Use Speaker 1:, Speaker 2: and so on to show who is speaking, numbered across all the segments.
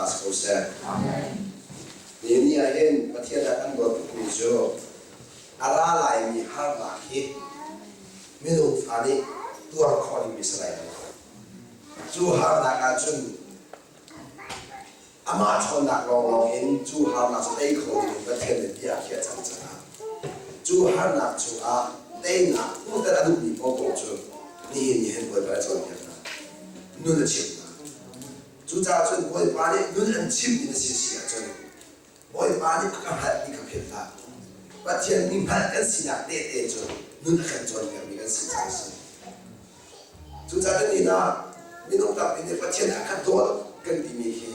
Speaker 1: ta si ko seh. Nihin ni ah hin Pathian a kan dawt tukmi cu a ra laimi harnak hi minung fa nih tuar khawh dingmi si lai lo. Cu harnak ahcun amah ṭhawnnak lawnglawng in cu harnak cu tei kho dingin Pathian nih bia a khiah cang caah cu harnak chungah teinak hmuhter a duhmi paohpaoh cu nihin ni hin Bawipa a cawnpiak hna. Nun a chimh hna. Cucaah cun Bawipa nih nun an chimh in a si si ahcun Bawipa nih a ka hngalh ti kha philh hlah. Pathian mi hngalh kan sinak tehte cu nun a kan cawnpiakmi kan si caah a si. Cucaah kan nih ah minung tampi nih Pathian a ka dawt kan timi khi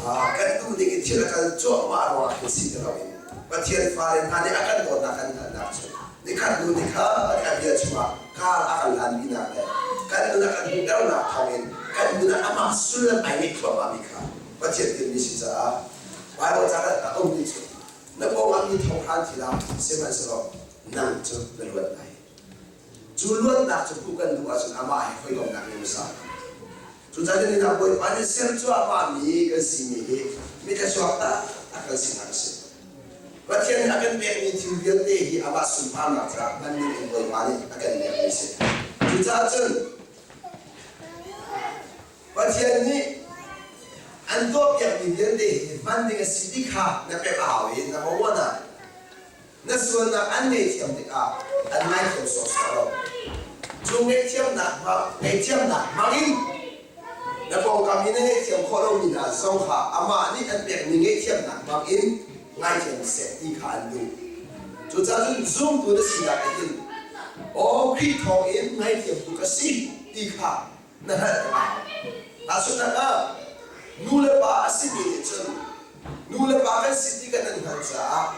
Speaker 1: kan duh ning in thil a kal cuahmah ruangah khin si ti loin Pathian fale hna nih a kan dawtnak kan hngalhnak cu nikhat hnu nikhat a bia chungah kar a kan hlanpinak le kan nun a kan hmuhternak thawngin kan nun ah amah sullam ai ngeih thluahmahmi kha Pathian tinhmi si caah Baibal ca a ummi cu na pawngah mi thong hlan ti hlah sihmanhsehlaw nang cu na luat lai. Cu luatnak cu hmuh kan duh ahcun amah he hawikomhnak ngei hmasa. Cucaah ni hna Bawipa nih ser cuahmahmi kan simi hi mithluachuak taktak kan sinak a si. Pathian nih a kan pekmi thil vialte hi amah sunparnak caah hman ding in Bawipa nih a kan pekmi a si. Cucaah cun Pathian nih an tuahpiakmi vialte hi hman ding a si ti kha na pek a hau i na uan ah na sualnak an ngaihthiam tikah an ngaithiam sawhsawh lo. Cu ngaihthiamnak hmangin na pawngkam i na ngaihthiam khawh lomi hna zong kha amah nih an pekmi ngaihthiamnak hmangin ngaithiam seh ti kha an duh. Cucaah cun zumtu na sinak in aw Khrih thawngin ngaihthiamtu ka si ti kha na hngalh a hau. Tahchunhnak ah, nu le pa a simi nih cun nu le pa kan si ti kan nan hngalh caah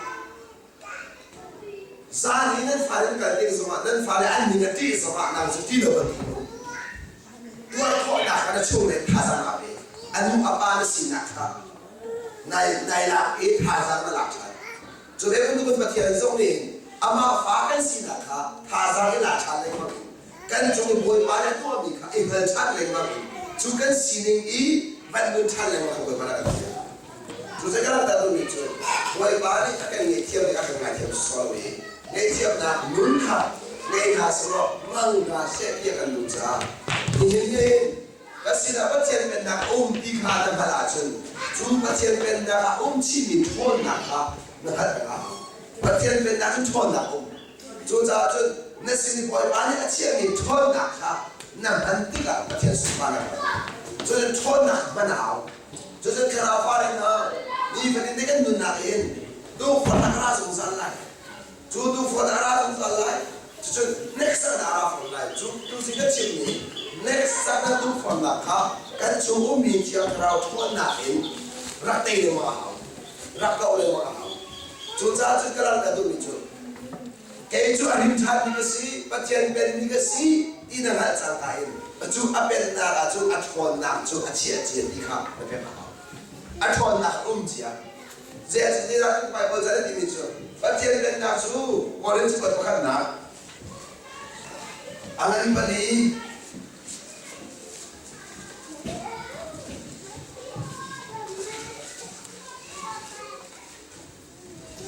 Speaker 1: zan i nan fale an kal tik zongah nan fale an ning a ṭih zongah nang cu ṭih lo bantuk na um. Tuar khawhnak kha na chung le thazaang aa pe. A nu a pa na sinak kha nai nai lak i thazaang na lak ṭhan. Cu ve bantukin Pathian zong nih amah fa kan sinak kha thazaang i la ṭhan lengmang in kan cung i Bawipa nih a tuahmi kha i hngal ṭhan lengmang in cu kan sining i van nun ṭhan lengmang kha Bawipa nih a kan fial. Cu zei kan dah duhmi cu Bawipa nih a kan ngaihthiam i a kan ngaithiam sawsawh lo i ngaihthiamnak nun kha ngei hna sehlaw hmang hna seh ti a kan duh caah nihin ni hin kan sinah Pathian Pennak a um ti kha na hngalh ahcun cu Pathian Pennak ah um chihmi ṭhawnnak kha na hngalh peng a hau. Pathian Pennak cun ṭhawnnak a um. Cucaah cun na sin i Bawipa nih a chiahmi ṭhawnnak kha na hman tikah Pathian sunparnak na hman. Cun ṭhawnnak hman a hau. Cucun thlarau fale hna, nifatin te kan nunnak in tukforhnak a ra zungzal lai. Cu tukforhnak a ra zungzal lai. Cucun hneksaknak a ra fawn lai. Cu tuzing ka chimmi hneksaknak tukforhnak kha kan chung ummi Thiang Thlarau ṭhawnnak in rak tei lengmang a hau. Rak doh lengmang a hau. Cucaah cun ka ral ka duhmi cu kei cu a rim ṭhanmi ka si, Pathian penmi ka si ti na hngalh cangka in cu a pennak ah cun a ṭhawnnak cu a chiah cia ti kha na pek a hau. A ṭhawnnak a um cia. Zeicahtiah Baibal ca timi cu Pathian pennak cu Korin cakuat pakhatnak a ngan pali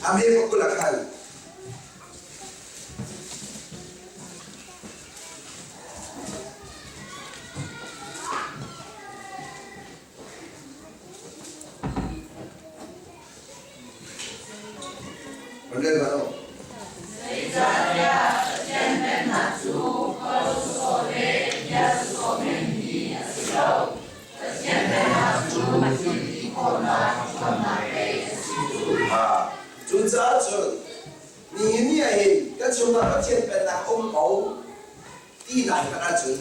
Speaker 1: A hme pakul a khan. Van rel hlah u.
Speaker 2: Zeicahtiah Pathian pennak cu holh sawsawh le bia sawsawh menmi a si lo. Pathian pennak cu thil ti khawhnak ṭhawnnak pei a si cu.
Speaker 1: Cucaah cun nihin ni ah hin kan chungah Pathian pennak a um ko ti lai hmanh ahcun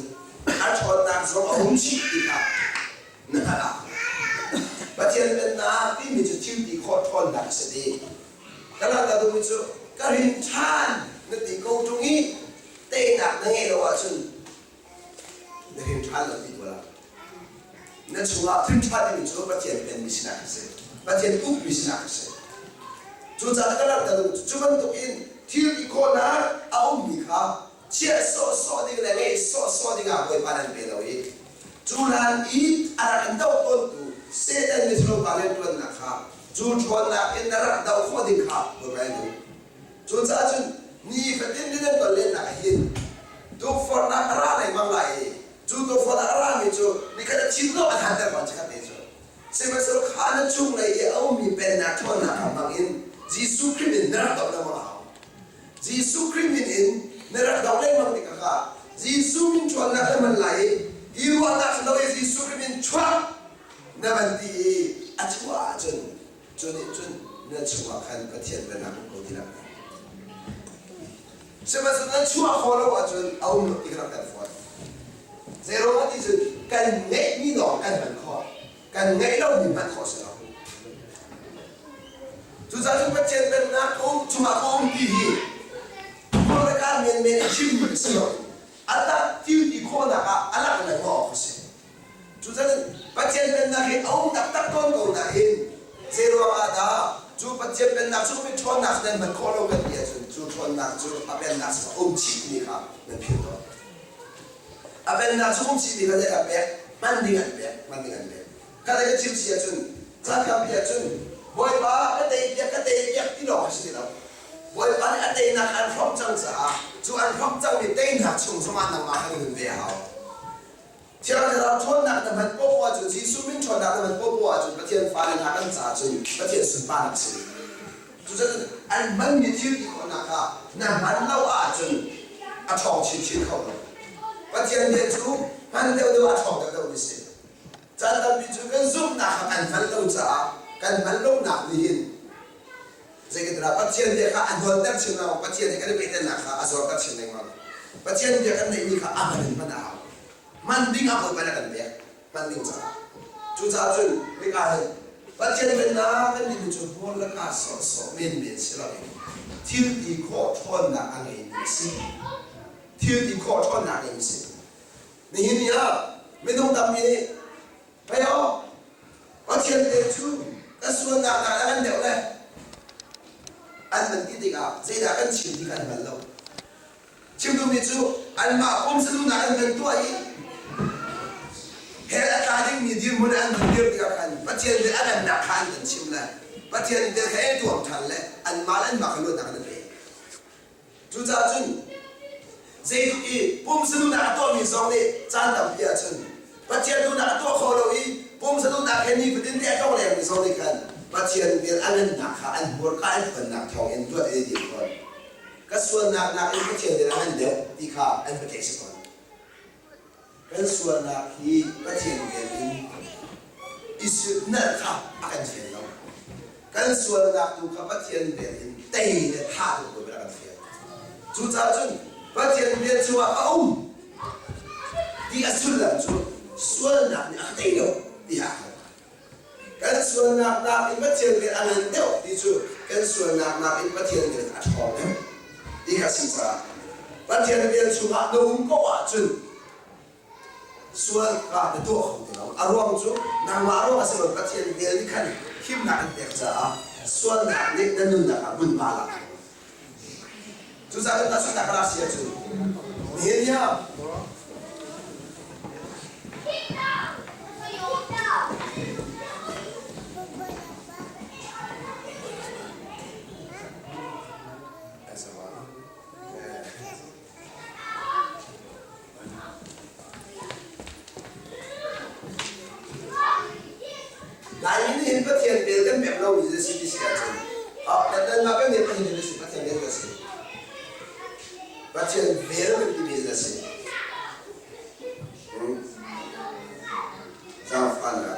Speaker 1: a ṭhawnnak zong a um chih ti kha na hngalh ah Pathian pennak timi cu thil ti khawh ṭhawnnak a si dih. Ka langhter duhmi cu ka rin ṭhan na ti ko ṭung i teinak na ngeih lo ahcun na rin ṭhan lo ti tuah na chungah rin ṭha timi cu Pathian penmi sinak a si. Pathian ukmi sinak a si. Cucaah ka langhter duhmi cu cu bantuk in thil ti khawhnak a ummi kha chiah sawhsawh ding le ngeih sawhsawh ding ah Bawipa nan pe lo i. Cu hlan i a rak in doh tawntu Satan miṭhalo pa rianṭuannak kha cu ṭhawnnak in na rak doh khawh ding kha Bawipa in duh. Cucaah cun nifatin rian an ṭuan lennak ah hin tukforhnak a ra lengmang lai i cu tukforhnak a rami cu nikhat a thin lo a thanter fawn chikkhat te cu. Sihmanhsehlaw kha na chunglei i a ummi pennak ṭhawnnak kha hmang in Jesuh Khrih min na rak doh lengmang a hau. Jesuh Khrih min in na rak doh lengmang tikah kha Jesuh min ṭhawnnak na hman lai i hi ruahnak si lo i Jesuh Khrih min chuah na van ti i a chuah ahcun cu nih cun na chungah khan Pathian pennak um ko ti lai. Sihmanhsehlaw na chuah khawh lo ahcun a um lo ti ka rak ter fawn. Zeiruangah ti cun kan ngeihmi lawng kan hman khawh. Kan ngeih lomi hman khawh si lo. Cucaah cun Pathian pennak ka um cungah ka um ti hi hmurka menmen i chimmi a si lo. A tak thil ti khawhnak ah a lak lengmang awk a si. Cucaah Pathian pennak hi a um taktak tawn ko nain zeiruang ah dah cu Pathian pennak cu mi ṭhawnnak nan hman khawh lo kan ti ahcun cu ṭhawnnak cu a pennak cu a um chihmi kha nan philh tawn. A pennak cu um chihmi kha zeidah pek? Hman ding an pek, hman ding an pek. Kha ka chim si ahcun caan tampi ahcun Bawipa ka tei piak ka tei piak ti lawng a si ti lo. Bawipa nih a teinak an hrawmh cang caah cu an hrawmh cangmi teinak chung zongah nangmah kha na nun ve a hau. Thiang Thlarau ṭhawnnak na hman poah ahcun Jesuh min ṭhawnnak na hman poah ahcun Pathian fale hna kan caah cun Pathian sunparnak a si. Cucun an hmanmi thil ti khawhnak kha na hman lo ahcun a ṭhawng chinchin kho lo. Pathian bia cu hman deuhdeuh ah a ṭhawng deuhdeuh mi si. Caan tampi cu kan zumhnak kha kan hman lo caah kan hman lonak nih hin Zeitindah Pathian bia kha a hnawlter chin lengmang, Pathian he kan i pehtlaihnak kha a zorter chin lengmang. Pathian bia kan neihmi kha a hman in hman a hau. Hman ding ah Bawipa nih a kan pek, hman ding caah. Cucaah cun hika hin Pathian pennak kan timi cu hmur le kaa sawhsawh menmen si loin thil ti khawh ṭhawnnak a ngeimi a si. Thil ti khawh ṭhawnnak a ngeimi a si. Nihin ni ah minung tampi nih Pei aw, Pathian te cu kan sualnak hna a ngan deuh le an van ti tikah zeidah kan chim ti kha an hngal lo. Chim duhmi cu anmah pumsaduhnak an kan tuah i hell a tla dingmi dirhmun an van dir tikah khan Pathian nih a ngannak kha an kan chim le Pathian tel kha ei tuam ṭhan le anmah le anmah kha luatnak an i pe. Cucaah cun zeitluk i pumsaduhnak a tuahmi zong nih caan tampi ahcun Pathian duhnak a tuah kho lo i pumsaduhnak he nifatin te a tlong lengmi zong nih khan Pathian vel a ngannak kha an hmurka an phuannak thawng in luat in i dil fawn. Ka sualnak nakin Pathian vel a ngan deuh ti kha an va theih si fawn. Kan sualnak hi Pathian vel in i silhnalh kha a kan fial lo. Kan sualnak tu kha Pathian vel in tei le tha tu ko a kan fial. Cucaah cun Pathian vel chungah ka um ti a sullam cu sualnak nih a ka tei lo ti a Kan sualnak nakin Pathian vel a ngan deuh ti cu kan sualnak nakin Pathian vel a ṭhawng deuh ti kha a si caah Pathian vel chungah na um ko ahcun sual kha na tuah kho ti lo. A ruang cu nangmah ruang a si lo Pathian vel nih khan himnak an pek caah sualnak nih na nunnak ah hmunhma a lak kho. Cucaah cun tahchunhnak ka lak si ahcun nihin ni ah Laimi nih hin Pathian vel kan pek lomi cu si ti si ahcun nanmah kan nih Pathian vel si Pathian vel kan si Pathian vel kan timi a si zaangfahnak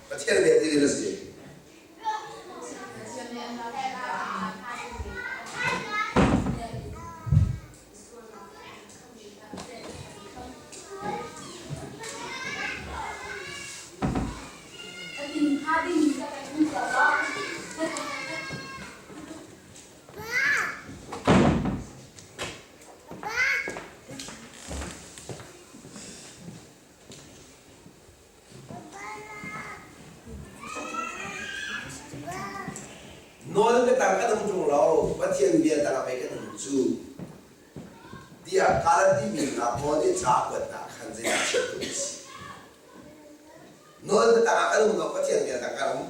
Speaker 1: Pathian vel ti a si. Nawl biatang kan um ṭung lo. lo, Pathian bia tangah pei kan um cu tiah Galati mi hna Paul nih ca a kuatnak khan zeidah chim duh a si? Nawl tangah kan um lo, Pathian bia tang kan um.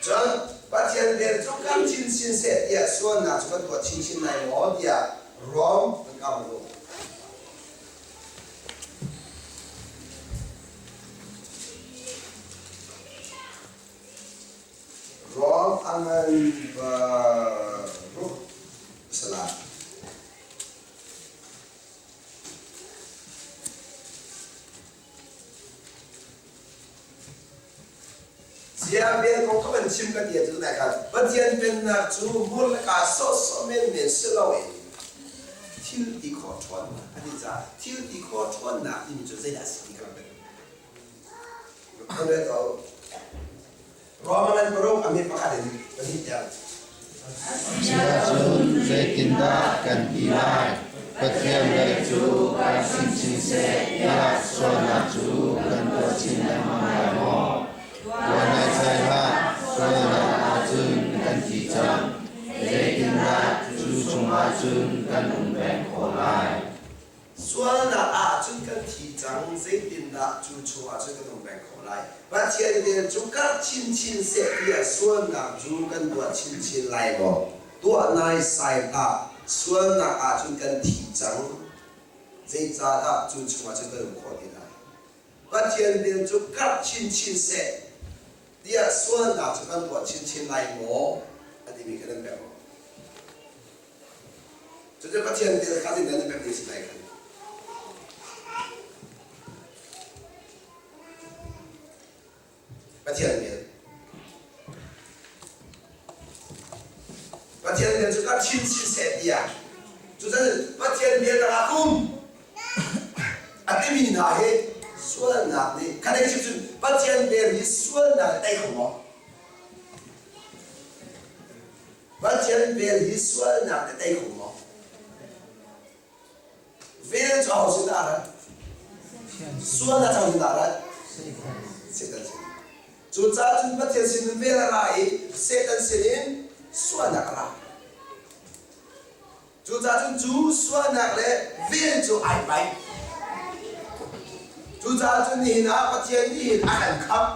Speaker 1: Cun Pathian vel cu kan chinchin seh tiah sualnak cu kan tuah chinchin lai maw tiah Rom an kau lo. Rom a ngan paruk salah. Ziah vel kong ka van chim ka ti ahcun nai khan Pathian pennak cu hmur le kaa sawhsawh menmen si loin thil ti khawh ṭhawnnak a ti caah thil ti khawh ṭhawnnak timi cu zeidah a si ti ka rak kan rel ko. Roman an paruk a mit pakhat in pahnih tiang.
Speaker 2: Asiahcun zeitindah kan ti lai? Pathian vel cu kan chinchin seh tiah sualnak cu kan tuah chin lengmang lai maw? Tuah naisai hlah, sualnak ahcun kan thi cang. Zeitindah cu chungah cun kan um peng khawh lai?
Speaker 1: Sualnak ahcun kan thi cang, zeitindah cu chungah cun kan um peng khawh lai? Pathian vel cu karh chinchin seh tiah sualnak cu kan tuah chinchin lai maw? Tuah naisai hlah, sualnak ahcun kan thi cang, zeicahdah cu chungah cun kan um khawh ti lai? Pathian vel cu karh chinchin seh tiah sualnak cu kan tuah chinchin lai maw? A timi kha nan pek maw? Cucu Pathian vel kha zeidah na pek ding si lai khan? Pathian vel. Pathian vel cu ka chin chin seh tiah. Cucun Pathian vel tangah kum a timi hna hi sualnak nih khan ei cun Pathian vel hi sualnak tei kho maw? Pathian vel hi sualnak na tei kho maw? Vel cu aho sin dah a rat? Sualnak cu aho sin dah a rat? Satan sin. Cucaah cun Pathian sin in vel a ra i Satan sin in sualnak a ra. Cucaah cun cu sualnak le vel cu ai pai. Cucaah cun nihin ah Pathian nih hin a kan khamh.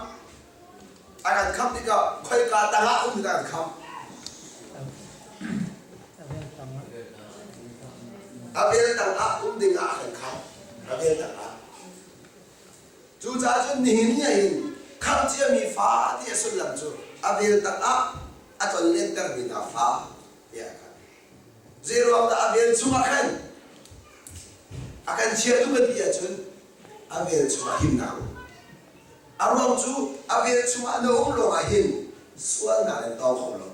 Speaker 1: A kan khamh tikah khoika tangah um in a kan khamh. A vel tangah um dingah a kan khamh. A vel tangah. Cucaah cun nihin ni ah hin khamh ciami fa ti a sullam cu a vel tangah a tlonlentermi hna fa tiah a khamh. Zeiruang dah a vel chungah khan a kan chiah duh kan ti ahcun a vel chungah himnak a um. A ruang cu a vel chungah na um lawngah hin sualnak in tawng kho lo.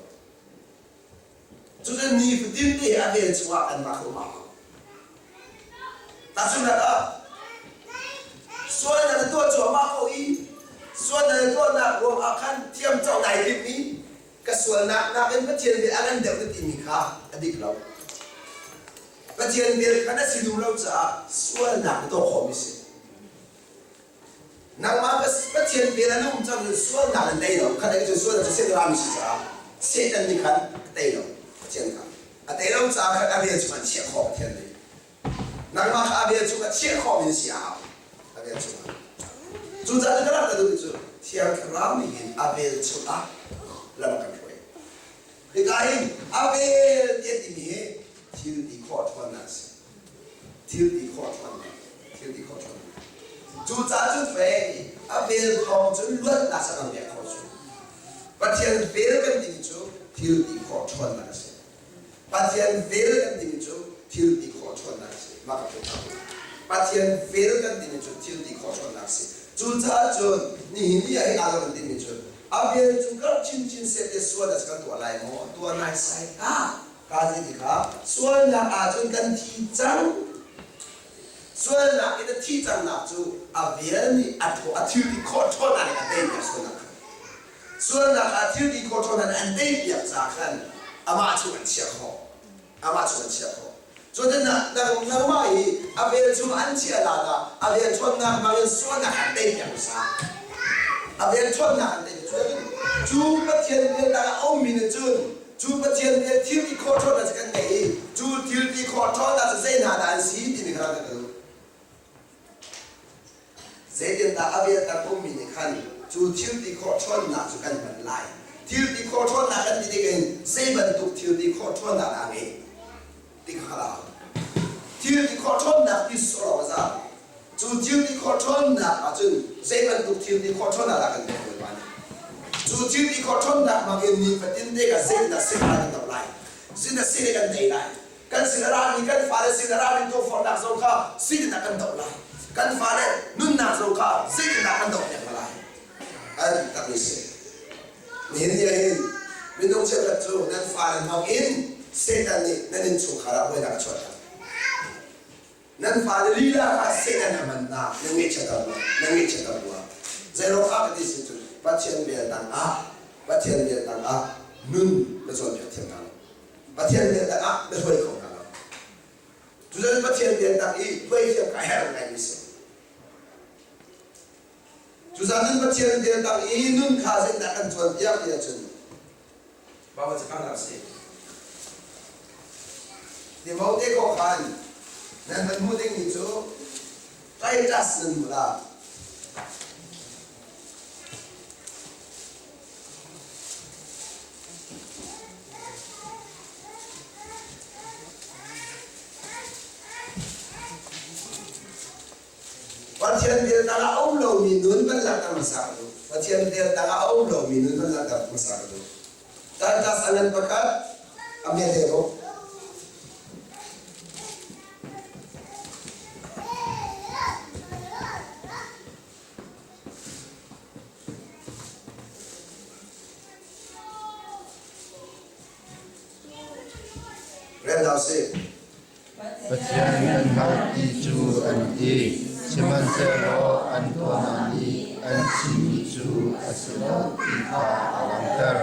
Speaker 1: Cucu nifatin te a vel chungah anmah kha um a hau. Tahchunhnak ah, sualnak na tuah cuahmah ko i sualnak na tuahnak ruangah khan thiamcoh nai timh i ka sualnak nakin Pathian vel a ngan deuh na timi kha a dik lo. Pathian vel kha na si duh lo caah sualnak na tuah khawhmi si. Nangmah Pathian vel an um cang sualnak in tei lo khat cu sualnak cu Satan rami si caah Satan nih khan a tei lo Pathian kha a tei lo caah khan a vel chung an chiah khawh Pathian nih nangmah kha a vel chung a chiah khawh mi si a hau a vel chungah cucaah cu ka rak ka duh cu Thiang Thlarau nih hin a vel chungah lam kan hruai hika hin a vel tiah timi hi thil ti khawh ṭhawnnak a si thil ti khawh ṭhawnnak thil ti khawh ṭhawnnak cucaah cun pei a vel thawng cun luatnak sa kan pek khawh cu Pathian vel kan timi cu thil ti khawh ṭhawnnak a si Pathian vel kan timi cu thil ti khawh ṭhawnnak a si mah ka phun Pathian vel kan timi cu thil ti khawh ṭhawnnak a si cucaah cun nihin ni ah hi aa lo kan timi cu a vel cu karh chinchin seh te sual a kan tuah lai maw tuah nai sai hlah Kaa ti kha sualnak ahcun kan thi cang. Sualnak in a thi cangnak cu a vel nih a thaw a thil ti khawh ṭhawnnak in a tei piak sualnak kha. Sualnak ah thil ti khawh ṭhawnnak an tei piak ca khan amah chung an chiah khawh. Amah chung an chiah khawh. Cun nangmah i a vel chung an chiah la dah a vel ṭhawnnak hmang in sualnak an tei piak hmasa. A vel ṭhawnnak an tei cun Cu Pathian vel tangah a ummi nih cun cu Pathian vel thil ti khawh ṭhawnnak cu kan ngei i cu thil ti khawh ṭhawnnak cu zei hna dah an si timi kha kan duh. Zeitindah a vel tang ummi nih khan cu thil ti khawh ṭhawnnak cu kan hman lai? Thil ti khawh ṭhawnnak kan ti tik in zei bantuk thil ti khawh ṭhawnnak dah a ngei ti kha a hau. Thil ti khawh ṭhawnnak ti sawh lawng a za. Cu thil ti khawh ṭhawnnak ahcun zei bantuk thil ti khawh ṭhawnnak dah kan tuah Bawipa nih? Cu thil ti khawh ṭhawnnak hmangin nifatin te kha zeitindah sifah kan doh lai? Zeitindah sile kan tei lai? Kan sin a rami kan fale sin a rami tukforhnak zong kha zeitindah kan doh lai? Kan fale nunnak zong kha zeitindah kan doh piak hna lai? An tak ni si. Nihin ni ahhin minung cheukhat cu nan fale hmangin Satan nih nan innchungkhar ah buainak a chuahter. Nan fale lila kha Satan a hman hna, nan ngaihchiatter rua, nan ngaihchiatter rua. Zeiruang ah ka ti si cun Pathian vel tangah, Pathian vel tangah nun na cawnpiak thiam hna lo. Pathian vel tangah na hruai kho hna lo. Cucun Pathian vel tang i hruai thiam ka herh ngaimi si. Cucaah Pathian vel tang i nun kha zeitindah kan cawnpiak ti ahcun Baibal cakang dah si. Timote kawh khan nan van hmuh dingmi cu Titus nan hmu la. Pathian vel tangah a um lomi nun van langhter hmasa ka duh. Pathian vel tangah a um lomi nun van langhter hmasa ka duh. Titus a ngan pakhat, a hmet he ruk. Rel hna usih.
Speaker 3: Pathian an hngalh ti cu an ti, sihmanhsehlaw an tuahnak nih an chimmi cu a si lo ti kha a langhter.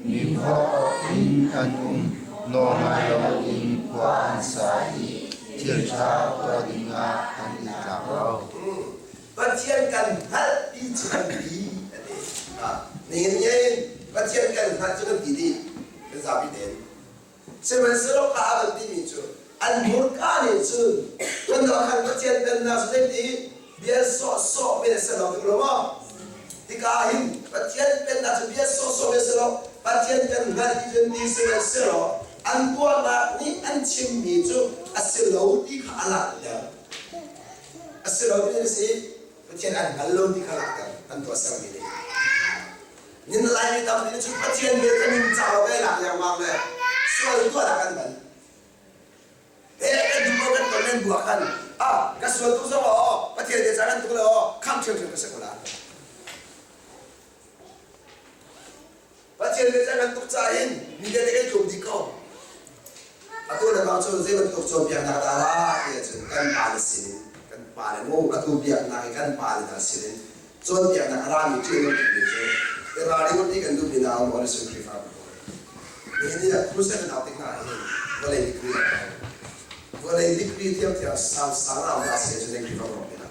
Speaker 3: Mi khua awk in an um, nawlngai loin khua an sa i thil ṭha tuah dingah an i tlak lo.
Speaker 1: Pathian kan hngalh ti cu kan ti a ti. Nihin ni in Pathian kan hngalh cu kan ti dih, kan zapi tein. Sihmanhsehlaw ka a van timi cu an hmurka nih cun kan khan Pathian pennak cu zeiti bia sawhsawh men a si lo tuk lo maw? Hika ah hin Pathian pennak cu bia sawhsawh men a si lo. Pathian kan hngalh ti cun ti sihmanhsehlaw an tuahnak nih an chimmi cu a si lo ti kha a langhter. A si lo ti a si. Pathian an hngal lo ti kha langhter an tuahsermi nih. Nin Laimi tampi nih cun Pathian vel kan in ca lo kai lak lengmang le sual tuah dah kan hman. He kan duh ko kan ton len bu ah khan ah ka sual tuk zong aw Pathian te ca kan tuk le aw kham ṭhiamṭhiam ka si ko la. Pathian te ca kan tuk ca in mi te kai tlum dih ko. Atu le bang cun zei bantuk cawnpiaknak dah ra ti ahcun kan pale sin kan pale mu atu biaknak i kan pale hna sin in cawnpiaknak a rami ṭih a nung tukmi cu i ralring ti kan duhmi hna um on sun Khrihfabu pawl. Nihin ni ah crusade kan au tik hna hin vawlei degree a hau. Vawlei degree thiamthiam sang sang a um si ahcun Khrihfabu rawk hna.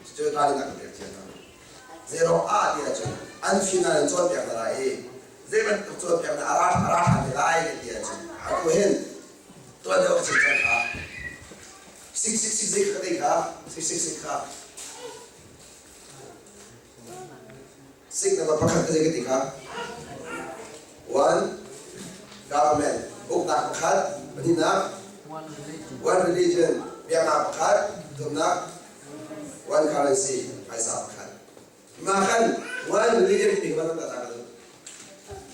Speaker 1: Cucu ralring kan pek thiam hna. Zeirong ah ti ahcun an fim an cawnpiak hna lai i zei bantuk cawnpiaknak a ra a ra ṭhan te lai kan ti ahcun atu hin tuan deuh ka chim cang kha 666 zei kha ka kha 666 kha six number pakhat ka zei ka ti kha one government uknak pakhat pahnihnak one religion biaknak pakhat thumnak one currency phaisa pakhat Mah khan one religion timi kha kan ta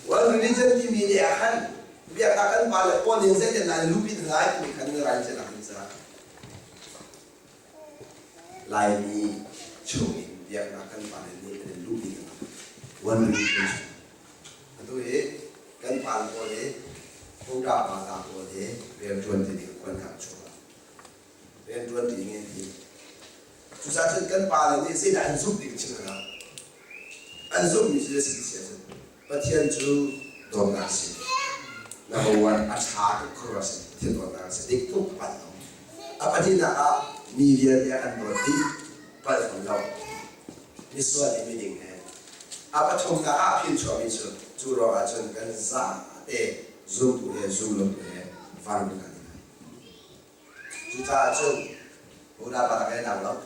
Speaker 1: One religion timi nih ah khan biaknak kan pa le pawl nih zeitin lai lupi lai timi khan na rai chin ah ca Laimi chung in biaknak kan pa le nih an lupi one religion atu hi kan pa le pawl hi Buddha pa ta pawl hi rianṭuan ti ding khuan kan chuah rianṭuan ti ding ti Cucaah cun kan pale nih zeidah an zumh ti ka chim hna. An zumhmi cu zei si ahcun Pathian cu dawtnak a si. Number one, a ṭha tuk kho a si. Pathian dawtnak a si. Dik tuk palh lo. A pahnihnak ah mi vialte an dawt dih palh fawn lo. Misual le miding he. A pathumnak ah phin chuahmi cu cu ruangah cun kan zate zumtu he zumlotu he vanmi kan i lai. Cucaah cun Buddha pa he nang lo,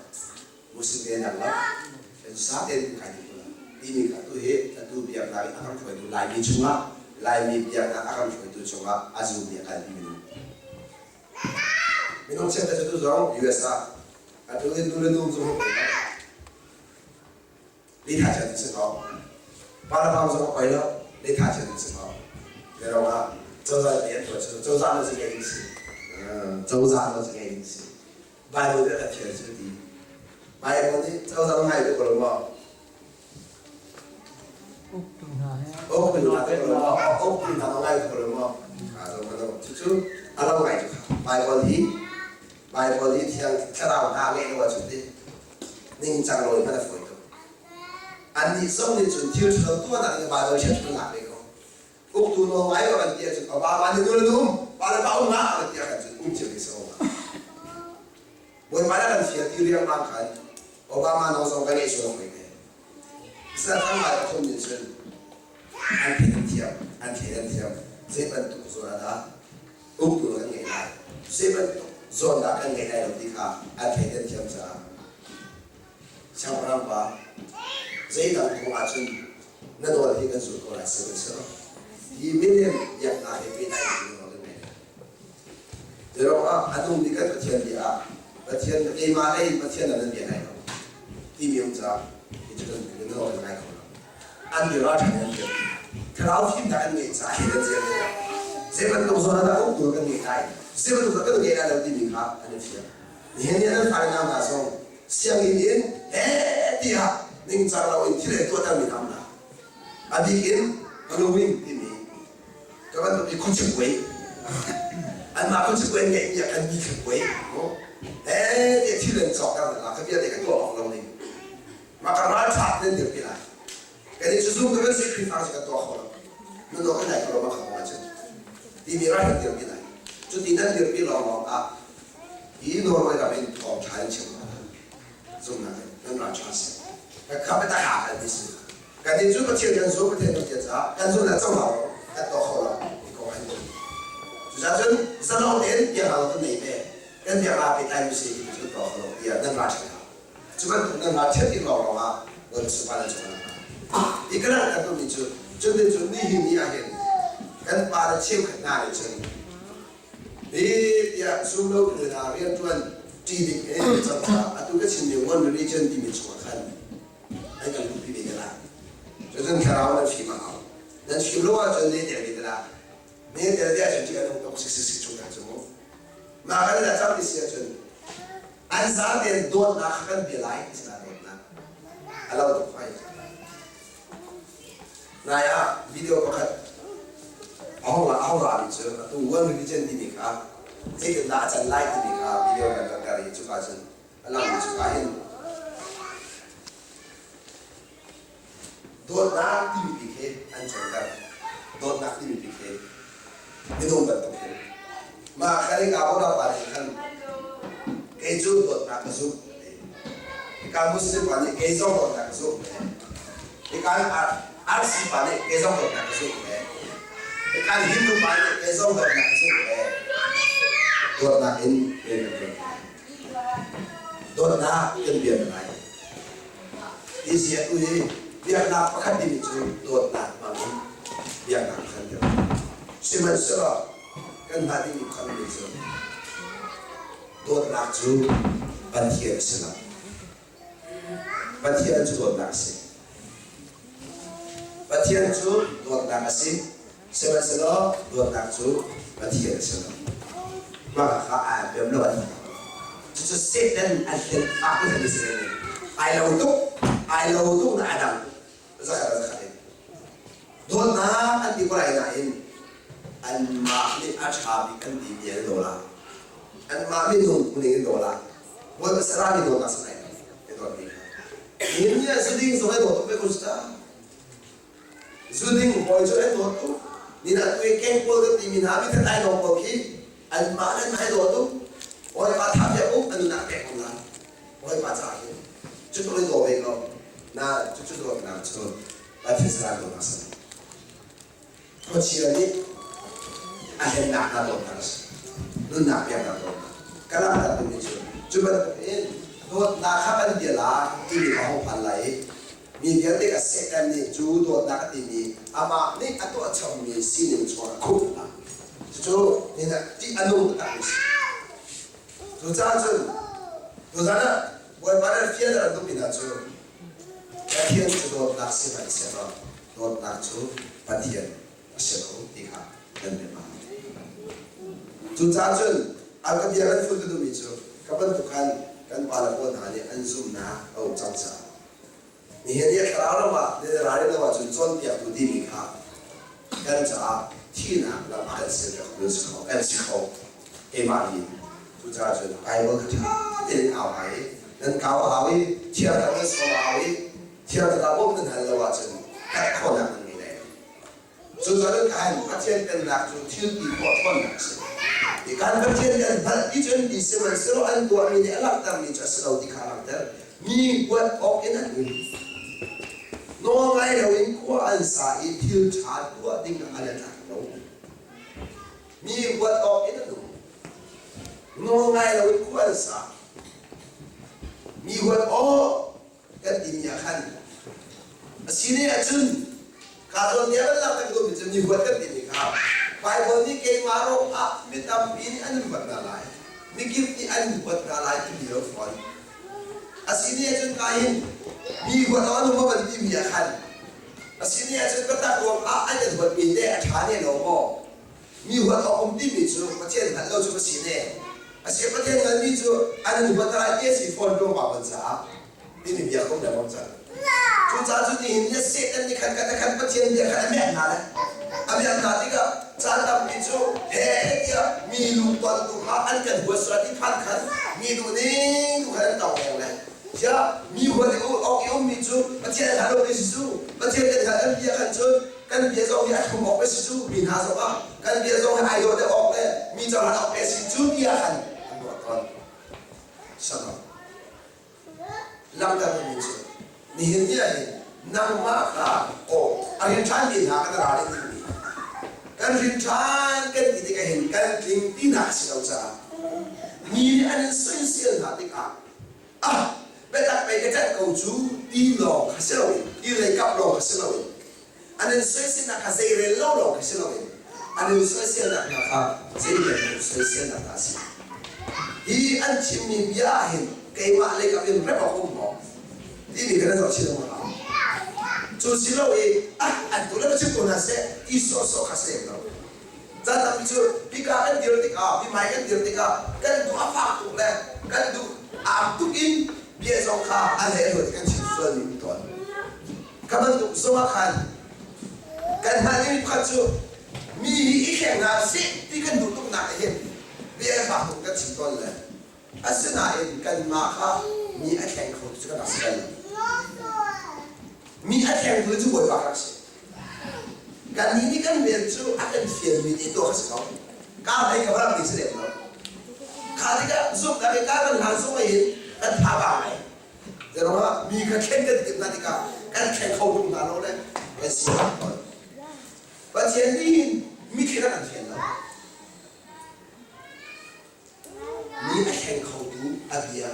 Speaker 1: Muslim he nang lo, kan zate in kai ti ko timi kha tu hi atu biaknak i a kan hruaitu Laimi chungah Laimi biaknak a kan hruaitu chungah a zummi a kalpi minung. Minung chiat cu tu zong US ah atu hi nu le nu zong Lehthah chia ti si ko. Parapang zong a poi lo, lehthah chia ti si ko. Verong ah cozah nih an tuah cu cozah no si ngei ding si. Cozah no si ngei ding si. Bible nih a kan thial cu ti. Bible nih cozah ngai tu ko lo maw?
Speaker 4: Uktu hna he.
Speaker 1: Uktu hna ko lo maw? Uktu hna ngai ko lo maw? Cucu a lo ngai cu Bible hi Bible hi thiang thlarau hna ngeih lo ahcun ti ningcang lo in hman a fawi tuk. Annih zong nih cun thil ṭhalo tuahnak in Baibal chiat an lak ve ko. Uktu nawl ngai lo kan ti ahcun Obama nih nu le nu um, pa le pa um hlah kan ti ahcun um cio ding si ko. Bawipa nih kan fial ti riangmang khan Obama nawl zong kan ngeih sual hoi te. Satan ngai pathum nih cun an theih an thiam, an theih an thiam. Zei bantuk zawn ah dah uktu kan ngeih lai, zei bantuk zawn dah kan ngeih lai lo ti kha an theih an thiam caah Siangpahrang pa zeidang kong ahcun na nawl hi kan zul ko lai sihmanhsehlaw hi milem biaknak he pehtlai in nawl kan ngei lai. Zeiruangah a nungmi kan Pathian bia ah Pathian keimah lei Pathian nan bia ngai lo timi um caah hi cu kan nawl kan ngai kho lo. An bia ralṭha in an bia. Thlarau fimnak an ngeih caah hi kan ziar ve. Zei bantuk zawn ah dah uktu kan ngei lai, zei bantuk kan ngei lai lo timi kha an i fiang. Nihin ni an fale hna zong sianginn in heh tiah ningcang loin thil ei tuahtermi hna hna. A bik in Halloween timi ka bantuk i khuachia puai anmah khuachia puai ngeihmi ah kan mi puai eh tiah thil an cawkter hna ka bia te ka tuah awk lo ning mah ka ralṭha nan dirpi lai kan i cu zum kan si Khrihfa cu kan tuah kho lo nan kan nai kho lo ma kha kong ahcun timi ral kan dirpi lai cu ti nan dirpi lawnglawng ah hi Norway ram in thawngṭha in chim zumnak in nan ralṭha si ka kha biatak ha kan ti si kan nih cu Pathian kan zum Pathian kan tiah caah kan zum le cohlang lo kan tuah kho lo ti kong an ti cucaah cun zalong tein biaknak kan nei ve kan biaknak pehtlai mi si ti cu tuah kho lo tiah nan ralṭhat hau Cu bantuk nan ralchiat ding lawnglawng ah Bawipa sunparnak nan cung ah i ka langhter duhmi cu cutin cun nihin ni ah hin kan pa le cheukhat hna nih cun hi tiah zumlotu hna rianṭuan ṭi ding in cang caah atu ka chimmi one religion timi chungah khan an kan luhpi ve te lai. Cucun thlarau nan fim a hau. Nan fim lo ahcun ne tel ve te lai. Ne tel te ahcun ṭih a nung tuk sik sik sik chung hna cu mu. Mah kan la cang ti si ahcun An zaten dawtnak kha kan bia lai ti si dawtnak a lo tuk hoi. Nai ah video pakhat a hong a hong ra mi cu atu One Religion timi kha zeitindah a can lai timi kha video kan rak kar i cuka cun a lang mi cuka hin dawtnak timi bik hi an cawnter dawtnak timi bik hi minung bantuk hin mah khan i ka pa nih khan kei cu dawtnak ka zumh hika Muslim pa nih kei zong dawtnak ka zumh hika RC pa nih kei zong dawtnak ka zumh hika Hindu pa nih kei zong dawtnak ka zumh dawtnak in rian kan ṭuan dawtnak kan biak lai Hi zia tu hi biaknak pakhat timi cu dawtnak hmang in biaknak kan dirh. Sihmanhsehlaw kan hngalh dingmi pakhat mi cu dawtnak cu Pathian a si lo. Pathian cu dawtnak a si. Pathian cu dawtnak a si. Sihmanhsehlaw dawtnak cu Pathian a si lo. Mah kha aa pem lo an Cucu Satan an hlen fak in si ai lo tuk ai lo tuk na a dang zakhat zakhat in dawtnak an ti ko lai nain anmah nih a ṭha bik an ti mi an daw la anmah minung ning in daw la Bawipa sarah nih dawtnak sanai lo dawt mi kha nihin ni ah zuding zong ai daw tuk ve ko cu ta Zuding hawi cu an dawt tuk. Nina tu i keng pawl kan timi hna mithat ai dawng pawl khi anmah le anmah ai daw tuk. Bawipa tha piak um an nunah pek ko lai. Bawipa caah hin cu tluk in daw ve ko. Na cucu dawtnak cu. Pathian saral dawtnak a si. Khuachia nih a hlennak hna dawtnak a si. Nunnak peknak dawtnak. Ka langhter duhmi cu, cu bantukin dawtnak kha kan bia la timi ka hung phan lai i mi vialte ka Satan nih cu dawtnak a timi amah nih a tuah chommi sining chungah a khup hna. Cucu nihin ah ṭih a nung taktakmi a si. Cucaah cun tuzan ah Bawipa nih fial a duhmi hna cu Pathian cu dawtnak sihmanhsehlaw dawtnak cu Pathian a si lo ti kha nan bia hna. Cucaah cun a ka bia kan fun ka duhmi cu ka bantuk khan kan pale pawl hna nih an zumhnak a um cang caah nihin i thlarau ram ah nan i ralrin lo ahcun cawnpiaktu timi kha kan caah thihnak lam a kan sialpiak kho si kho kan si kho keimah hi. Cucaah cun Bible kha ṭha tein au ai i nan kau a hau i thiang thar nan sawm a hau i thiang thlarau bawmh nan hal lo ahcun hngalh khawhnak nan ngei lai lo. Cucaah kan Pathian pennak cu thil ti khawh ṭhawnnak a si. I kan Pathian kan hngalh ti cun ti sihmanhsehlaw an tuahmi nih a langhtermi cu a si lo ti kha a langhter. Mi huat awk in an um. Nawlngai loin khua an sa i thil ṭha tuah ding ah an i tlak lo. Mi huat awk in an um. Nawlngai loin khua an sa. Mi huat awk kan timi ah khan a si ne ahcun kaa zawn bia kan langhter duhmi cu mi huat kan timi kha Baibal nih keimah ruang ah mi tampi nih an huat hna lai, mikip nih an huat hna lai timi lo fawn. A si ne ahcun ka hin mi huat awk an um ban timi ah khan a si ne ahcun biatak ruang ah an kan huatmi te a ṭha ne lo maw? Mi huat awk um timi cu Pathian hngalh lo cu a si ne. A si Pathian hngalhmi cu an in huat lai ti a si fawn ruang ah ban caah timi bia ka um lengmang cang. Cucaah cu nihin ni Satan nih khan kan khan Pathian bia khan a miak hna le a miak hna tikah caan tampi cu he tiah mi lungton tu kha an kan huat sual ti phan khan mi duh ning tu khan an tong leng le tiah mi huat i awk i ummi cu Pathian hngal lo ti si cu Pathian kan hngal an bia khan cun kan bia zong hi a thlum awk a si cu mi hna zong ah kan bia zong hi ai dawh deuh awk le mi cohlan awk a si cu tiah khan an ruah tawn. Shalom. Langhter mi cu nihin ni ah hin nangmah kha aw a rin ṭhan mi hna kan ral in dingmi kan rin ṭhan kan ti tikah hin kan tling tinak a si lo caah mi nih an in soisel hna tikah ah biatak pei ka ṭanh ko cu ti lawng kha si loin ti lei kap lawng kha si loin an in soiselnak kha zeirel lo lawng kha si loin an in soiselnak hna kha zei bantuk soiselnak dah a si? Hi an chimmi bia ah hin keimah lei kap in rep awk um maw timi kan zoh chin a hau. Cu si lo i ah an tu le va chim ko hna seh ti sawhsawh kha si lo. Caan tampi cu hika kan dir tikah himai kan dir tikah kan duh a fak tuk le kan duh aam tuk in bia zong kha a leh lo ti kan chim sualmi um tawn. Kha bantuk zong ah khan kan hngalh dingmi pakhat cu mi hi i thleng hna seh ti kan duh tuknak ah hin bia fak tuk kan chim tawn le asinain kanmah kha mi a thleng kho tu cu kan rak si bal lo. Mi a thlengtu cu Bawipa ka rak si. Kannih nih kan rian cu a kan fialmi nih tuah kha si ko. Ka hlei ka rak ni si lem lo. Kha tikah zumhnak i ka kan hlan zong in kan tha ba ngai. Zeruangah mi kha thlen kan timh hna tikah kan thleng kho tung hna lo le kan si tawn. Pathian nih mi thlen a kan fial lo. Mi a thleng khotu a bia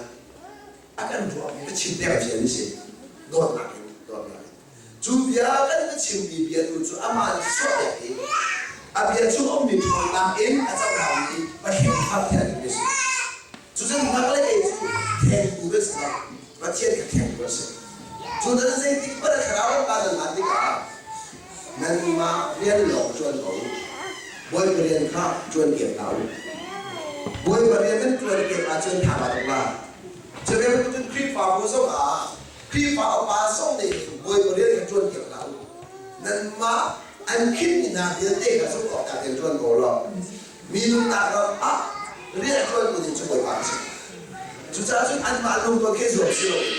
Speaker 1: a kan ruahmi ka chim pek a fial si. Dawtnak in dawtnak in. Cu bia kan ka chimmi bia tu cu amah nih chuah piak i a bia cu a ummi ṭhawnnak in a cohlangmi Pathian thar thian ding a si. Cucun nang le kei cu thlengtu kan si lo, Pathian ka thlengtu a si. Cu nan zeitik hmanh a thlarau ram nan lan tikah nanmah rian lawng ṭuan ko u. Bawipa rian kha ṭuan piak hlah u. Bawipa rian nan ṭuan piak ahcun tha kaa tuk lai. Cu ve bantukin Khrihfabu zongah Khrihfa upa zong nih Bawipa rian kha ṭuan piak hlah u. Nanmah an khinmi hna vialte kha zumh awk tlak tein ṭuan ko law mi nunnak ram ah rian a ṭuantu ding cu Bawipa a si. Cucaah cun anmah lungtuan khi zuam si loin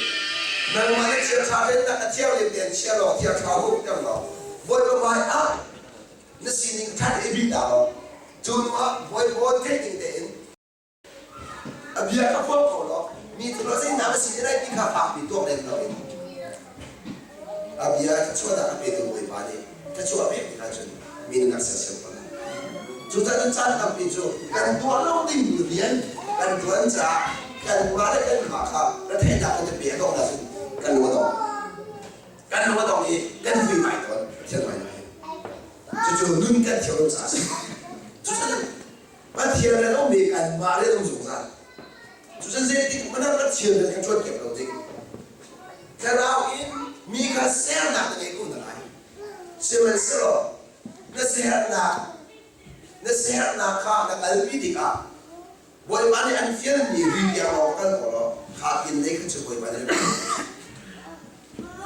Speaker 1: nangmah na chia ṭha riannak a thianghlim tein chia law thiang ṭha humter law Bawipa hmai ah na sining ṭhat i bih ta law cu hnu ah Bawipa theih ding tein a bia kha phuang ko law mi cu zei na si lai ti kha fakpi tuak len loin a bia chuahnak a pe. cuah pek tikah cun mi nih nak sersiam ko lai. Cucaah cun caan tampi cu kan tuah lo dingmi rian kan ṭuan caah kanmah le kanmah kha retheihnak kan i pe a dongh ahcun kan lung a dong. Kan lung a dong i kan vuivai tawn Pathian hmaiah hin. Cucu nun kan thiam lo caah a si. Cucun Pathian le ummi kanmah le um zungzal. Cucun zeitik hmanh ah Pathian le kan ṭuan piak lo ding. Thlarau in mi kha sernak na ngei ko hna lai. Sihmanhsehlaw na siaherhnak na siaherhnak kha na kalpi tikah Bawipa nih an fialmi ri tiang lawng kal ko law kha pin lei kha cu Bawipa nih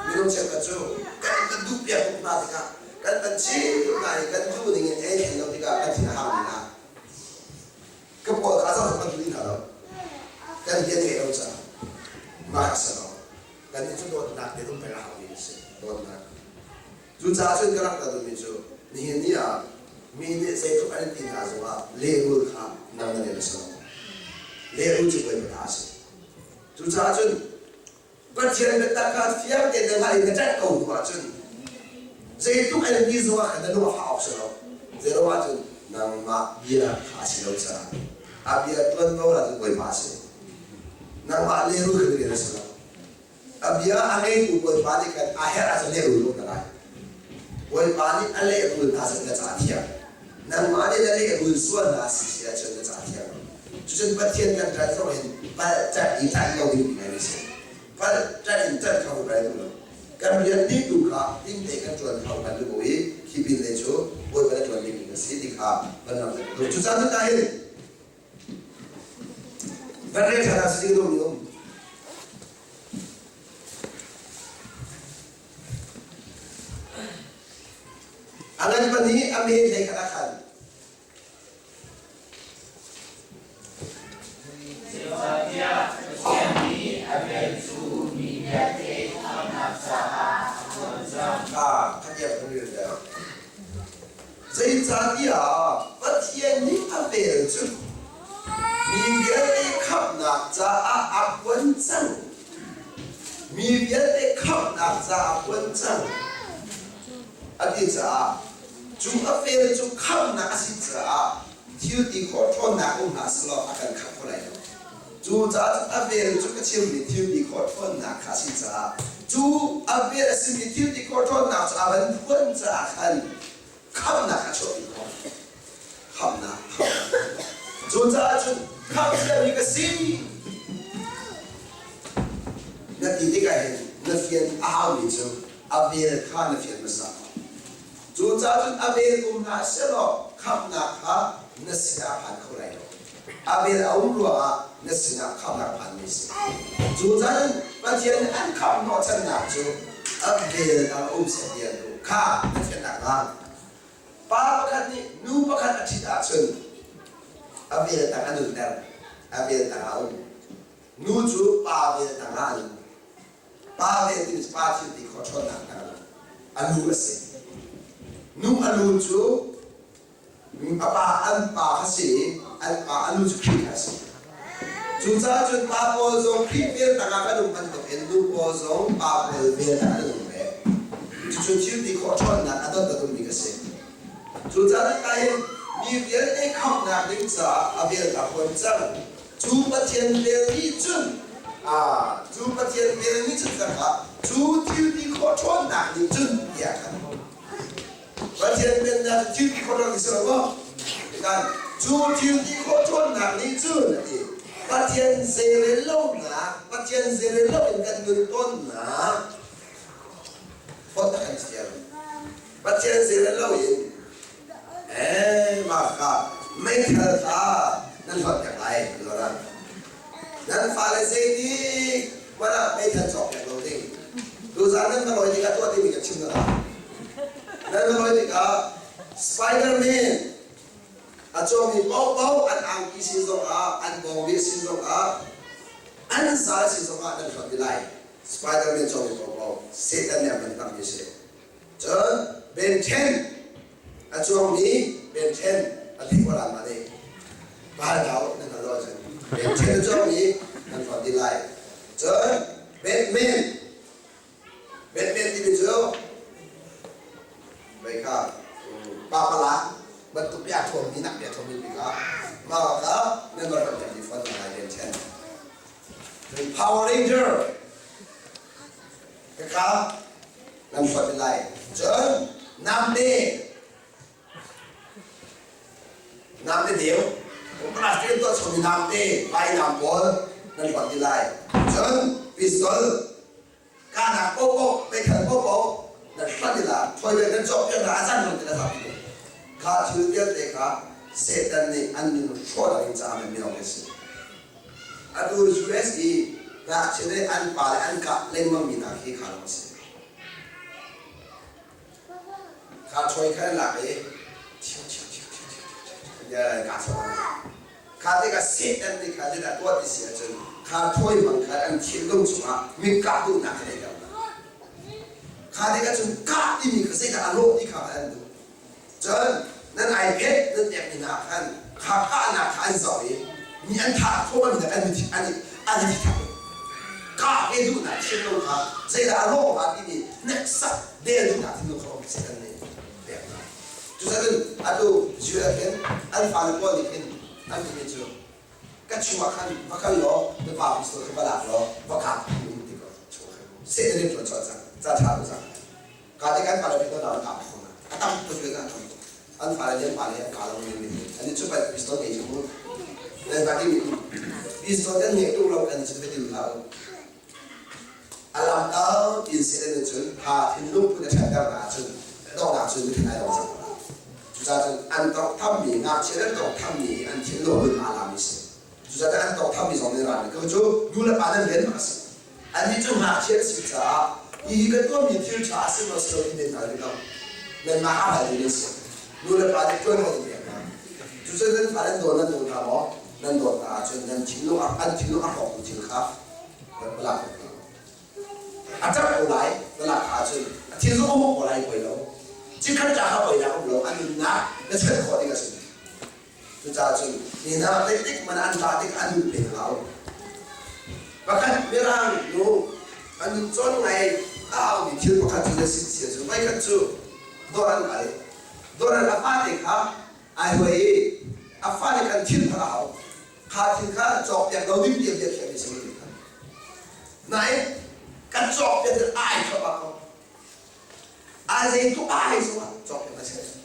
Speaker 1: minung cheukhat cu kan kan duh piak tuk hna tikah kan van chim hna i kan duh ning in ei thlen lo tikah kan thin a hang hna. Ka pawl kha zoh kan duh hna lo. Kan rian ngeih lo caah mah a si lo. Kan nih cu dawtnak te um peng a haumi a si. Dawtnak. Cucaah cun ka rak ka duhmi cu nihin ni ah mi nih zeitluk an ti hna zongah lehrul kha nang na leh a si lo. Lehrul cu voi ta a si. Cucaah cun Pathian biatak kha fiang tein na hngalh i na ṭanh ko hnu ahcun zeitluk an ti zongah khan na lung a fah awk si lo. Zeilo ahcun nangmah bia kha a si lo caah a bia ṭuanvo la cu Bawipa a si. Nangmah lehrul kha na rian a si lo. A bia a ngeitu Bawipa nih khan a herh ahcun lehrul ko na lai. Bawipa nih a lehrul hna cu na ca thiang. Nangmah nih na lehrul sual hna si si ahcun na ca thiang. Cucun Pathian kan ṭan zong hin palh ṭanh i ṭanh lo ding ngai a si. Palh ṭanh in ṭanh kho kan duh lo. Kan rian ding tu kha ding te kan ṭuan kho kan duh i khi pin lei cu Bawipa na ṭuan ding a si ti kha van lam duh. Cucaah cun hin van rel ṭhan ah si ding mi um. A ngan pahnih a men hlei khat a khan.
Speaker 2: Zeicahtiah Pathian nih a vel cu mi vialte khamhnak caah a phuan cang.
Speaker 1: Ah, khat kan rel deuh. Zeicahtiah Pathian nih a vel cu mi vialte khamhnak caah a phuan cang. Mi vialte khamhnak caah a phuan cang. A ti caah cu a fel cu khamhnak a si caah thil ti khawh ṭhawnnak um hlah selaw a kan khamh kho lai lo. Cu caah cun a vel cu ka chimmi thil ti khawh ṭhawnnak kha a si caah cu a vel a simi thil ti khawh ṭhawnnak cu a van phuan caah khan khamhnak a chuahpi khawh. Khamhnak, khamhnak. Cu caah cun khamh ciami ka si na ti tikah hin na fian a haumi cu a vel kha na fian hmasa. Cucaah cun a vel um hlah sehlaw khamhnak kha na sinah a phan kho lai lo. A vel a um ruangah na sinah khamhnak a phanmi a si. Cucaah cun Pathian nih an khamh hnawhchannak cu a vel a um seh ti an duh kha na fiannak hnga. Pa pakhat nih nu pakhat a ṭhit ahcun a vel tang a nunter, a vel tang a um. Nu cu pa vel tang ah a nung. Pa vel timi cu pa thil ti khawh ṭhawnnak tang a lu a si. Nu a lu cu a pa an pa kha si i an pa a lu cu Khrih kha a si. Cucaah cun pa pawl zong Khrih vel tangah kan um bantukin nu pawl zong pa pawl vel tangah an um ve. Cucu thil ti khawh ṭhawnnak a dot a ummi ka si. Cucaah kahin mi vialte khamhnak ding caah a vel a huan cang. Cu Pathian vel nih cun cu Pathian vel nih cun zakah cu thil ti khawh ṭhawnnak nih cun tiah khan Pathian pennak cu thil ti khawh ṭhawnnak si lo maw? Kan cu thil ti khawh ṭhawnnak nih cun a ti Pathian zeirel lonak Pathian zeirel lo in kan nun tawnnak phot a kan siam. Pathian zeirel lo in mah kha meithal kha nan hlawt piak lai an Nan fale zeitik hmanh ah meithal cawk piak lo ding. Tuzaan nan va lawi tikah tuah dingmi ka chim hna. Nan va lawi tikah Spider-Man a cawmi paohpaoh an angki sin zongah an bawngbi sin zongah an zal sin zongah nan hlawt ti lai. Spider-Man cawmi paohpaoh Satan nih a hman takmi a si. Cun Ben 10 a cuangmi Ben 10 a theih wala ma nih bahal hau nan hngalh lo ahcun Ben 10 a cuangmi nan hlawt dih lai. Cun Batman Batman timi cu mei kha. Mah kha nan va rak i fon ngai den chen. Power Ranger kha nan hruat lai. Cun namte namte deu plastic tuah chom namte vainam pawl nan hruat ti lai. Cun pistol kahnak paohpaoh meithal paohpaoh nan hlat i la ṭhawi nan cawkpiak hna a can lo ti na zap ti kha thil vialte kha Satan nih an min hrawh ding caah nan mino a si. Atu US i ngakchia nih an pa le an kah lengmang mi hna khi kha lawng a si. Kha ṭhawi kha an lak i chiu chiu chiu chiu chiu chiu kah chuah Kha tikah Satan nih kha zeidah tuah ti si ahcun kha thawi hmang khan an thinlung chungah mi kah duhnak kha neihter hna. Kha tikah cun kah timi kha zeidah a lawh ti kha an duh. Cun nan iPad nan pekmi hna khan kha kahnak kha an zoh i mi an thah thawhmi hna an an an i thak. Kah ve duhnak thinlung kha zeidah a lawh hnga timi hneksak del duhnak thinlung kha um Satan nih pek hna. Cucaah atu Judah hin an fale pawl nih hin an timi cu ka chungah khan va kal law na pa pistol kha va lak law va kap ti ti ko chungah khan Satan nih ṭuan chuah cang ca ṭha tu cang ka te kan fale pistol an kap kho a tam tuk le a tam tuk an fale le fale an ka lo men men an cu pa pistol ngei cu nan ka ti pistol kan ngei tuk lo kan cu va til hlah u A lam tampi in Satan nih cun ha thinlung phun a ṭhatter hna ahcun donghnak cun mithen ai dong cang ko lai. Cucaah cun an tawnghthammi ngakchia an tawnghthammi hi an thinlung mit aa lami a si. Cucaah an tawnghthammi zong nih ralmi ko cu nu le pa nan rian bak a si. Annih cu ngakchia an si caah hihi kan tuahmi thil ṭha a si maw si lo ti men hna rih lo. Nanmah aa hngal ding an si. Nu le pa nih ṭuanvo nan pek hna. Cucaah nan fa nan daw nan daw hna maw? Nan dawt hna ahcun nan thinlung an thinlung a hrawktu thil kha lak a ṭap ko lai na lak ahcun a thil zong a hmuh ko lai poi lo cikhat ca kha poi nak um lo a nunnak na chanh khawh ding a si cucaah cun ni hna zeitik man an tla tik an nun peng hau pakhat mirang nu an nun cawn ngai a aumi thil pakhat cu na sin sia cu voikhat cu dawr an kal dawr an a fate kha ai hoi i a fale kan thil kha a hau Kha thil kha cawkpiak lo ding tiah bia khiahmi si ti kha. Nain kan cawkpiak cu ai thluahmah ko. Ai zei tluk ai zongah cawkpiak a si.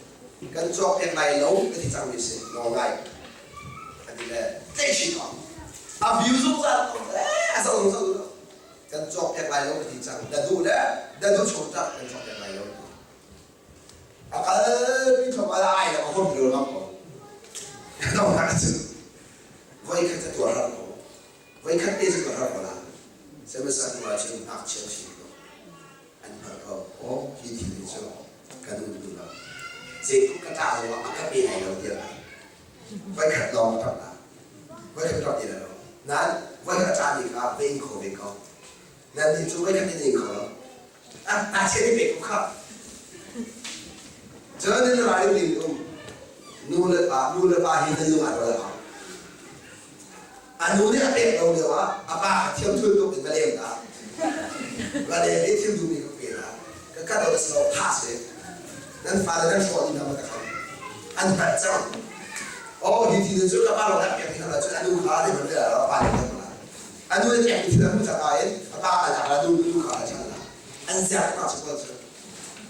Speaker 1: Kan cawkpiak lai lo ka ti cangmi si nawl ngai. A ti le tleihsi ko. A view zungzal ko. Eh, a zoh zungzal lo. Kan cawkpiak lai lo ka ti cang. Na duh le na duh chung tak kan cawkpiak lai lo. A kalpi thluahmah ah ai le a hom lulmang ko. Donghnak cun voikhat a tuar har ko. Voikhat te cu tuar har ko la. Sihmanhsehlaw hnu ah cun ngakchia fim ko. An hngalh ko. Aw, hi thil hi cu ka duh duh lo. Zeitluk ka ṭah zongah a ka pe lai lo tiah voikhat lawng ka ṭap la. Voikhat ka ṭap ti lai lo. Nain voikhat a ṭahmi kha va in kho ve ko. Nannih cu voikhat in in kho lo. A chia ni pek ko kha. Cun in ralring ding um. Nu le pa, nu le pa hi nan lung aa rual a hau. A nu nih a pek lo lio ah a pa kha thiam thul tuk in va leng ta. Va leng i thil duhmi ka pe la. Ka kat lo si lo tha si. Nan fale nan hrawh dih hna ma ka khan. An hngalh cang. Oh, hi thil cu ka pa lo dah pek ti hna cun a nu kha le man le a pa le kan la. A nu nih pek thil a hmuh cang in a pa a lak la nu nu kha a chan la. An ziak ma cu ko cu.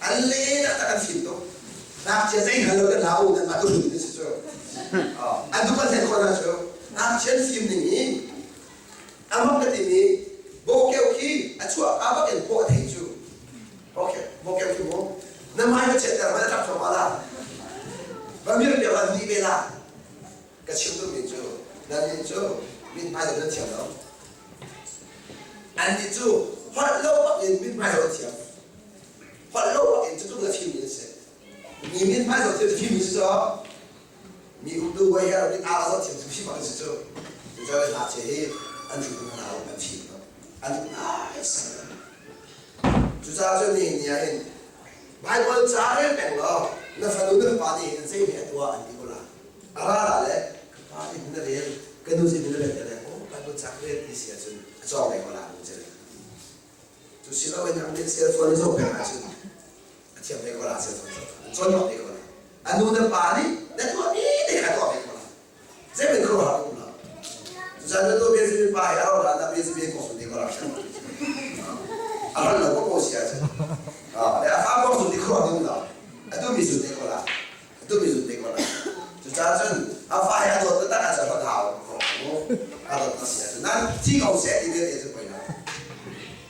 Speaker 1: An le taktak an fim tuk. Ngakchia zei hngal lo kan hlah u nan mah tuhrin ti si cu. An duh kan hlen khawh hna cu. Ngakchia an fim ning hi amah ka timi bawkeu khi a chuah ka bak in paw a thei cu. Okay, bawkeu khi mu. Na mai na chiatter ma na ṭap thluahmah la. Va mir piak la ni ve la. Ka chim duhmi cu nannih cu mithmai zoh nan thiam lo. Annih cu holh lo bak in mithmai zoh an thiam. Holh lo bak in cucu na fimmi an si. Mi mithmai zoh thiam cu fimmi si cu. Mi umtu voi he mit aa zoh thiam cu fim bak an si cu. Cucaah ngakchia hi an hrutu hna lo an fim lo. An ngai sang. Cucaah cun nihin ni ah hin Baibal ca rel peng law na fanu na fapa nih hin zei hme a tuah an ti ko lai. A ra la le ka pa nih na rel, ka nu sin na rel te le oh Bible ca ka rel ti si ahcun a cawng ve ko la nu cun. Cu si lo in nang nih cell phone na zoh peng ahcun a thiam ve ko la cell phone zoh. An cawn bak ve ko la. A nu na pa nih na tuahmi te kha tuah ve ko la. Zei Cucaah tu Benjamin pa hi a rauh hlan ah Benjamin kong te ko rak chim. A ran lo ko ko si ahcun. Le a fa kong zun ti khuah ding lo. Atu mi zun te ko la. Atu mi zun te ko la. Cucaah cun a fa hi a dawt taktak ahcun hot hau. A dawt tak si ahcun. Nan thi ko seh ti vialte cu poi lo.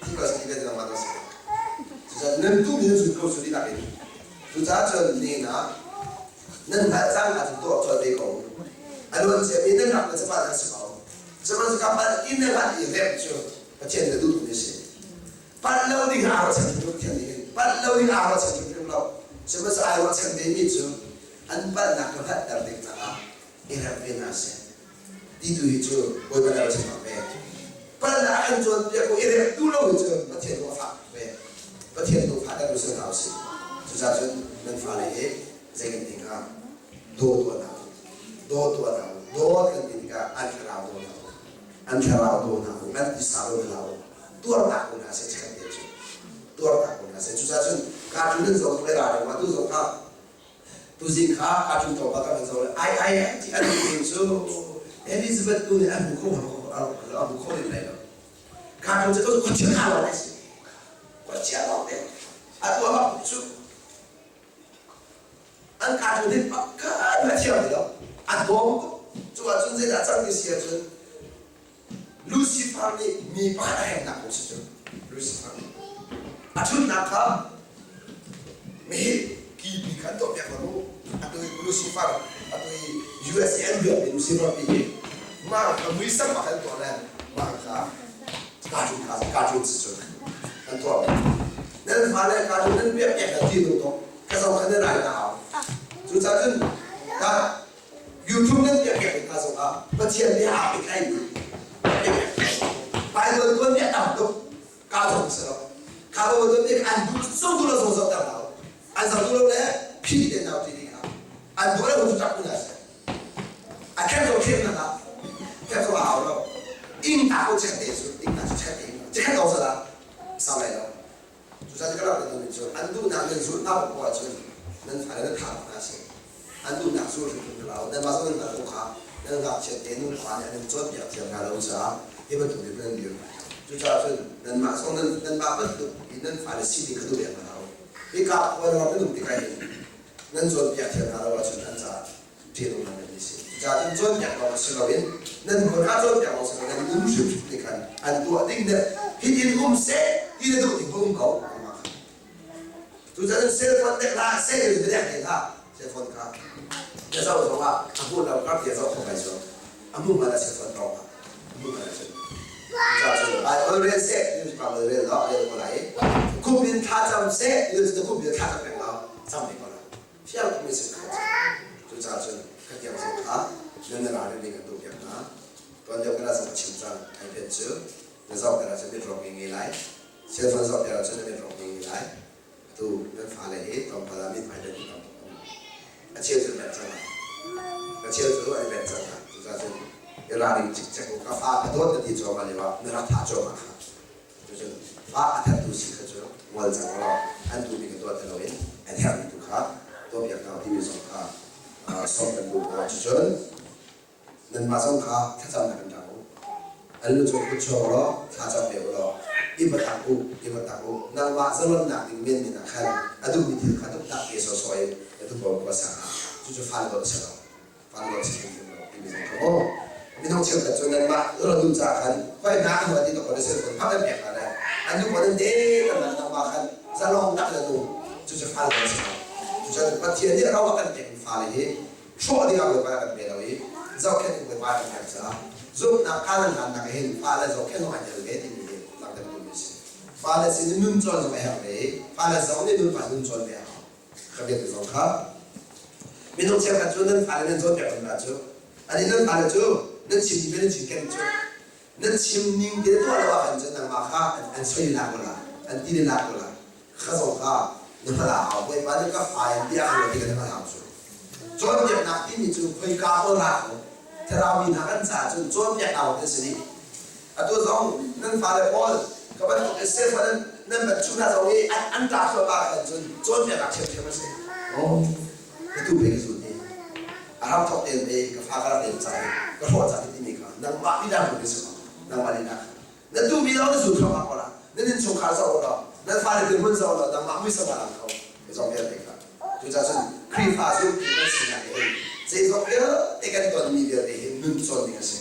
Speaker 1: Thi ko seh ti vialte nangmah dawt si. Cucaah nan tu mi nan zun ko su dihlak in. Cucaah cun nihin ah nan hngalh cang ahcun tuah colh ve ko. A luan ciami nan rak na capal an si ko. Sihmanhsehlaw ka palh in na hngalh i remh cu Pathian na duhmi a si. Palh lo ding aa ruahchan hrim Pathian nih hin palh lo ding aa ruahchan hrimhrim lo. Sihmanhsehlaw ai ruahchan vemi cu an palhnak ka hngalhter ding caah i remh ve hna seh. Ti tu hi cu Bawipa nih a ruahchan bak ve. Palhnak a kan cawnpiak ko i remh duh lo hi cu Pathian tu a fak ve. Pathian tu fa kan si hna usih. Cucaah cun nan fale hi zei kan ti hnga? Daw tuah hna u. Daw tuah hna u. Dawt kan ti tikah an thlarau daw hna u. An thlarau daw hna u. An tisa daw hna u. Tuarnak ko hna seh chikkhat te cu. Tuarnak ko hna seh. Cucaah cun cartoon nan zoh le ralring ma tu zoh kha tuzing kha cartoon to ba kan zoh le ai ai ai ti an ding cu Elizabeth tu nih an hmu kho a hmu kho rin lai lo. Cartoon cu khuachia kha lo lai si. Khuachia lawng te. Atu a bak cu an cartoon hi pakhat hmanh thiam ti lo. A dawm tuk. Cu ahcun zeidah cang ti si ahcun Lucifer nih mi pakhat a hengnak kong si cu. Lucifer nih a ṭhutnak kha meheh kipi kha an tuahpiak hna mu. Atu i Lucifer, atu i USA an biakmi Lucifer pi hi mah kha muisam ah kan tuah le mah kha cartoon kha cartoon si cu an tuah. Nan fale cartoon nan biakpiak hna ti nu to ka zoh kha nan rai na hau. Cucaah cun ka YouTube nan piak hna zongah Pathian nih aa pehtlaimi Bible tuanbia tam tuk kaa thong si lo. Kha Bible tuanbia an duh zo duh lo zong zohter hna u. An zoh duh lo le phih te hna u ti ding kha. An duh le hun cu hna seh. A khem zo khem hna hlah. Khem zo a hau lo. Ing ta ko chiat te cu ing ta cu chiat te chiat ko sala sau lai lo. Cucaah ka rak duhmi cu an duhnak nan zulh hna poah ahcun nan fale nan thah hna seh. An duhnak zul hrimhrim hlah u. Nanmah zong nan hngalh ko kha nan ngakchiat te nupa nih an in cawnpiak thiam hna lo caah hi bantuk nih nan dir. Cucaah cun nanmah zong nan nanmah bantuk in nan fale si ding kha duh piak hna u. Hika khua ram nan um tikah hin nan cawnpiak thiam hna lo ahcun an caah ṭihnung nan ni si. Cucaah cun cawnpiak lawng si loin nan hmurka cawnpiak lawng si loin nan um hrimhrim nih khan an tuah ding le hitin um seh ti na duh ding um ko. Cucaah cun cell phone tek hlah, seh in biadek te hlah. Cell phone kha na zoh zong ah a hmu lo kar ti a zoh kho kai cu. A hmu hmanh ah cell phone tawng ah a hmu hmanh ah cun. Cucaah cun Bible rel seh, ti Bible rel lo, rel ko lai. Kum in thla cam seh, ti kum in thla cam peng lo, cam ve ko lai. Fiang tuk mi si kha. Cucaah cun khatiang zong kha nan na ralrin ding kan duh piak hna. Tuan deuh kan zong ka chim cang. iPad cu na zoh ter ahcun mit rawk ngei lai. Cell phone zoh ter ahcun na mit rawk ngei lai. Atu nan fale hi tlawmpal ah mithmai nan tam tuk. A cheu cu an cang. A cheu cu an ven cang. Cucaah cun i ralring cikcek u. Ka fa ka dawt na ti cuahmah lio ah na rak thah cuahmah kha. Cucun fa a thattu si kha cu ngol cang law an duhmi ka tuah ti loin an herhmi tu kha tuahpiak hna timi zong kha sawm kan duh hna. Cucun nanmah zong kha thlacamnak in ṭang u. An lu cung kut chuak law thlacam ve u law i va tak u, i va tak u. Nangmah zalonnak ding menmen ah khan a duhmi thil kha tuktak te sawsawh in na tupaw khua sang ah cucu fale dawt a si lo. Fale dawt si hrimhrim lo timi zong kha maw minung cheukhat cu nanmah zalon caah khan hoi hna an huat i tokon na cellphone phak an pek hna le an nu an te kan nangmah khan zalong tak na nu cucu fale dawt si lo. Cucun Pathian nih ro a kan pek fale hi hrawh ding ah Bawipa kan pe lo i zohkhenh in Bawipa kan pek caah zumhnak kha nan hlannak hin fale zohkhenh zong ai tel ve timi hi langhter duhmi a si. Fale sin in nun cawn zong a herh ve i fale zong nih nun fa nun cawn ve a hau. Ka biak zong kha minung cheukhat cu nan fale nan cawnpiak hna cu ani nan fale cu nan chim ning nan chim ken cu nan chim ning te tuah lo ah khan cun nangmah kha an soi lak ko la an ti lak ko la kha zong kha na hngalh a hau Bawipa nih ka fa in bia ka ti ka na hngalh hau cu cawnpiaknak timi cu khoika ko ra ko thlarau mi hna kan caah cun cawnpiak hau te si dih atu zong nan fale pawl ka bantuk in sefa nan nan ban chung hna zong i an an ṭa thluahmah khan cun cawnpiaknak ṭhiamṭhiam a si oh atu pe ka zun hi a A hramthawk tein pei ka fa ka rak lem cang i ka hrawh cang i timi kha nangmah lila hmun in si ko. Nangmah lila kha. Na duhmi lawng na zul thluahmah ko la. Nan innchungkhar zoh law, nan fale dirhmun zoh law, nangmah muisam ah lang kho. Zeizong vialte kha. Cucaah cun Khrihfa zumtu kan sinak hi zeizong vialte kan tonmi vialte hi nun cawn ding a si.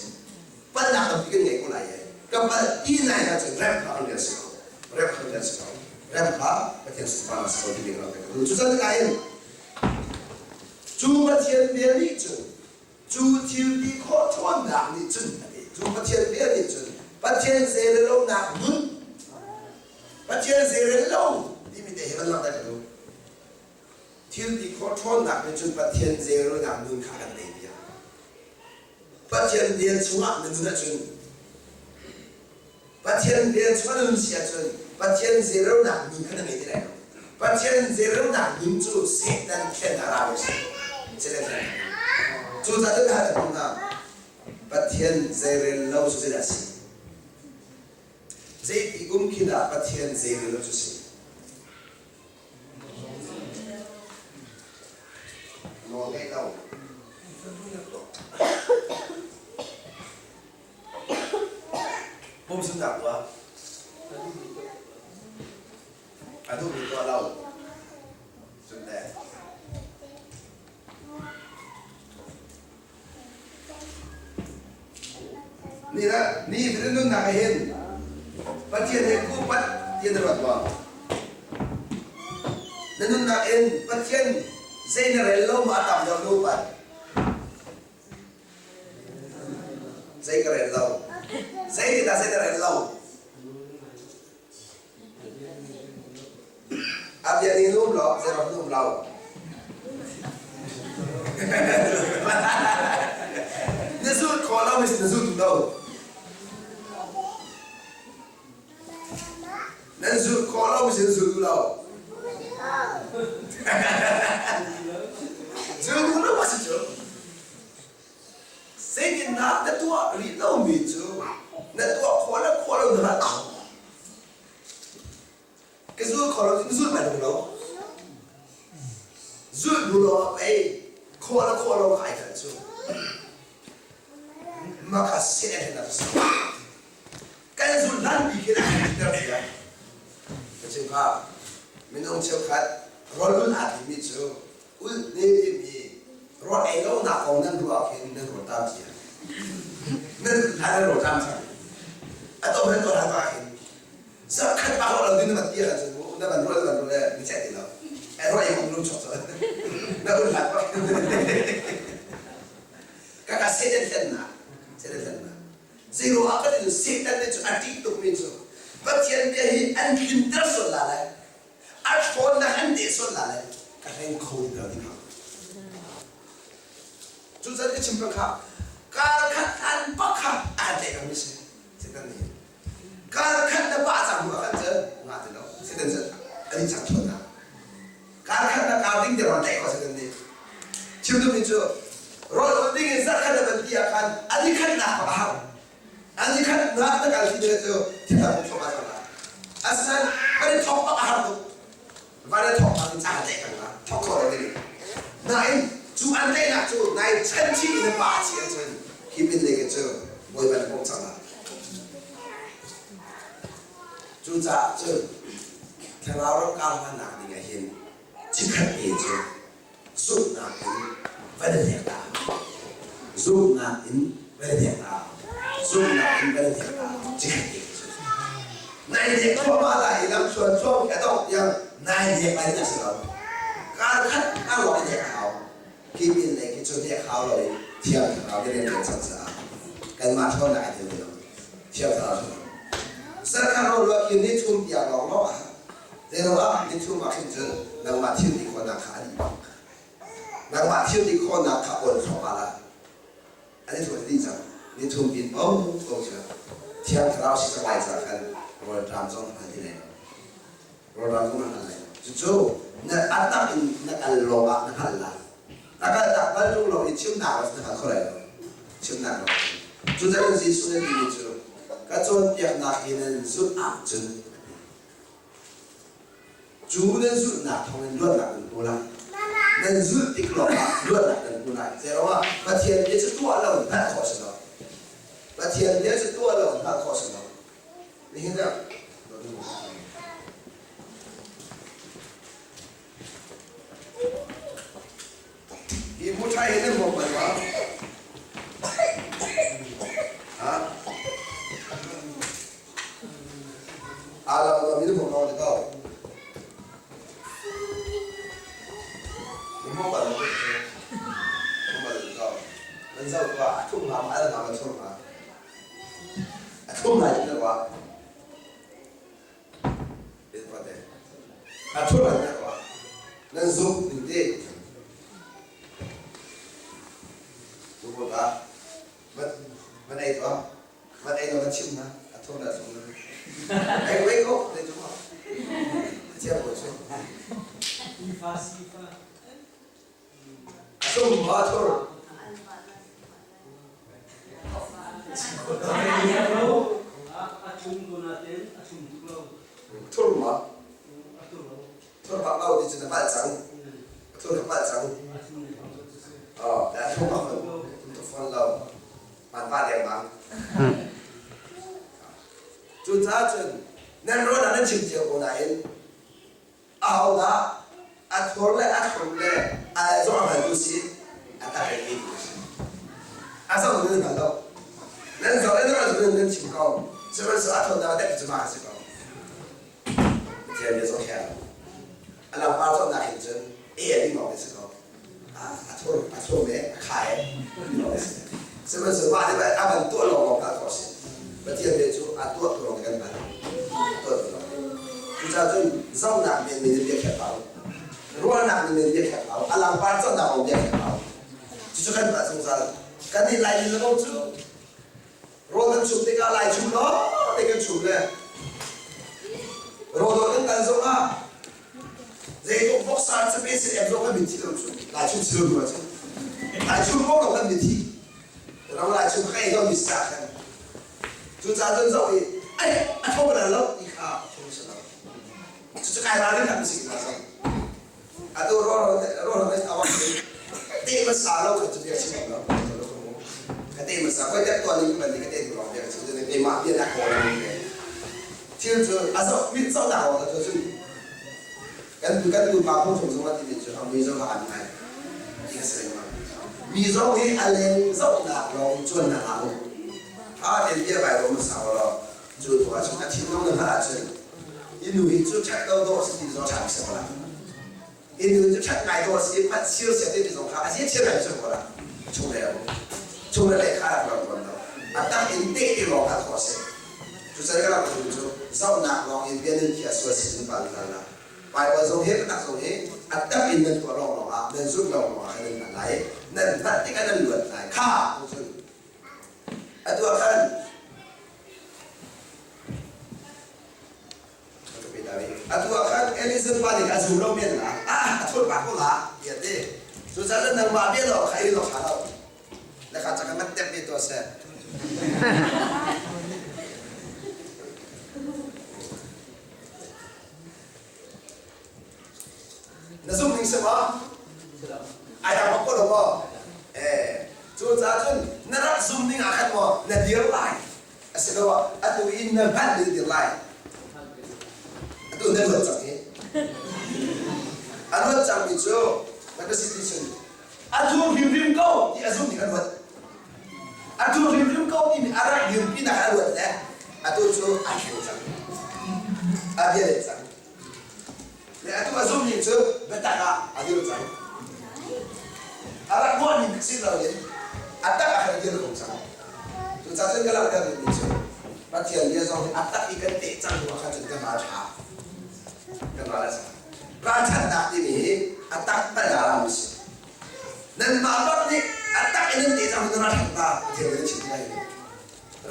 Speaker 1: Palhnak tampi kan ngei ko lai i ka palh ti nai hna cun remh kha kan rian si ko. Remh kha kan rian si ko. Remh kha Pathian sunparnak si ko ti ding ka duh. Cucaah tikah hin cu Pathian bia nih cun cu thil ti khawh ṭhawnnak nih cun a ti. Cu Pathian bia nih cun Pathian zeirellonak nun Pathian zeirel lo timi te hi van langhter ka duh. Thil ti khawh ṭhawnnak nih cun Pathian zeirelnak nun kha kan tei piak. Pathian vel chungah na nun ahcun Pathian vel chungah na nun si ahcun Pathian zeirelnak nun kha na ngei ti lai lo. Pathian zeirelnak nun cu Satan thlen a ra mi si. Satan thlen. Cucaah cun hal ka hna. Pathian zeirel lo cu zeidah a si? Zeiti kum khi dah Pathian zeirel cu si? Nawl ngeih lo. Pumsunnak tuah. A duhmi tuah lo. Cun le. Ni ni nunnak ah hin Pathian he kupat ti na ruat maw? Na nunnak in Pathian zei na rel lo ma a tam deuh na upat? Zei ka rel lo. Zei dah zei na rel lo? A bia nih num lo, zei ram num lo. Na zul khawh lo na zul duh lo. Nan zul khawh lo na zul duh lo. Zul duh lo ma si cu. Zeitindah na tuah rih lomi cu na tuah khawh le khawh lo na hngalh lo. Ka zul kho lo cu zul bal lo. Zul bu lo ah pei khawh le khawh lo kha ai khat cu. Maka seh na sa. Kan zul hlan bi khi na ter cia. Ka chim kha minung cheukhat rawl aa timi cu ulh ne timi rawl ei lonak kong nan ruah khin nan rawl tam cia nan hlan nan rawl tam cia a tom nan tuah hlan khin zakhat pa lo din na ti han cu na ban rual ban rual mi che ti lo ai ruai hong lu chok chok na un hlat pa ka ka seten thlen na seten thlen na zero ah kan in satan ne chu a ti tuk mi chu Pathian bia hi an tlinter sual la lai A ṭhawnnak an teh sual la le ka hleng kho ti lo ti kha. Cucan ka chim peng kha kar khat hlan pakhat aa tlaih kami si. Satan nih kar khat na pah cang hnu ah khan cun ngah ti lo. Satan cu an i cang ṭhawnnak. Kar khat na kar ding te ron tlaih kho Satan nih. Chim duhmi cu rawl ulh ding in zarh khat na van ti ah khan a ni khatnak a har. An i khat nak na kal ti cu thil um thawk a la. Asinain van i thawk bak a har tuk. Van i thawk bak in caan tlaih kan la. Thawk kho lo ding. Nain cu an tlaihnak cu nai chan chih in pa chi ahcun hi pin lei cu Bawipa na bawmh cang la. Cucaah cun thlarau ram kar hlannak ding ah hin chikhat te cu zumhnak in van i hnek ta. Zumhnak in van i hnek ta. Zumhnak in van i hnek ta. Cikhat te cu. Nai hnek thluahmah lai i lamthluan thluang khi a dongh tiang nai hnek lai ti a si lo. Kar khat kar lawng i hnek a hau. Khi pin lei khi cu hnek hau lo i Thiang Thlarau nih rian ṭuan cang caah kanmah ṭhawnnak ai tel ti lo. Thiang Thlarau ṭhawnnak. Zarkhat rawlruah khi ni thum tiang lawnglawng ah Zeiruangah nithum ah khin cun nangmah thil ti khawhnak kha a dih bak. Nangmah thil ti khawhnak kha awn thluahmah la. An i thua dih cang. Nithum pin po ko cu Thiang Thlarau si cang lai caah khan rawlṭam zong an ti lai lo. Rawlṭam zong an lai lo. Cucu na a tak in na kal lawng ah na hngalh lai. Na kal tak bal ṭung lo i chimnak na hngal kho lai lo. Chimnak lo. Cucaah Jesuh nih a timi cu ka cawnpiaknak hi nan zulh ahcun Cu nan zulhnak thawngin luatnak nan hmu lai. Nan zulh tik lawngah luatnak nan hmu lai. Zeiruangah Pathian bia cu tuah lo hngalh khawh si lo. Pathian bia cu tuah lo hngalh khawh si lo. Nihin ah Hi bu ṭhai hi nan hmuh bal ma? Ha? Aa lo lo mi na hmuh ko le ko. Na hmuh bal lo hmuh bal lo ko. Nan zoh tuah a thum nga ma al nga ma thum nga. A thum lai ti lo ah. A thur an tuah. Nan zumh ning te. Zumh ka. Van ei tuah. Van ei lo van chim na. A thur na zumh na. Ei wei ko te tu. Chia ko chu.
Speaker 4: Ifa sifa.
Speaker 1: Sum ma thur.
Speaker 4: A tlum ko nain a thlum tuk lo.
Speaker 1: Thur ma?
Speaker 4: A tur lo.
Speaker 1: Thur bak lo ti cun a palh cang. A thur ka palh cang.
Speaker 4: A thlum le bang cu si.
Speaker 1: Oh, a thlum bak lo. Thlum tuk fawn lo. Man pa leng bang. Cucaah cun nan rawn ah nan chim cio ko nain Ahodah a thur le a thlum le a zong a hngaltu si a tak in eitu a si. A zoh nan hngal lo. Nan zoh le nan zoh nan chim ko. Sihmanhsehlaw a thawtnak dek cu mah a si ko. Pathian bia zong he a langpar cawhnak hin cun e a ding awk a si ko. A thur a thur e a khai e a si. Sihmanhsehlaw mah nih a van tuah lawng lawng kha a si. Pathian bia cu a tuah tu lawng kan hngalh. Tuah tu lawng. Cucaah cun zohnak men men in bia khiak hau. Ruahnak men men bia khiak hau. A langpar cawhnak lawng bia khiak hau. Cucu kan tuah zungzal. Kan nih Lai le ko cu rawl kan chum tikah Lai chum law te kan chum le rawl kan kal zong ah zeitluk voksa cape sin em zong kan mit thi lo cu Lai chum si lo nu ahcun Lai chum ko lo kan mit thi ram Lai chum ka ei lo mi sa khan cucaah cun zoh i ai a tho bal lo ti kha a tho si lo cucu kai ralrin dah si na zong atu ro ro ro awak te ma sa lo kha cu bia chim lo ka te ma sa koi tek tuan ning ban ka te du rong bia chim te te ma bia na ko lo thil cu a zoh mit zoh na ro ta cu kan kan nu pa phung chung zong ti cu mi zo ha an ngai ti ka se ma mi zo hi a leng zohnak lawng chuan na hau tha ten bia bai ro ma sa lo cu tu ah cun a thinlung na hngalh ahcun i nu hi cu ṭhat lo dawh si ti zong ṭha si ko la i nu cu ṭhat ngai dawh si hmanh sir sia ti zong kha a zia chir ngai cu ko la chung le chung le lei kha rak ram tawn lo a tak in te ti lawng kha khawh si cu can ka rak cu zohnak lawng in bia nun khi a sual si zungzal la Baibal zong hi biatak zong hi a tak in nan tuah lawng lawng ah nan zumh lawng lawng ah khan nan hngalh lai nan hngalh tikah nan luat lai kha cun atu ah khan atu ah khan Ellison pa nih a zum lo men la ah a thur pa ko la ti a ti cucaah nangmah bia lo kha i lo kha lo le kha caka man tep ve tuah seh Na zumh ning si maw? Ai dang bak ko lo maw? Eh, cucaah cun na rak zum ning ah khan maw na dir lai? Asiloah atu in na hngalh ning dir lai? Atu na luat cang hi. A luat cangmi cu na ka si ti cun a thur hrimhrim ko ti a zum ning a luat. A thur hrimhrim ko timi a rak dirpi nak a luat le atu cu ai thleng cang. A bia let cang. Le atu a zum ning cu biatak ah a dir cang. A rak ruah ning si loin a tak ah khan a dir ko cang. Cucaah cun ka langhter duhmi cu Pathian bia zong hi a tak i kan teh cang hnu ah khan cun kan ral ṭha. Kan ral a ṭha. Ralṭhatnak timi hi a tak bal a rami si. Nanmah bak nih a tak in nan teh cang hnu nan ralṭhat la Pathian nih nan chim tikah hin.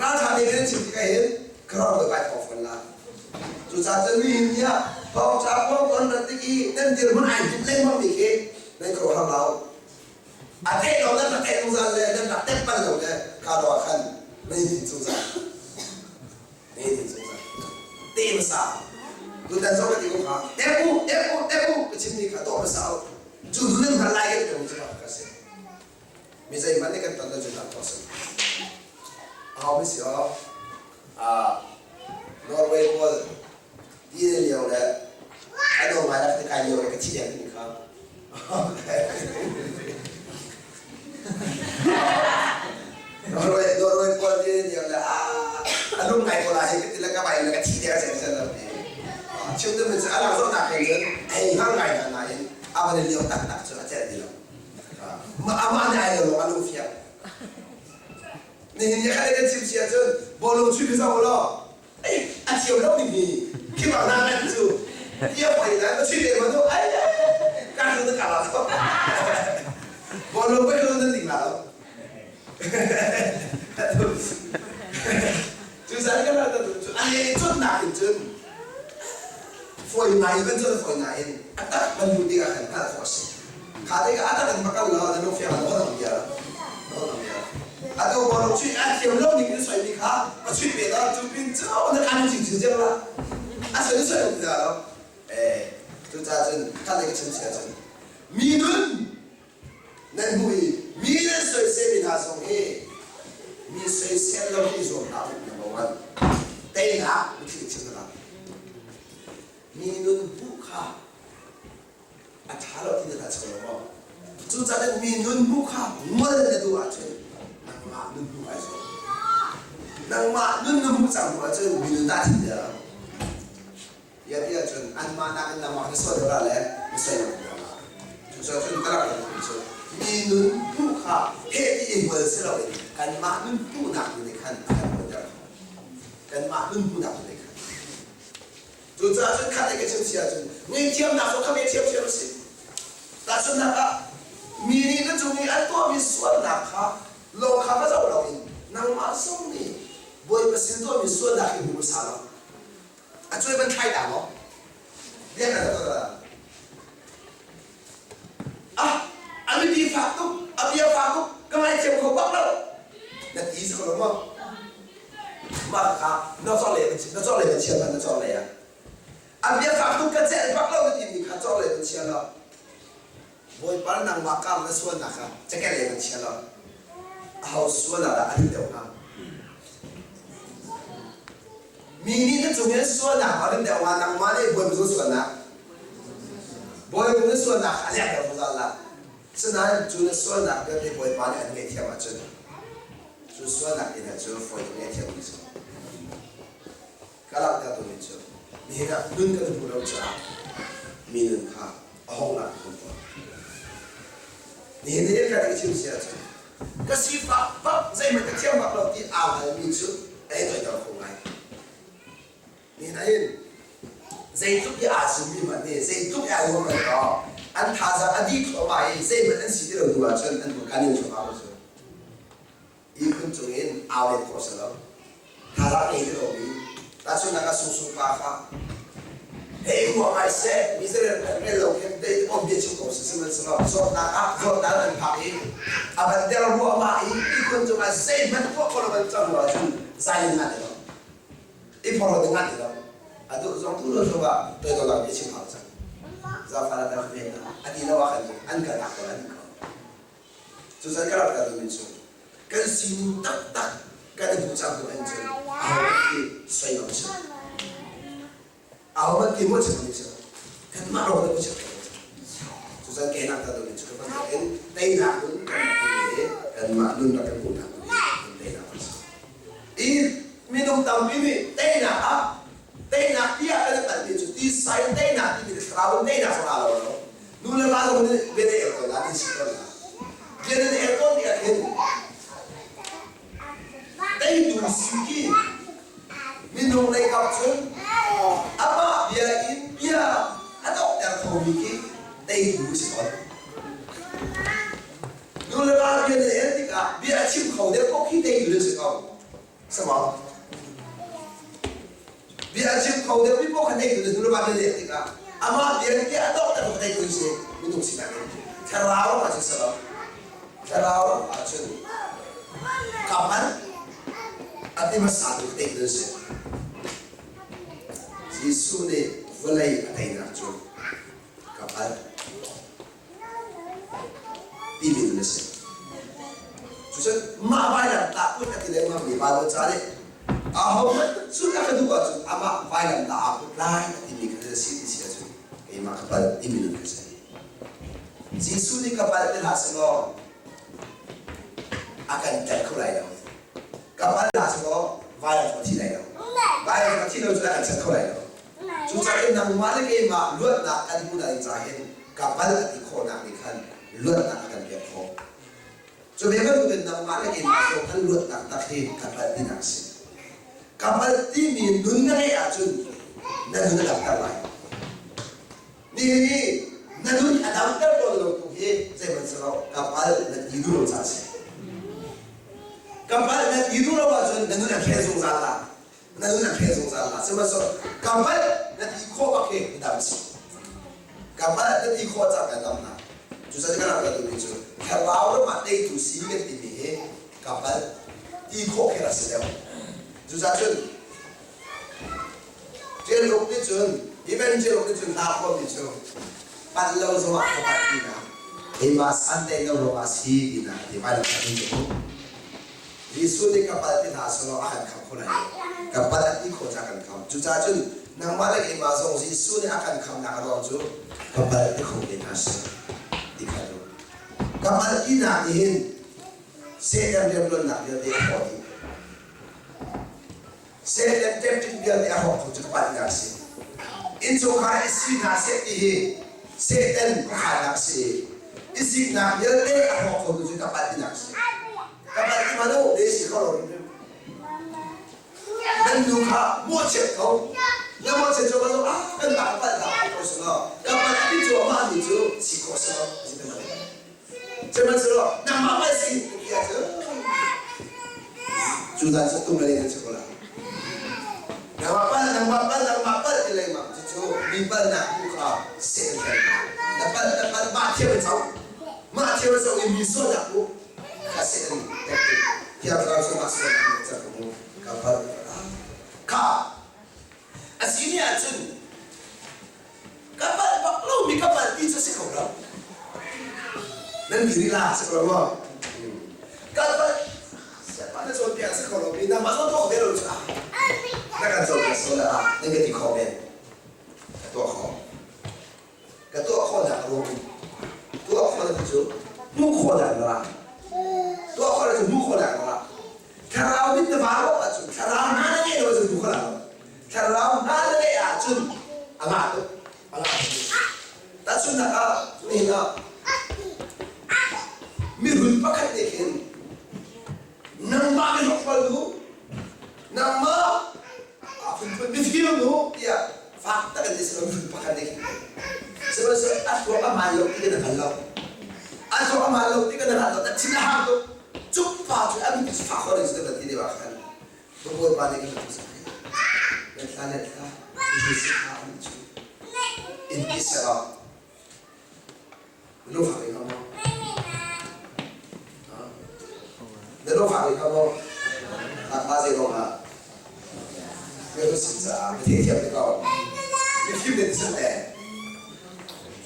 Speaker 1: Ralṭha nih kan chim tikah hin ka ral kai thawk fawn la. Cucaah cun nihin ni ah thawngṭha puang ton rat tik i nan dirhmun ai hmuh lengmang mi khi nan khuaruahhar lo. A theih lo nan rak theih zungzal le nan rak tep bal lo le ka lo ah khan nan i din zungzal. Nan i din zungzal. Te hmasa. Tutan zong ka ti ko kha. Tep u, tep u, tep u ka chimmi kha tuah hmasa u. Cu hnu nan hngal lai kan ti cu ka si. Mi zeihmanh nih kan ton lo cu dah tuah si. Aho mi si aw Norway pawl ti lio le a do ngai rak ti kai lio le ka thi deng timi kha. Norway Norway pawl ti lio le a lung ngai ko lai hi ka ti le ka bai le ka thi deng sen sen lo ti. Chim tu mi cu a lang zawtnak hin cun ei hang ngai hna nain a van i lio taktak cu a celh ti lo. Amah nih ai lo lawng a lung fiang. Nihin ni khat kan chim si ahcun bawlung chuih khi zoh law ei a thiam lo ding hi khi bang na ngan cu tia poi na ka chuih te ma nu ai ka hlu na ka la lo bawlung poi hlu nan ding la lo cu zan kan la cu a le chot nak in cun foi ngai ban cun foi ngai in a tak ban lu tikah khan hngalh khawh a si. Kha tikah a tak in va kal law na lungfiang ah nawl bia nawl bia. Atu bawlung chuih a thiam lo ning in soimi kha va chuih ve law cu pin cu na kan ching chin cem la. A soi soi um ti lo. Eh cucaah cun kha lei ka chim sia cun mi nun nan hmu i mi nan soisel mi hna zong hi mi soisel lo hi zuam hlah u number one. Teinak mithli chim na Mi nun hmuh kha a ṭha lo ti na hngal lo maw? Cucaah mi nun hmuh kha ngol na duh ahcun nangmah nun hmuh ai zuam. Nangmah nun na hmuh cang hnu ahcun mi nun dah thim deuh. Ya ti ahcun anmah nakin nangmah na sual deuh le na sual lo deuh la. Cucaah cun ka rak in cu mi nun hmuh kha heh ti i ngol si loin kanmah nun hmuhnak nih khan a kan hmuhter. Kanmah nun hmuhnak nih khan. Cucaah cun khat lei ka chim si ahcun ngaihthiamnak cu kha ngaihthiam a si. Tahchunhnak ah mi nih na cung i an tuahmi sualnak kha lawng kha va zoh loin nangmah zong nih Bawipa sin tuahmi sualnak hi hmu hmasa law a cuai van thlai ta maw? Biak ka Ah, a mipi fak tuk, a bia fak tuk, ka ngaithiam kho bak lo. Na ti si ko lo maw? Mah kha na cawk le na cawk le na chia na cawk le ah. A bia fak tuk ka celh bak lo na timi kha cawk le na chia lo. Bawipa nangmah kam na sualnak kha cakeh le na chia lo. Aho sualnak dah a rit deuh hnga? Mi nih na cung in sualnak a rit deuh hnga nangmah nih Bawipa cung sualnak Bawipa na sualnak a lek deuh zungzal la. Sinain cu na sualnak vialte Bawipa nih an ngaihthiam ahcun cu sualnak inn ah cu fawi in ngaihthiam mi si. Ka langhter duhmi cu nihin ah nun kan hmuh lo caah mi nun kha a hongnak kan tuah. Nihin ni kan i chim si ahcun ka sifak bak zeihmanh ka thiam bak lo ti aa hngalmi cu ei toidor kho ngai. Nihin ah hin zeitluk i aa zummi hmanh nih zeitluk i aa nuam lo an thazaang a dih thluahmah i zeihmanh an si ti lo hnu ahcun an kan in thluahmah ko cu. Ihkhun cungin au len khawh si lo. Thazaang ngei ti lomi tahchunhnak ah sungsung pa kha hei ruah ngai seh mi zarel rel lo khin dei om bia chim ko si sihmanhsehlaw zawtnak ah zawtnak an phak i a van der ruahmah i ihkhun cungah zeihmanh tuah ko lo ban cang lo ahcun zai in ngan ti lo i phorhlawt in ngan ti lo a duh zong tu lo zong ah toidornak bia chim hau cang zafara rak ve a ti lo ah khan an kal ak ko an ko Cucan ka rak kal duhmi cu kan sining taktak kan i hmuh cang hnu ahhin cun ahohmanh khi soi ngam si. Ahohmanh khi hmuh chim si. Kanmah lawng nih hmuh chim Cucan ke nak duhmi cu ka bantukin teinak nun kan rak i kanmah nun rak kan hmuhnak nun kan teinak a si. I minung tampi nih teinak ah teinak tiah kan i palhmi cu tisa in teinak timi le thlarau in teinak zong aa lo lo. Nu le va zong nih bia na el ko la, an si ko la. Bia nan el ko ti ah khin teitu si ki minung lei kap cun amah bia in bia a donghter khomi khi teitu si tawn. Nu le va bia nan el tikah bia a chim kho deuh ko khi teitu na si ko. Sama. Bia a chim kho deuh mi paoh kha teitu na nu le va bia leh tikah amah bia nih a dawh ter teitu si minung sinak in thlarau ah cun salo thlarau ah cun kaman a ti hmasa tu teitu si Jesuh nih vawlei a teinak cu ka hngalh. lengmang mi Baibal ca nih ahohmanh zulh a ka duh ahcun amah vailam dah aa put lai a timi kha na si ti si ahcun keimah ka palh timi nun ka si. Jesuh nih ka palh ti hlah sehlaw a kan tlai kho lai lo. Ka palh hlah sehlaw vailam cu a thi lai lo. Vailam cu a thi lo cu a kan chan kho lai lo. Cucaah nangmah le keimah luatnak kan hmuhnak ding caah hin ka palh a ti khawhnak nih khan luatnak a kan pek khawh. Cu ve bantukin nangmah le keimah zong kan luatnak tak hi ka palh tinak a si. Ka palh timi nun na ngeih ahcun na nun a damter lai. Nihin i na nun a damter tawn lo tu hi zeihmanh si lo ka palh na ti duh lo caah a si. Ka palh na ti duh lo ahcun na nun a khel zungzal la. Na nun a khel zungzal la. Sihmanhsehlaw ka palh na ti khawh bak hi na dam si. Ka palh na ti khawh cang kan dam hna. Cucaah kan rak duhmi cu thlarau ram ah teitu si kan timi hi ka palh ti khawh khi rak si deuh. Cucaah cun Ṭial uk nih cun Evangel uk nih cun hla phuahmi cu palh lo zongah ka palh tinak keimah san tei lo ruangah si tinak a ti. Vailam khat in ka hmuh. Jesuh nih ka palh ti hna selaw a kan khamh kho lai lo. Ka palh a ti khawh caah kan khamh. Cucaah cun nangmah le keimah zong Jesuh nih a kan khamhnak a ruang cu ka palh ti kho ve hna sih ti kha cu. Ka palh tinak nih hin Satan rianṭuannak vialte a hrawh dih. Satan tempting vialte a hrawk kho cu ka palhnak a si. Innchungkhar i si hna seh ti hi Satan khuakhannak a si i i siknak vialte a hrawk kho tu cu ka palh tinak a si. Ka palh ti hmanh u, si kho lo hrimhrim. Nan nu kha mawhchiat ko. Na mawhchiat cu ka ah kan pa ka palh ta ko si lo. Ka palh ti cu amah nih cu si khawh si lo. Sihmanhsehlaw nangmah palh si ti ahcun cu zan cu tum le nan si ko lai. Nangmah palh, nangmah palh, nangmah palh ti lengmang cucu mi palhnak tu kha seh an hlei. Na palh, na palh, mah thiam in co. Mah thiam in co i mi sualnak tu kha seh an tek ti. Thiang Thlarau cu mah sualnak nih cang ka mu ka palh. Kha a si ni ahcun ka palh bak lomi ka palh ti cu si kho lo. Nan diri la si ko lo maw? Ka palh siapa na cawnpiak si kho lo mi nangmah zong tuah ve lo cu ah na kan cawnpiak so le ah nan ka ti khawh men ka tuah khawh ka tuah khawhnak a ruang tuah khawhnak cu hmuh khawhnak na ra tuah khawhnak cu hmuh khawhnak na ra thlarau mit na var lo ahcun thlarau hna na ngeih lo ahcun hmuh khawhnak lo thlarau hna na ngeih ahcun a ngah tuk a ngah tuk tahchunhnak ah nihin ah mirun pakhat nih khin nangmah mihrokhrol nu nangmah a phunphun mifir nu tiah fak tak in ti mirun pakhat nih khin sihmanhsehlaw a thluak a hmaan lo ti kan hngal lo a thluak a hmaan lo ti kan hngal lo na thin a hang tuk cuppa cu a mit fak hor in ti deuh ah khan Bawipa nih kan tu sak le thla le thla hi si kha an cu in ti selaw na lung fak ring maw na lung fak ring maw ma zei rong ah ka tu sin caah ka thei thiam te ko mi fim ne ti san te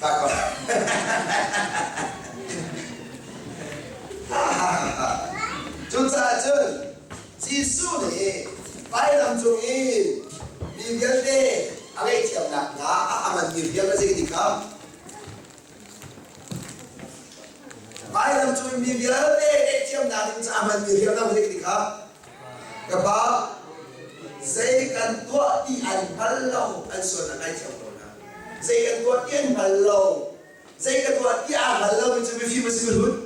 Speaker 1: fak ko Cucaah cun Jesuh nih vailam cung i mi vialte a ngaihthiamnak hna a amanmi rian a zei ti kha vailam cung i mi vialte ngaihthiamnak ding ca a hmanmi rian a zei ti kha ka pa zei kan tuah ti an hngal lo an sual na ngaithiam ko hna zei kan tuah ti an hngal lo zei ka tuah ti aa hngal lo mi cu mifim a si mihrut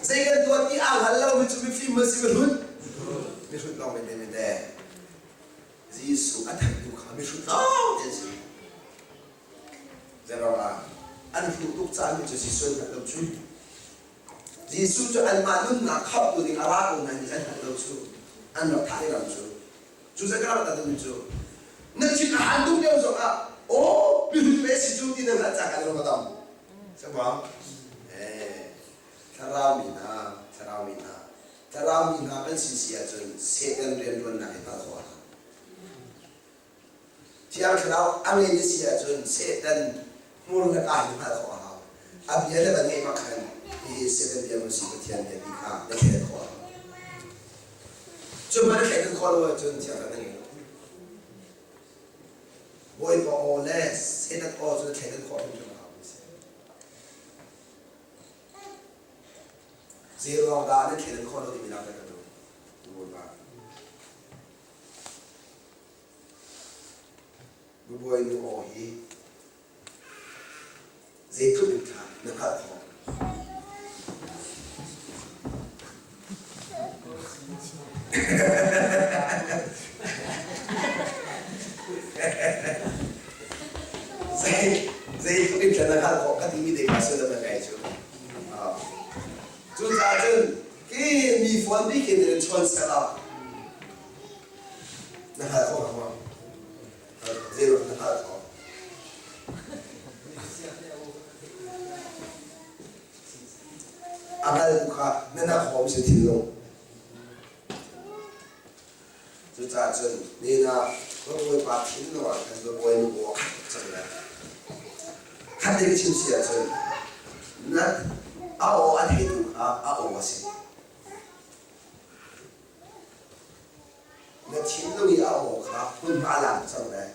Speaker 1: Zei kan tuah ti aa hngal lo mi cu mifim a si mihrut mihrut lawng men men te Jesuh a thantu kha mihrut lawng te si Zeruang ah an hruh tuk caan mi cu Jesuh an hngalh lo cu Jesuh cu anmah nunnak khamhtu ding a ra ko nain an hngalh lo cu an rak thah ram cu Cu zei ka rak duhmi cu na thin a han tuk lio zong ah aw mihrut ve si cu ti na hngalh cang kan lung a dam. Sabang eh thlarau mi hna thlarau mi hna thlarau mi hna kan si si ahcun Satan rianṭuannak hi hngalh khawh a hau. Thiang Thlarau a ngei na si ahcun Satan hmur le ka hi hngalh khawh a hau. A bia le van ngeih bak khan Hihi Satan bia maw si Pathian bia ti kha na thleng khawh a hau. Cu hmanh na thleng khawh lo ahcun thiang na ngei lo. Bawipa aw le Satan aw cu na thleidan khawh hrimhrim a hau mi si. Zei ruang dah na thleidan khawh lo timi lak ka duh. Bawipa. Bawi nu aw hi zeitluk in ṭha na hngalh khawh. Zeitluk in ṭha na hngalh khawh ka timi te kha sullam na ngei cu. Cucaah cun khi mi fawn bik in in chawn sehla na hngalh khawh hnga maw? Zeiruang na hngalh khawh? A hngaltu kha na nak si thinlung. Cucaah cun ni na Bawipa thinlung ah khan Bawi nu aw khat tuk cang lai. Khat te ka chim si ahcun na a aw a theitu kha a aw a si. Na thinlung i a aw kha hmunhma a lak cang lai.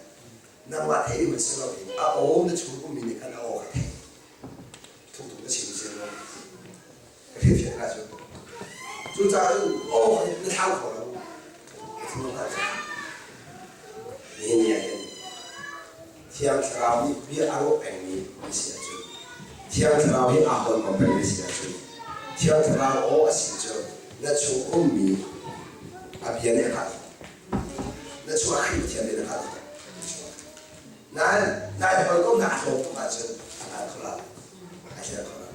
Speaker 1: Nangmah theih ding si loin a aw na chung ummi nih khan a aw kha theih. Thuktuk na chim si lo. Ka hrilhfiah ka cu. Cucaah cun aw kha na thlau kho lo. Na thinlung hna cu. Nihin ni ah hin Thiang Thlarau nih bia a ruah pengmi na si ahcun Thiang Thlarau hi aa hawikom pengmi si ahcun Thiang Thlarau aw a si cu na chung ummi a bia nih a hngalh. Na chung ah Khrih Pathian nih a hngalh. Nain nai hawikomnak a tlawm tuk ahcun a hngal kho lo. A hrial kho lo.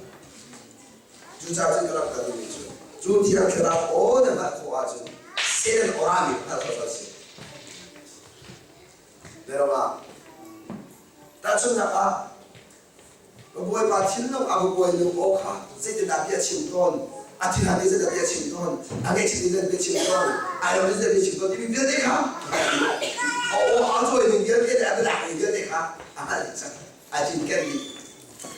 Speaker 1: Cucaah cun ka rak ka duhmi cu cu Thiang Thlarau aw na hngalh khawh ahcun Satan aw nih hngalh khawh a si. Veroma. Tahchunhnak ah, Bawipa thinlung a bawi nu aw kha zeitindah bia chim tawn, a thinhan nih zeidah bia chim tawn, a ngaihchih nih zeidah bia chim tawn, ai lo nih zeidah bia chim tawn timi vialte kha a aw a cawi ning vialte le a bialak ning vialte kha a hngalh dih cang, a cinken dih.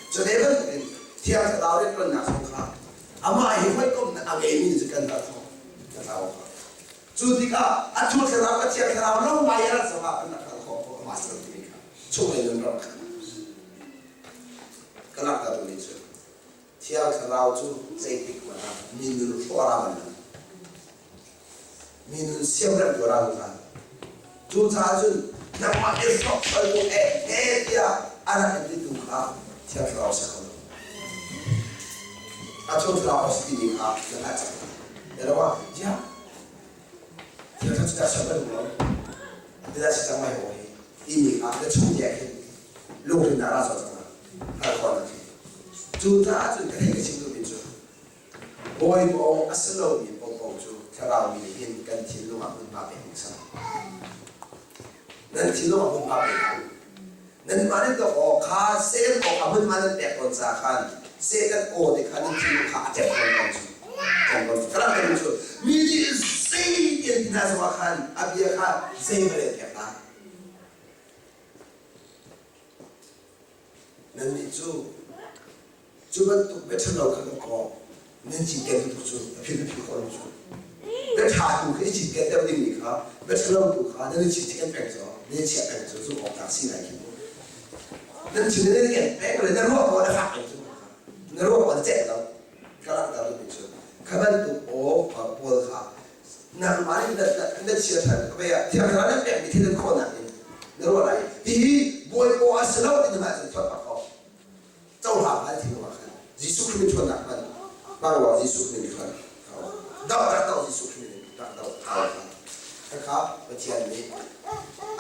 Speaker 1: Cu ve bantukin Thiang Thlarau rianṭuannak zong kha amah hi hawikomhnak a ngeimi cu kan hngalh khawh. Thlarau kha. Cu tikah a thu thlarau a thiang thlarau lo ngai a rat zongah kan rak hngalh khawh ko amah ser timi kha chunglei nun ram kha ka langhter duhmi cu thiang thlarau cu zeitik hmanh ah mi nun hrawh ra bal lo mi nun siamremh tu ra lo cu caah cun nangmah i hrawk sal tu eh eh tiah a rak in titu kha thiang thlarau si kho lo a thu thlarau a si timi kha na hngalh cang Dalawa, ya. Thil kha cuta sal kan lo. Bila si cang mai ho hi. Timi kha na chung te hin lungrin na ra zo cang hal khon na khi. Cu caah cun ka thei ka chim duhmi cu bawi bawng a si lomi paohpaoh cu thlarau mi hin kan thinlung ah hmunhma pek ding si. Nan thinlung ah hmunhma pek hlah u. Nanmah nih dawk aw kha Satan aw kha hmunhma nan pek tawn caah khan Satan aw nih khan nan thinlung kha a tep tawn ko cu. Ka rak ka cu mi nih zei tian ti hna zongah khan a bia kha zei va rel piak hlah. Nannih cu cu bantuk bia ṭhalo kha kan kawh nan cinken tuk cu a phil phil khawh lo cu. Bia ṭha tu kha i cinken deuh dingmi kha bia ṭhalo tu kha nan i cinken peng cu nan i chiah peng cu zumh awk tlak si lai khi mu. Nan thin nan i ken peng le na ruah pawl a fak peng cu na ruah pawl a ceh lo ka langhter duhmi cu kha bantuk aw pawl kha nangmah nih na chia ṭhan ka ah thiang thlarau nan pekmi thil nan khawhnak in na ruah lai hihi bawi aw a si lo ti na mah cun thuat bak ko cohlang hal thinlung ah khan Jesuh Khrih min ṭhawnnak hman hmang law Jesuh Khrih min ṭhawn doh rak doh Jesuh Khrih min rak doh khakha Pathian nih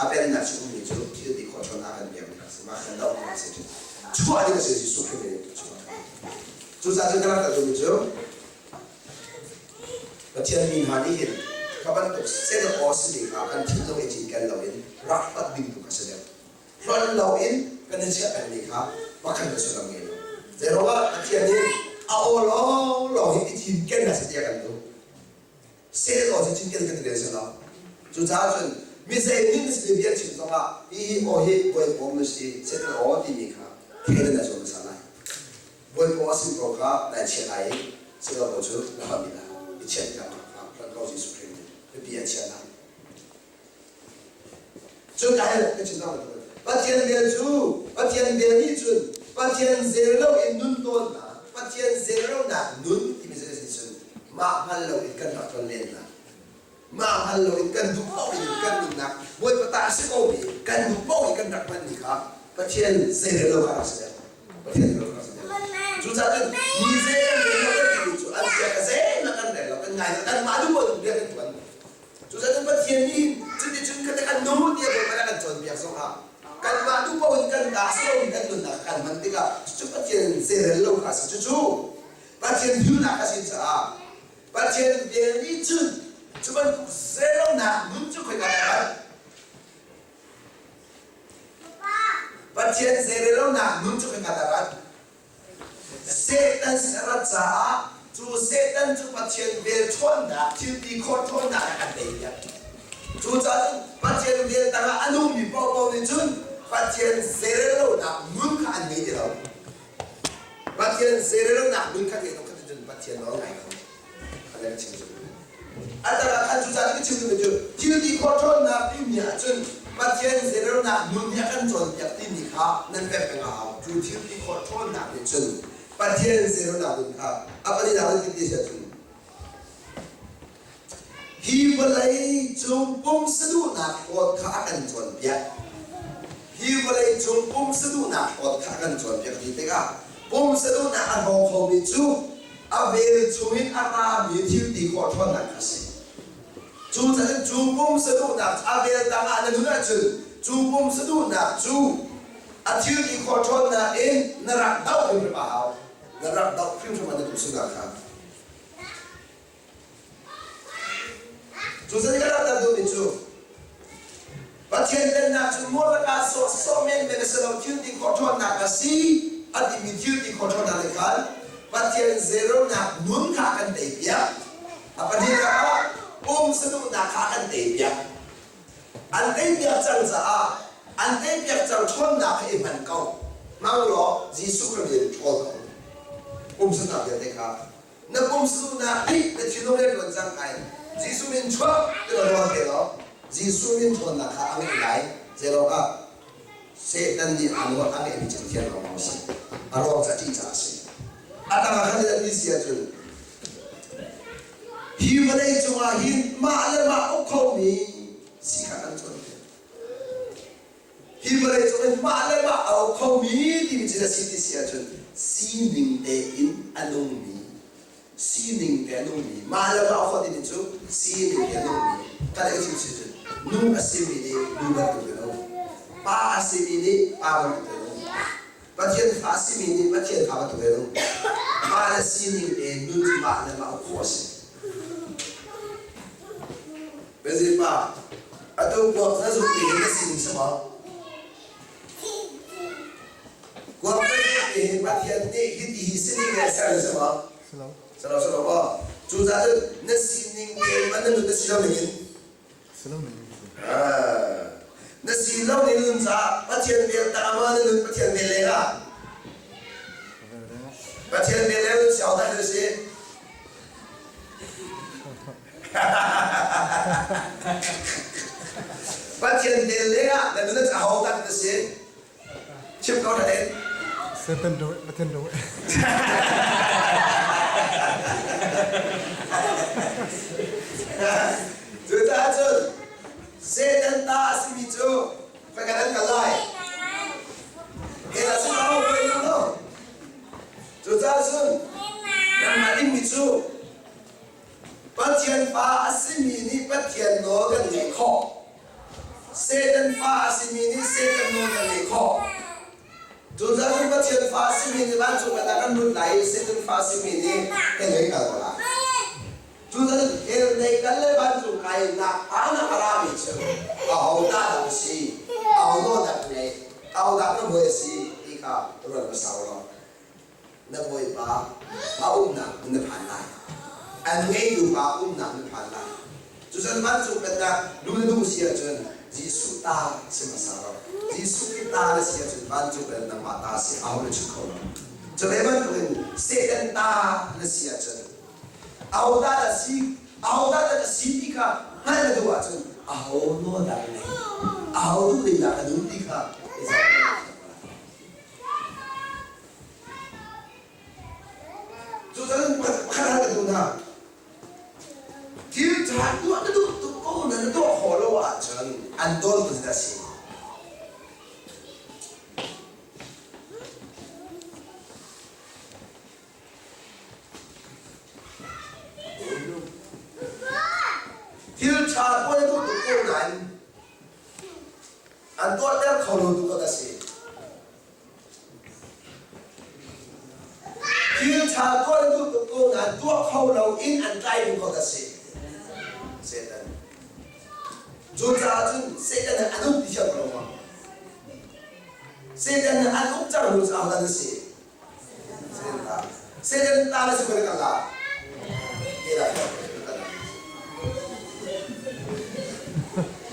Speaker 1: a pennak chung ummi cu thil ti khawh ṭhawn a kan pekmi kha si mah kan doh ding a si chuah ding a si Jesuh Khrih min chuah cucaah cun ka rak kal duhmi cu Pathian mi hna nih hin kha bantuk sel aw si ding kha kan thinlung i cinken loin rak hlat ding tu kha si deuh. Hlonh loin kan i chiah pengmi kha pakhat na sullam ngei lo. Zeiruangah Pathian nih a aw lawnglawng hi i cinken hna seh tiah kan duh. Sel aw cu cinken kan i rel si lo. Cucaah cun mi zei nih na sin i bia chim zongah hi aw hi bawi aw na si, Satan aw timi kha thei na zuam hmasa lai. Bawipa a sin ko kha nai chiah lai i silo ko cu na hon dih lai. I chiah tikah hlan ko Jesuh Khrih nih biapi a chiah hna. Cun ka hel ka chim Pathian vel cu Pathian vel nih cun Pathian zel lo in nun tawnnak Pathian zel lonak nun timi cu a si cun mah hngal lo in kan rak ton len hna. Mah hngal lo in kan duh paoh in kan nunnak Bawipa ta a si ko mi kan duh paoh in kan rak hmanmi kha Pathian zeirel lo kha rak si deuh. Pathian zeirel lo kha rak si deuh. Cucaah cun mi zei kan rel lo kan timi cu an bia ka zeihmanh kan rel lo kan ngai lo kanmah duh paoh in bia kan tuan. Cucaah cun Pathian nih cuticun kha kan nu tiah Bawipa nih a kan cawnpiak zongah kanmah duh paoh in kan ta si lomi kan nunnak kan hman tikah cucu Pathian zeirel lo kha a si. Cucu Pathian duhnak a si caah Pathian vel nih cun cu bantuk zeirelnak nun cu khoika dah rat? Pathian zeirellonak nun cu khoika dah rat? Satan sin a rat caah cu Satan cu Pathian vel ṭhawnnak, thilti khawh ṭhawnnak he an tei piak. Cucaah cun Pathian vel tangah a nungmi paohpaoh nih cun Pathian zeirellonak nun kha an ngei ti lo. Pathian zeirellonak nun kha ngei lo kha cun Pathian nawl ngai kho. A le chim cu. A tak ah khan cucaah ka chim duhmi cu thilti khawh ṭhawnnak timi ahcun Pathian zeirelnak nun nih a kan cawnpiak timi kha nan pemh peng a hau. Cu thilti khawh ṭhawnnak nih cun Pathian zeirelnak nun kha a pahnihnak in ti si ahcun hi vawlei cung pumsaduhnak hlawt kha a kan cawnpiak. Hi vawlei cung pumsaduhnak hlawt kha a kan cawnpiak ti tikah pumsaduhnak a hlaw khomi cu a vel chungin a rami thil ti khawh ṭhawnnak kha a si. Cu cun cu pumsaduhnak a vel tangah na nun ahcun cu pumsaduhnak cu a thil ti khawh ṭhawnnak in na rak doh hrimhrim a hau. Na rak doh hrimhrim ah na duhsunak kha. Cu cun ka rak doh duhmi cu Pathian pennak cu mual ah sawhsawh menmen a si lo, thil ti khawh ṭhawnnak a si a timi thil ti khawh ṭhawnnak nih khan Pathian zeirelnak nun kha a kan teipiak. A pahnihnak ah pumsaduhnak kha a kan teipiak. An teipiak cang caah an teipiak cang ṭhawnnak kha i hman ko. Hmang law Jesuh Khrih in ṭhawl ko. Pumsaduhnak vialte kha na pumsaduhnak nih na thinlung he ṭuan cang kai Jesuh min chuak ti law rawl te law Jesuh min ṭhawnnak kha a ngeih lai zeilawk ah Satan nih a nawl a ngeihmi cu Pathian lawng a si a ruang cu a ṭih caah a si a tang ah khan an si ahcun hi vawlei cungah hin mah le mah uk khomi si kha kan cawnpiak Hi vawleicung in mah le mah a uk khomi timi cu na si ti si ahcun sining tein a nungmi sining te a nungmi mah le mah khawh timi cu sining te a nungmi ka lei chim si cun nu a simi nih nu bantuk in a um pa a simi nih pa bantuk in a um Pathian fa a simi nih Pathian fa bantuk in a um mah le sining te nun cu mah le mah uk khawh a si Biazipa, atu kuak na zuk ti hin na sining si maw? Kuak na zuk ti hin Pathian nih hiti hi sining le ser na si maw? Si lo, si lo maw? Cucaah cun na sining te man na nun na si lo ning in na si lo ning nun caah Pathian vel tangah maw na nun Pathian vel lengah? Pathian vel leng nun si au dah na si? Pathian vel lengah na nun a ho tak na si? Chim ko na in.
Speaker 5: Satan do it, Pathian do it.
Speaker 1: Cucaah cun Satan ta a simi cu khoika nan kal lai? Hell ah cun a ho lo. Cucaah cun nangmah dingmi cu Pathian fa a simi nih Pathian nawl kan ngaih khawh. Satan fa a simi nih Satan nawl kan ngaih khawh. Cucaah cun Pathian fa a simi nih vancung ah kan lut lai i Satan fa a simi nih hell lei kal ko lai. Cucaah hell lei kal le vancung kai nak aan a rami cu aho dah dah a si, aho nawl dah kan ngaih, aho dah kan hawi a si ti kha ruat hmasa u law. Na bawipa a umnak hmun na phan lai. An ngeitu pa umnak na phan lai. Cucun vancung pennak lu na duh si ahcun Jesuh ta si hmasa lo. Jesuh i ta na si ahcun vancung pen nangmah ta si aho na chim kho lo. Cu ve bantukin Satan ta na si ahcun ahodah dah si ahodah dah ka si ti kha hngalh na duh ahcun aho nawl dah ka ngei aho duhning dah ka duh ti kha i zoh. Cucaah pakhat hal ka duh hna. Thil ṭha tuah na duh tuk ko na na tuah khawh lo ahcun an dawn tu dah si. Thil ṭha tuah na duh tuk ko nain an tuahter kho lo tu ka si. Thil ṭha tuah na duh tuk ko nain tuah kho lo in an tlai ding ko dah si. Satan. Cucaah cun Satan nih an uk ti thiam ko ma. Satan nih an uk cang hnu cu ahodah na si? Satan ta. Satan ta na si ko na kan la.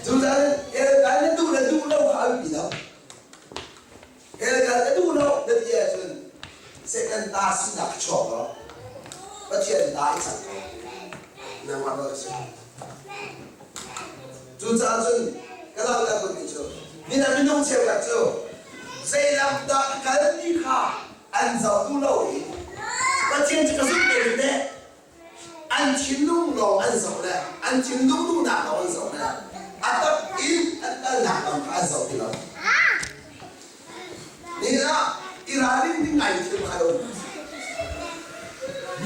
Speaker 1: Cucaah na duh le duh lo kha a biapi lo. Helgal na duh lo na ti ahcun Satan ta sinak chuak law Pathian ta i cang ko. Nangmah nawl si. Cucaah cun ka langhter duhmi cu mina minung cheukhat cu zei lam dah ka kal ti kha an zoh duh lo i Pathian cu ka zumh te le an thinlung lawng an zoh le an thinlung duhnak lawng an zoh le a tak in an kalnak lam kha an zoh ti lo. Ni ah i ralring ding ngai thil kha lo.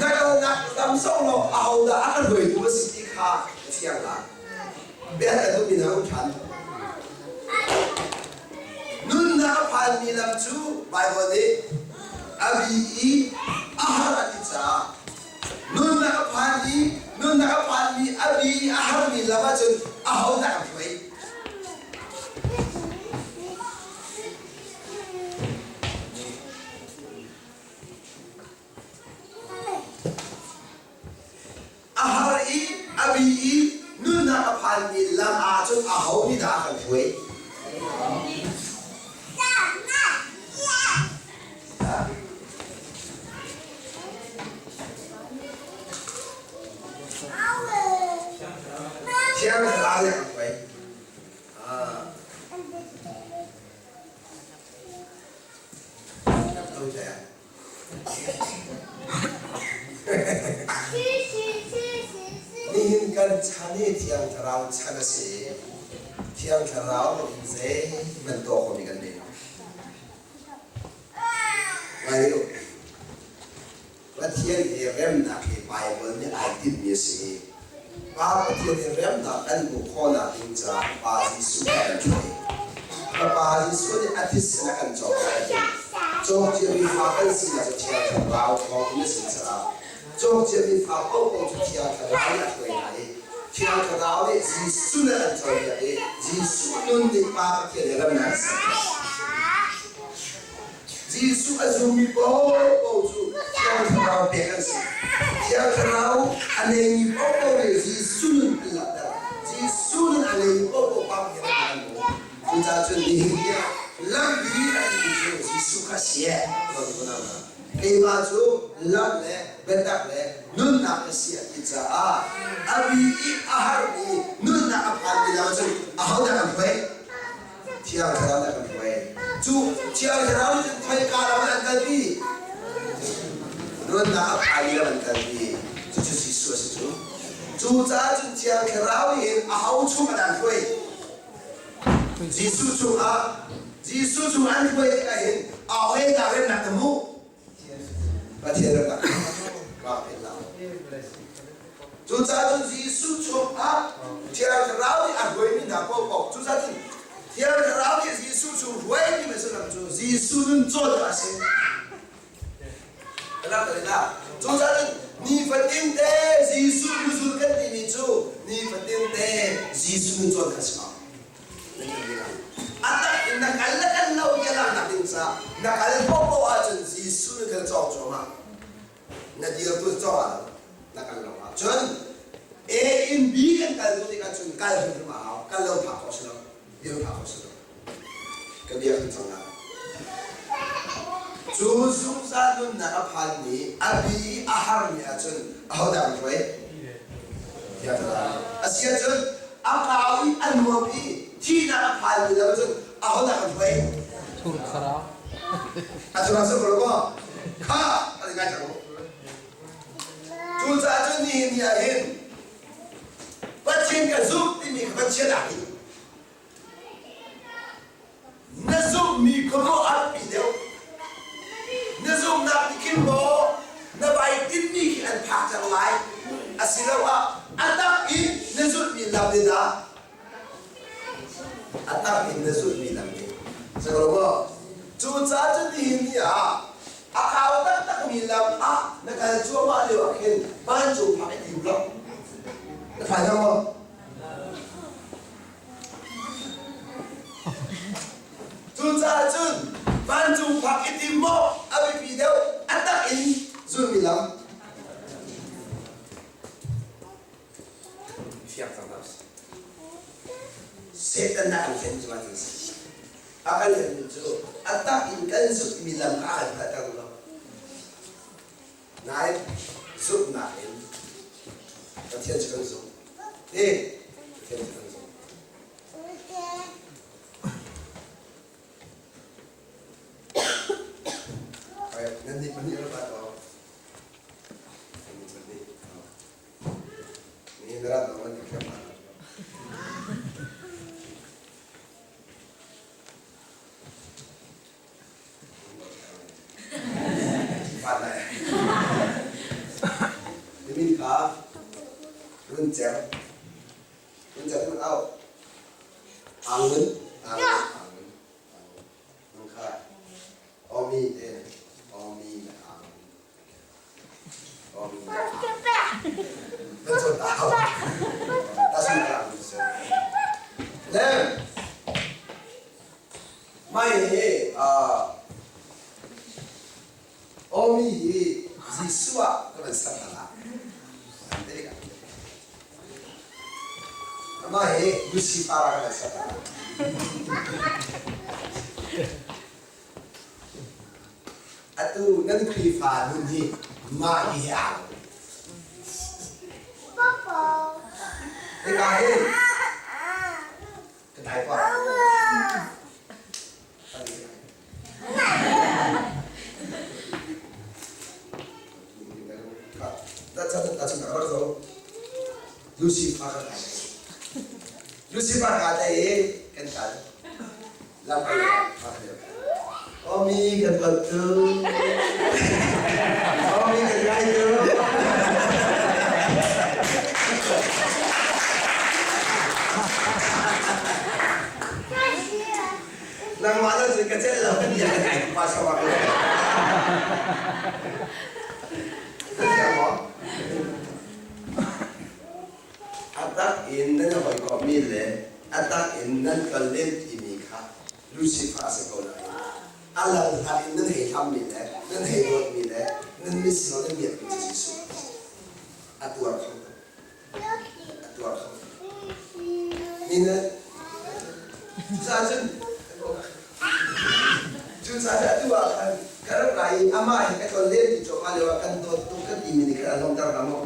Speaker 1: Na kalnak lam zoh law ahodah a ka hruaitu a si ti kha a fiang lai. Bia ka duhmi na um ṭhan. Nunnak a phanmi lam cu Baibal nih a bi i a har a ti caah nunnak a phan i nunnak a phanmi a bi i a harmi lam ahcun ahodah a hruai? A har i a bi i nunnak a phanmi lam ahcun aho nih dah a kan hruai? Thiang Thlarau nih a kan hruai. Ah. Nihin kan chan hi Thiang Thlarau chan a si. Thiang Thlarau in zeihmanh tuah khawhmi kan nei lo. Ngai u. Pathian he remnak hi Baibal nih ai tinhmi a si. Pa Pathian he remnak kan hmuh khawhnak ding caah Pa Jesuh kha kan hruai. Fapa Jesuh nih a thisen a kan cawk lai. Cawk ciami fa kan sinak cu Thiang Thlarau thawng in a si caah cawk ciami fa paohpaoh cu Thiang Thlarau nih a hruai hna i Thiang Thlarau nih Jesuh nih a kan cawnpiak i Jesuh nun nih Pa Pathian he remnak a ser. Jesuh a zummi paohpaoh cu Thiang Thlarau pek an si. Thiang Thlarau a neimi paohpaoh nih Jesuh nun an langhter. Jesuh nun a neimi paohpaoh Pa Pathian an an hmu. Cucaah cun nihin ni ah lampi a timi cu Jesuh kha si eh Keimah cu lam le biatak le nunnak ka si a ti caah a bi i a harmi nunnak a phanmi lam cun ahodah kan hruai? Thiang Thlarau nih a kan hruai. Cu Thiang Thlarau nih cun khoika lam ah an kalpi? Nunnak a phaimi lam an kalpi. Cucu Jesuh a si cu. Cucaah cun Thiang Thlarau nih hin aho chung ah dah an hruai? Jesuh chungah Jesuh chung an hruai tikah hin aho he dah remnak na hmuh? Pathian remnak rak phen la. Cucaah cun Jesuh chungah Thiang Thlarau nih a hruaimi hna paohpaoh cucaah cun Thiang Thlarau nih Jesuh chung hruai timi sullam cu Jesuh nun cawn kha a si. Cucaah cun nifatin te Jesuh nuzul kan timi cu nifatin te Jesuh nun cawn kha a si ko. A tak in na kal le kal lo ti a langhnak ding caah na kal paohpaoh ahcun Jesuh nih kan cawng cuahmah. Na dir tu cawng ah na kal lo ahcun A in B kan kal duh tikah cun kal hrimhrim a hau. Kal lo phak khawh si lo. Dir phak khawh si lo. Ka bia kan cang lai. Cu zung Zungzal nunnak a phanmi a bi i a harmi ahcun ahodah kan hruai? A si ahcun a kau i a nuam i thihnak a phanmi lam ahcun ahodah kan hruai?
Speaker 6: Thur thlarau.
Speaker 1: A thurah cu ko maw? Kha a ngai cang u. Cucaah cun nihin ni ah hin Pathian ka zumh timi kha Pathian ah hin Na zumhmi kha maw a biapi deuh? Na zumhnak nih khin maw na vai tinhmi khi an phak cang lai? Asiloah a tak in na zulhmi lam in dah? A tak in na zulhmi lam in. Si ko maw? Cucaah cun nihin ni ah a kau taktakmi lam ah na kal cuahmah lio ah khin vancung phak i tim lo. Na phan maw? Cucaah cun vancung phak i tim maw a biapi deuh a tak in zulmi lam fiang cang hna usih. Satan a kan hlen cu a si. A kan hlenmi cu a tak in kan zulhmi lam kha a kan hngalhter lo. Nain zumhnak in Pathian cu kan zumh. Ti Pathian cu kan zumh. Nan nih pahnih rak rat aw. Nan nih pahnih. Ni na rat lo nan thiam Na min kha run cer. Run cer run au. Angun, angun, angun, angun. Nang kha omi te, omi le angun. Omi le angun. Nan chon ta hau. Ta sun ka angun se. Lem. Mai hi Omi hi Jesuh ah ka van ser hna la. Amah hi Lucifer ah ka van ser hna la. Atu nan Khrihfa nun hi mah hi he aa lo. Hika hin Ka dai ko. Lucifer ka kai. Lucifer ka te i kan kal. Lam kan Omi kan kal tu. Omi kan kai tu. Nangmah lo cun ka celh lo kan bia kan ai pa sawak lo. Na thiam maw? A tak in nan hawikommi le a tak in nan kal len timi kha Lucifer a si ko nain a lang hlan in nan hei hlammi le nan hei dawtmi le nan missing nan miakmi cu Jesuh a tuar kho a tuar kho ni na cucaah cun cucaah atu ah khan ka rak ra i amah he ka tlon len ti cuahmah lio ah kan dawt tuk kan timi nih khan a lawmter hna maw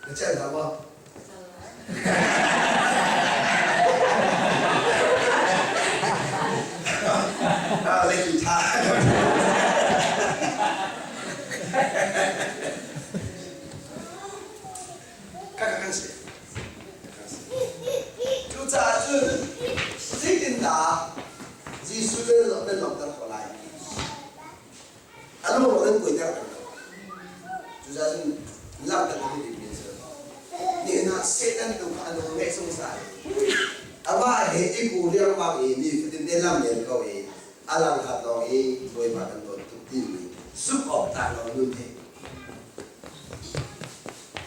Speaker 1: na celh hna maw Lei tha. Kaka kan si. Cucaah cun zeitindah Jesuh nan lawmter khawh lai? A lung nan kuaiter peng lo. Cucaah cun langhter ka duh bikmi cu nihin ah Satan tu kha a nawl ngeih zungzal. Amah he i ku riangmang i nifatin te lam len ko i a langhat lawng i Bawipa kan dawt tuk timi zumh awk tlak lo nun hi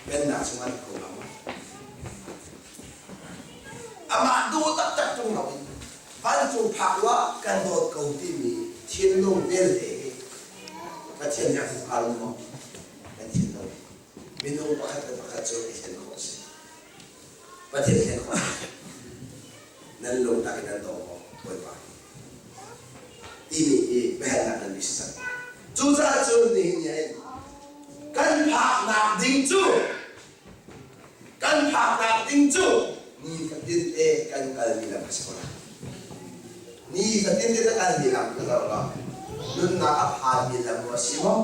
Speaker 1: pennak chungah na ko hnga maw? Amah duh taktak ṭung loin vancung phak ruah kan dawt ko timi thinlung vialte hi Pathian nih a hmu hnga lo maw? Kan thinlung minung pakhat le pakhat cu i thlen khawh a si. Pathian thlen khawh a si. Nan lungtak in nan daw maw Bawipa? Timi. i biahalnak nan si cang. Cucaah cun nihin ni ah kan phaknak ding cu kan phaknak ding cu ni fatin te kan kalmi lam a si ko lai. Ni fatin te na kalmi lam ka zoh law nunnak a phanmi lam a si maw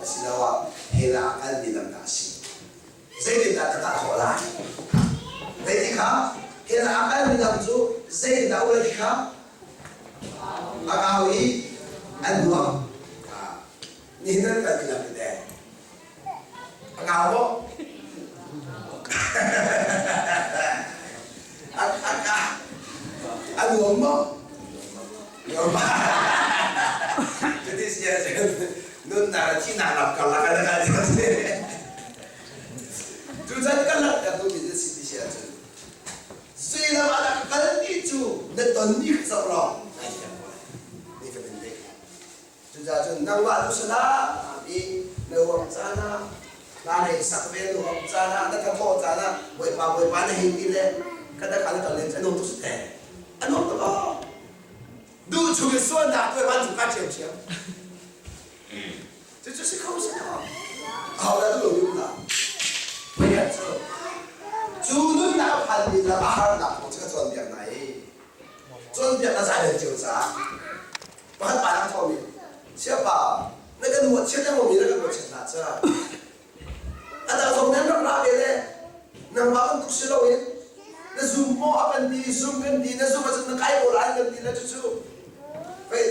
Speaker 1: asiloah hell ah a kalmi lam dah a si? Zeitindah ka tah khawh lai? Zeiti kha hell ah a kalmi lam cu zeitindah a ti kha a kau i an nuam. Nihin nan kalmi lam hi teh a kau maw? A nuam maw? Nuam. Cuti si ahcun nunnak le thihnak lam karlak ah na kal ti. Cucan ka langhter duhmi na si ti si ahcun suilam ah dah kal ti cu na tonmi kha zoh law nai thiam ko lai. Ni ka bin te. Cucaah cun nangmah tu salah i na uang caan ah na nei sak ve na uang caan ah na thathawh caan ah Bawipa Bawipa na hei ti le ka da kha na kal len cu a nuam tuk si te. A nuam tuk aw. Duh chung in sualnak tuah vancung ka ṭhiamṭhiam. Cucu si kho si lo. Ahodah duh lo mi um hlah. Voikhat cu cu nunnak a phanmi lam a harnak kong cu ka cawnpiak hna i cawnpiak na zai cio caah pakhat pa lang thawmi siapa na kan huat chiat na mi na kan huat chiat hna ca a dang zong nan rak ra ve le nangmah bantuk si loin na zum maw a kan ti zum kan ti na zum ahcun na kai ko lai kan ti le cucu pei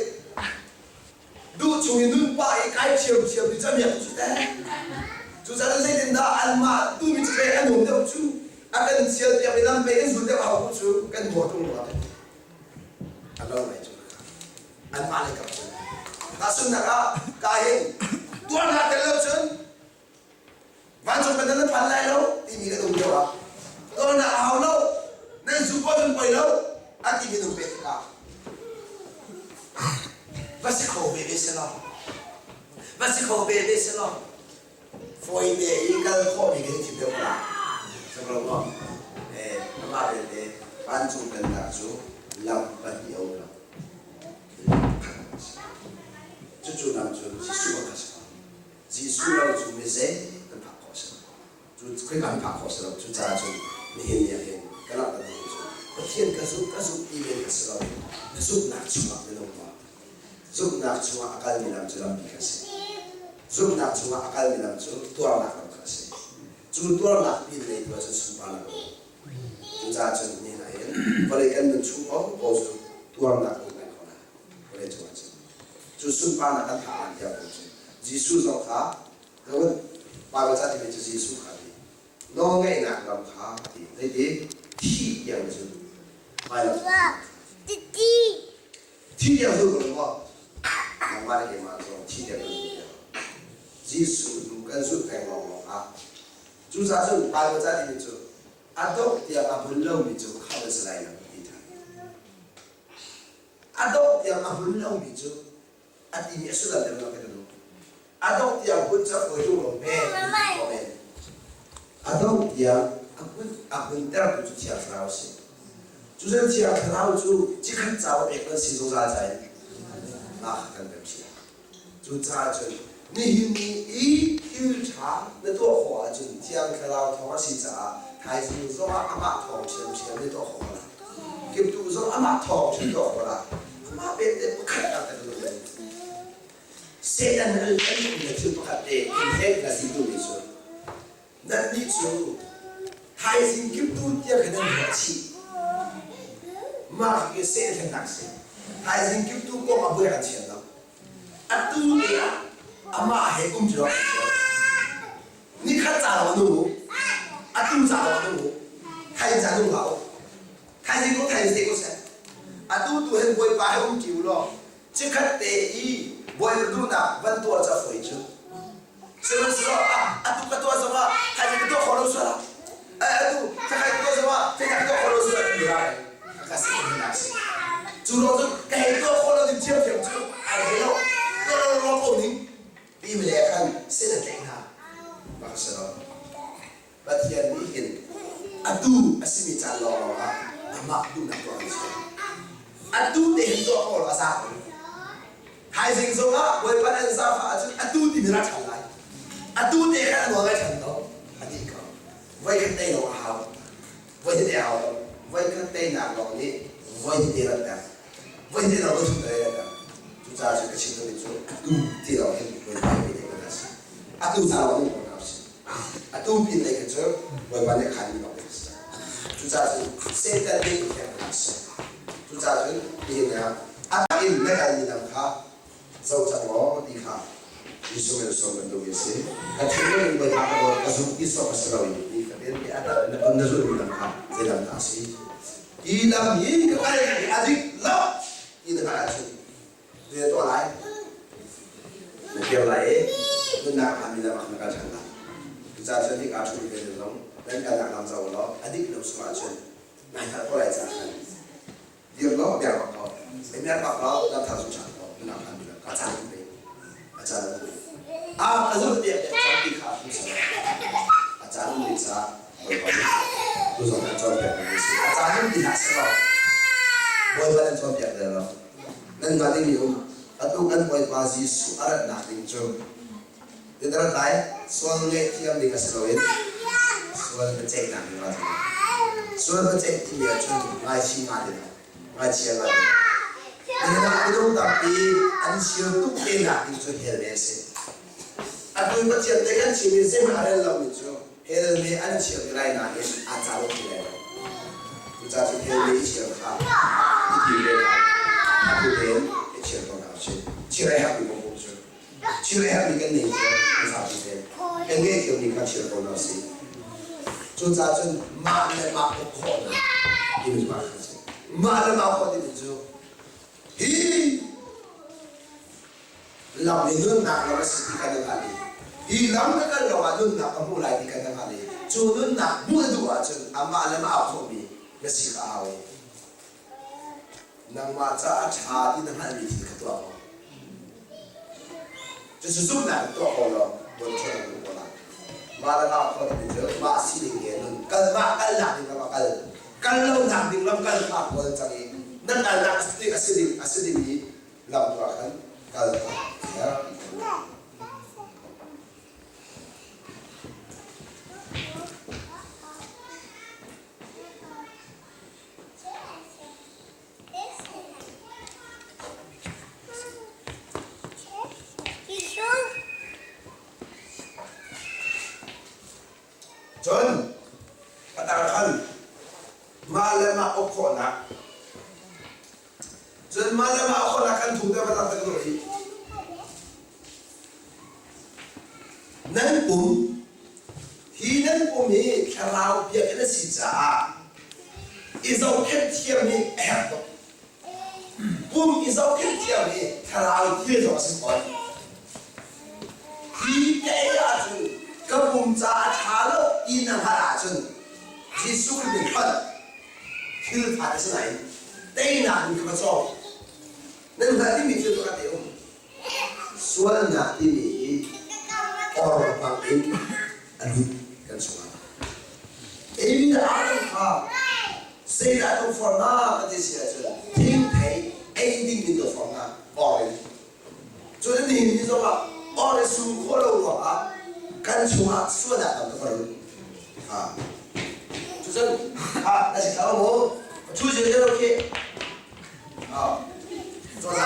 Speaker 1: duh chung i nun pah i kai ṭhiamṭhiam ti cu a miak cu teh. Cucaah zeitindah anmah duhmi cu pei an um deuh cu a kan chial piak i lam pei kan zul deuh hau cu kan hmuar ṭung rua a lo ngai cu anmah lei kap cun tahchunhnak ah ka hin tuar hna tel lo cun Vancung kan nan phan lai lo timi kan um lio ah tuarnak a hau lo nan zu ko cun poi lo an timi nung pe tikah va si kho ve ve selaw va si kho ve ve selaw fawi te i kal khawh mi kan thim deuh la saklo maw eh amah belte vancung pennak cu lam pahnih a um lo cucu lam cu Jesuh a si ko Jesuh lo cu mi zei kan phak khawh si lo. Cu Khrihfa kan phak khawh si lo. Cucaah cun nihin ni ah hin ka langhter duhmi cu Pathian ka zumh ka zumh ti men ka si lo. Na zumhnak chungah minung maw? Zumhnak chungah a kalmi lam cu lampi kha a si. Zumhnak chungah a kalmi lam cu tuarnak lam kha a si. Cu tuarnak pin lei tu ahcun sunparnak a um. Cucaah cun nihin ah hin vawlei kan nun chung paoh cu tuarnak um peng ko lai. Vawlei cungah cun. Cu sunparnak kan phak lan tiang cu Jesuh zong kha Bible ca timi cu Jesuh kha ti nawlngeihnak ram kha ti zeiti thi tiang cu vailam thi tiang zul ko maw nangmah le keimah zong thi tiang kan zul tiang Jesuh hnu kan zulh peng lawnglawng ah cucaah cun Bible ca timi cu a dongh tiang a hmun lomi cu khamh an si lai lo ti ṭhan A dongh tiang a hmun lomi cu a timi a sullam deuh lo ka duh. A dongh tiang hun cu a fawi ṭung lo hme men. A dongh tiang a hun a huntertu cu Thiang Thlarau a si. Cucun Thiang Thlarau cu cikhat ca pek kan si zungzal ca in mah kha kan pem si. Cucaah cun nihin ni i thil ṭha na tuah khawh ahcun Thiang Thlarau thawng a si caah thaizing zongah amah thawng ṭhiamṭhiam na tuah khawh ko lai. Kiptuh zong amah thawng ṭhiam tuah khawh lai. Amah belte pakhat ah kan duh. Satan an duhmi thil pakhat te in hek na si duhmi cu nannih cu thaizing kiptuh tiang khan nan ruah chih. Mah hi Satan hlennak a si. Thaizing kiptuh kong ah buai kan thiam lo. Atu te ah amah he um ṭi awk a si. Nikhat ca lawng a nung u. Atu ca lawng a nung u. Thaizing ca nung hlah u. Thaizing ko thaizing te ko seh. Atu tu hin Bawipa he um ṭi u law chikkhat te i Bawipa duhnak van tuah cu a fawi cu. Sihmanhsehlaw atu ka tuah zongah thaizing ka tuah khawh lo sual ah atu thakai ka tuah zongah thaizing ka tuah khawh lo sual ah ti lai ka si na si. Cu ruang cun ka hei tuah khawh lo ding thiamthiam cu ai he lo tuah lo ruang ko ning ti mi le khan sin a tlaih hna. Mah ka si lo. Pathian nih hin atu a simi caan lawnglawng ah amah duhnak tuah kan si. Atu te hin tuah khawh lo a za ko. Thaizing zongah Bawipa an zaangfah ahcun atu timi ra ṭhan lai. Atu te khan a nawl ngai ṭhan ko. A dih ko. Voikhat tei lawng a hau. Voihnih te a hau lo. Voikhat teinak lawng nih voihnih te ratter. Voihnih lawng voi thum te ratter. Cucaah cun ka chim duhmi cu atu ti lawng hin Bawipa hi tei ko hna sih. Atu ca lawng in ko hna usih. Atu pin lei kha cu Bawipa nih a khanmi lawng te a si. Cucaah cun Satan nih thiang hna sih. Cucaah cun nihin ah a tak in na kalmi lam kha zoh cang law ti kha Jesuh nih sawm kan duhmi a si. Ka thinlung in Bawipa ka dawt ka zumh ti sawk a si lo i ni fatin te a tak in na na zulhmi lam kha zei lam dah a si? Hi lam hi ka kal i a dik lo ti na hngalh ahcun zei na tuah lai? Na kir lai i nunnak a phanmi lam ah khan na kal ṭhan lai. Cucaah cun hika ṭhumi vialte zong nan kalnak lam zoh law a dik lo sungah cun nai hngalh ko lai caah khan dir law bia bak ko mer bak law lam thar zu ṭhan ko nunnak phanmi lam ka caan pe a caan pe a ka zul piak cang ti kha a si a caan um ding caah Bawipa nih tu zong an cawnpiak mi si a caan um ti hlah selaw Bawipa nan cawnpiak del lo nan hngalh dingmi um atu kan Bawipa Jesuh a ratnak ding cu Ti rat lai sual ngaihthiam ding a si loin sual biaceihnak ding a si. Sual biaceih timi ahcun ngaichih nga ding, ngaichia nga ding. Nihin ah minung tampi an chir tuk te nak ding cu hell ne a si. Atu Pathian te kan chim i zeihmanh a rel lomi cu hell ne an chir ti lai nain aa ca lo ti lai lo. Cucaah cun hell ne i chir kha i tim ve hna. Atu tein i chir ko hna usih. Chir a herhmi kong cu. Chir a herhmi kan nei cio, kan zapi te. Kan ngeih ciomi kha chir ko hna usih. Cucaah cun mah le mah uk khawhnak timi cu mah kha a si. Mah le mah khawh timi cu hi lam hi nunnak lam a si ti kan i hngalh i hi lam ka kal lawngah nunnak ka hmuh lai ti kan i hngalh i cu nunnak hmuh na duh ahcun amah le mah aa khawhmi na si kha a hau i Nangmah caah ṭha ti na hngalhmi thil kha tuah ko. Cucu zumhnak in tuah ko law bonṭhuan na hmu ko lai. Mah le mah khua timi cu mah sining he nun kal mah kalnak ding ram ah kal kal lonak ding ram kal kha kawl cang i na kalnak a si ding a si ding i lam tu ah khan kal kha a herh. Cun a tar khan mah le mah uk khawhnak cun mah le mah uk khawhnak kan thu te va tak tak i Nan pum, hi nan pum hi thlarau biakinn a si caah i zohkhenh thiam hi a herh tuk. Pum i zohkhenh thiam hi thlarau thil zong a si fawn. Hi ka ei ahcun ka pum caah a ṭha lo ti na hngalh ahcun Jesuh Khrih min hngalh thil ṭha a si nain teinak in ka va cawk. Nan hngalh dingmi thil pakhat a um. Sualnak timi hi or bang in a lut kan chungah. Eimi le Adam kha zeidah kan form na ka ti si ahcun thingthei ei ding in ka form na or in. Cun nihin ni zongah or i sum khawh lo ruangah kan chungah sualnak tam tuk a lut. Ha. Cucun ha na si thla mu. Chu zel zel okay. Ha. Cawn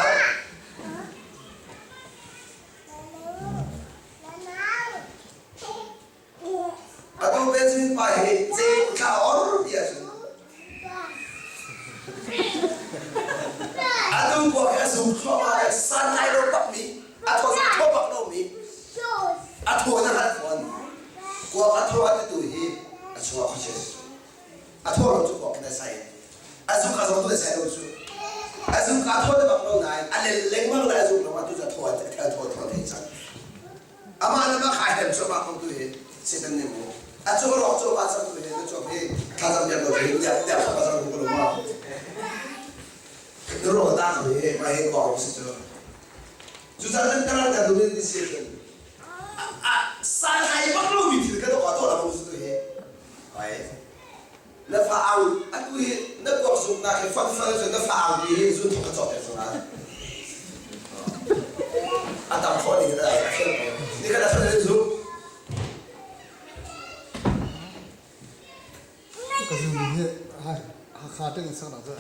Speaker 1: Atu Benjamin pa hi zei thla or ti ahcun atu kuak hi a zum thluahmah le san lai lo bak mi a thaw thaw bak lo mi a thaw na hngalh fawn kuak a thaw a titu hi a chuak khuachia a thaw lo cu kuak in a sai a zuk a zong tu sai lo cu a zuk a thaw te bak lo nain a lel lengmang le a zuk lo tu cu a thaw a thaw thaw thaw thei cang amah le mah khai hem cuahmah ko tu hi Satan nih mu a cu rawk cuahmah cang tu hi na cuak hi thlacam piak lo hi tiah tiah ka cang ko lo ma na ro ta ko hi ma he ko si cu cu ca cun karal ka dumin ti si cun san ai bak lo mi thil ka to ka to la mo tu hi ai Na fa au atu hi na kuak zuknak hi fon fon cun na fa au ti hi zun thok ka cawk piak zungzal.
Speaker 5: Ka zum hi Hakha teng in sak nak cu.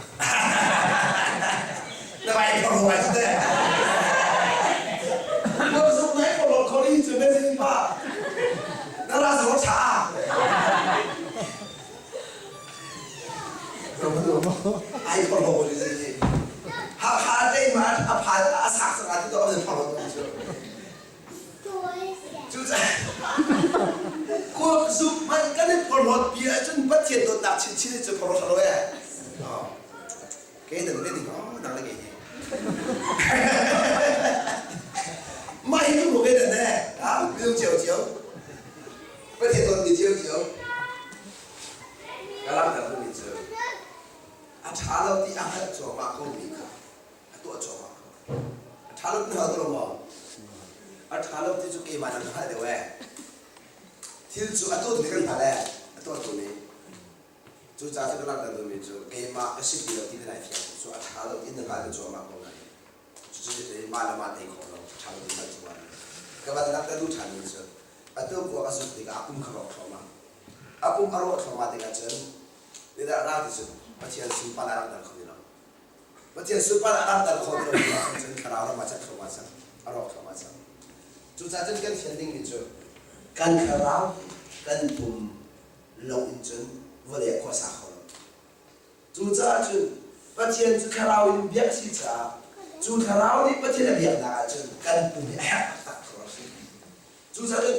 Speaker 1: Na vai phor vai te. Mo zum nai ko lo khori chu ne sin pa. Na ra zo cha. Ai phor lo ni si. Hakha teng ma a pha a sak sak a ti to an phor lo chu. Cucaah kuak zuk hmanh kan i porhlawt pi ahcun Pathian dawtnak chinchin hi cu porhlawt lo ee. Kei nan le ding oh nang le kei hi. Mah hi tu ke nan ne ha biu cio cio. Pathian dawt mi cio cio. Ka lang tar mi cu a ṭha lo ti a hngalh cuahmah ko mi kha a tuah cuahmah ko. A ṭha lo ti na hngal ko lo maw? A ṭha lo ti cu keimah nan hngalh deuh ee. Thil cu a tuah tu kan hngalh ee. A tuah tu nih. Cucaah cu ka langhter duhmi cu keimah ka si ti lo ti kha nai fiang. Cu a ṭha lo ti na hngalh cuahmah ko nain. Cucu mah le mah tei khawh lo, ṭha lo ti hngalh cuahmah. Ka van langhter duh ṭhanmi cu atu khua ka zumh tikah a pum kha rawk thluahmah. A pum a rawh thluahmah tikah cun zeidah ra ti cu Pathian sunparnak a langhter kho ti lo. Pathian sunparnak a langhter khawh ti lo cun thlarau ram ah chan thluahmah cang, a rawk thluahmah cang. Cucaah cun kan fian dingmi cu kan thlarau kan pum lo in cun vawlei ah khua sa kho lo. Cucaah cun Pathian cu thlarau in biak a si caah cu thlarau nih Pathian a biaknak ahcun kan pum hi a herh taktak kho a si. Cucaah cun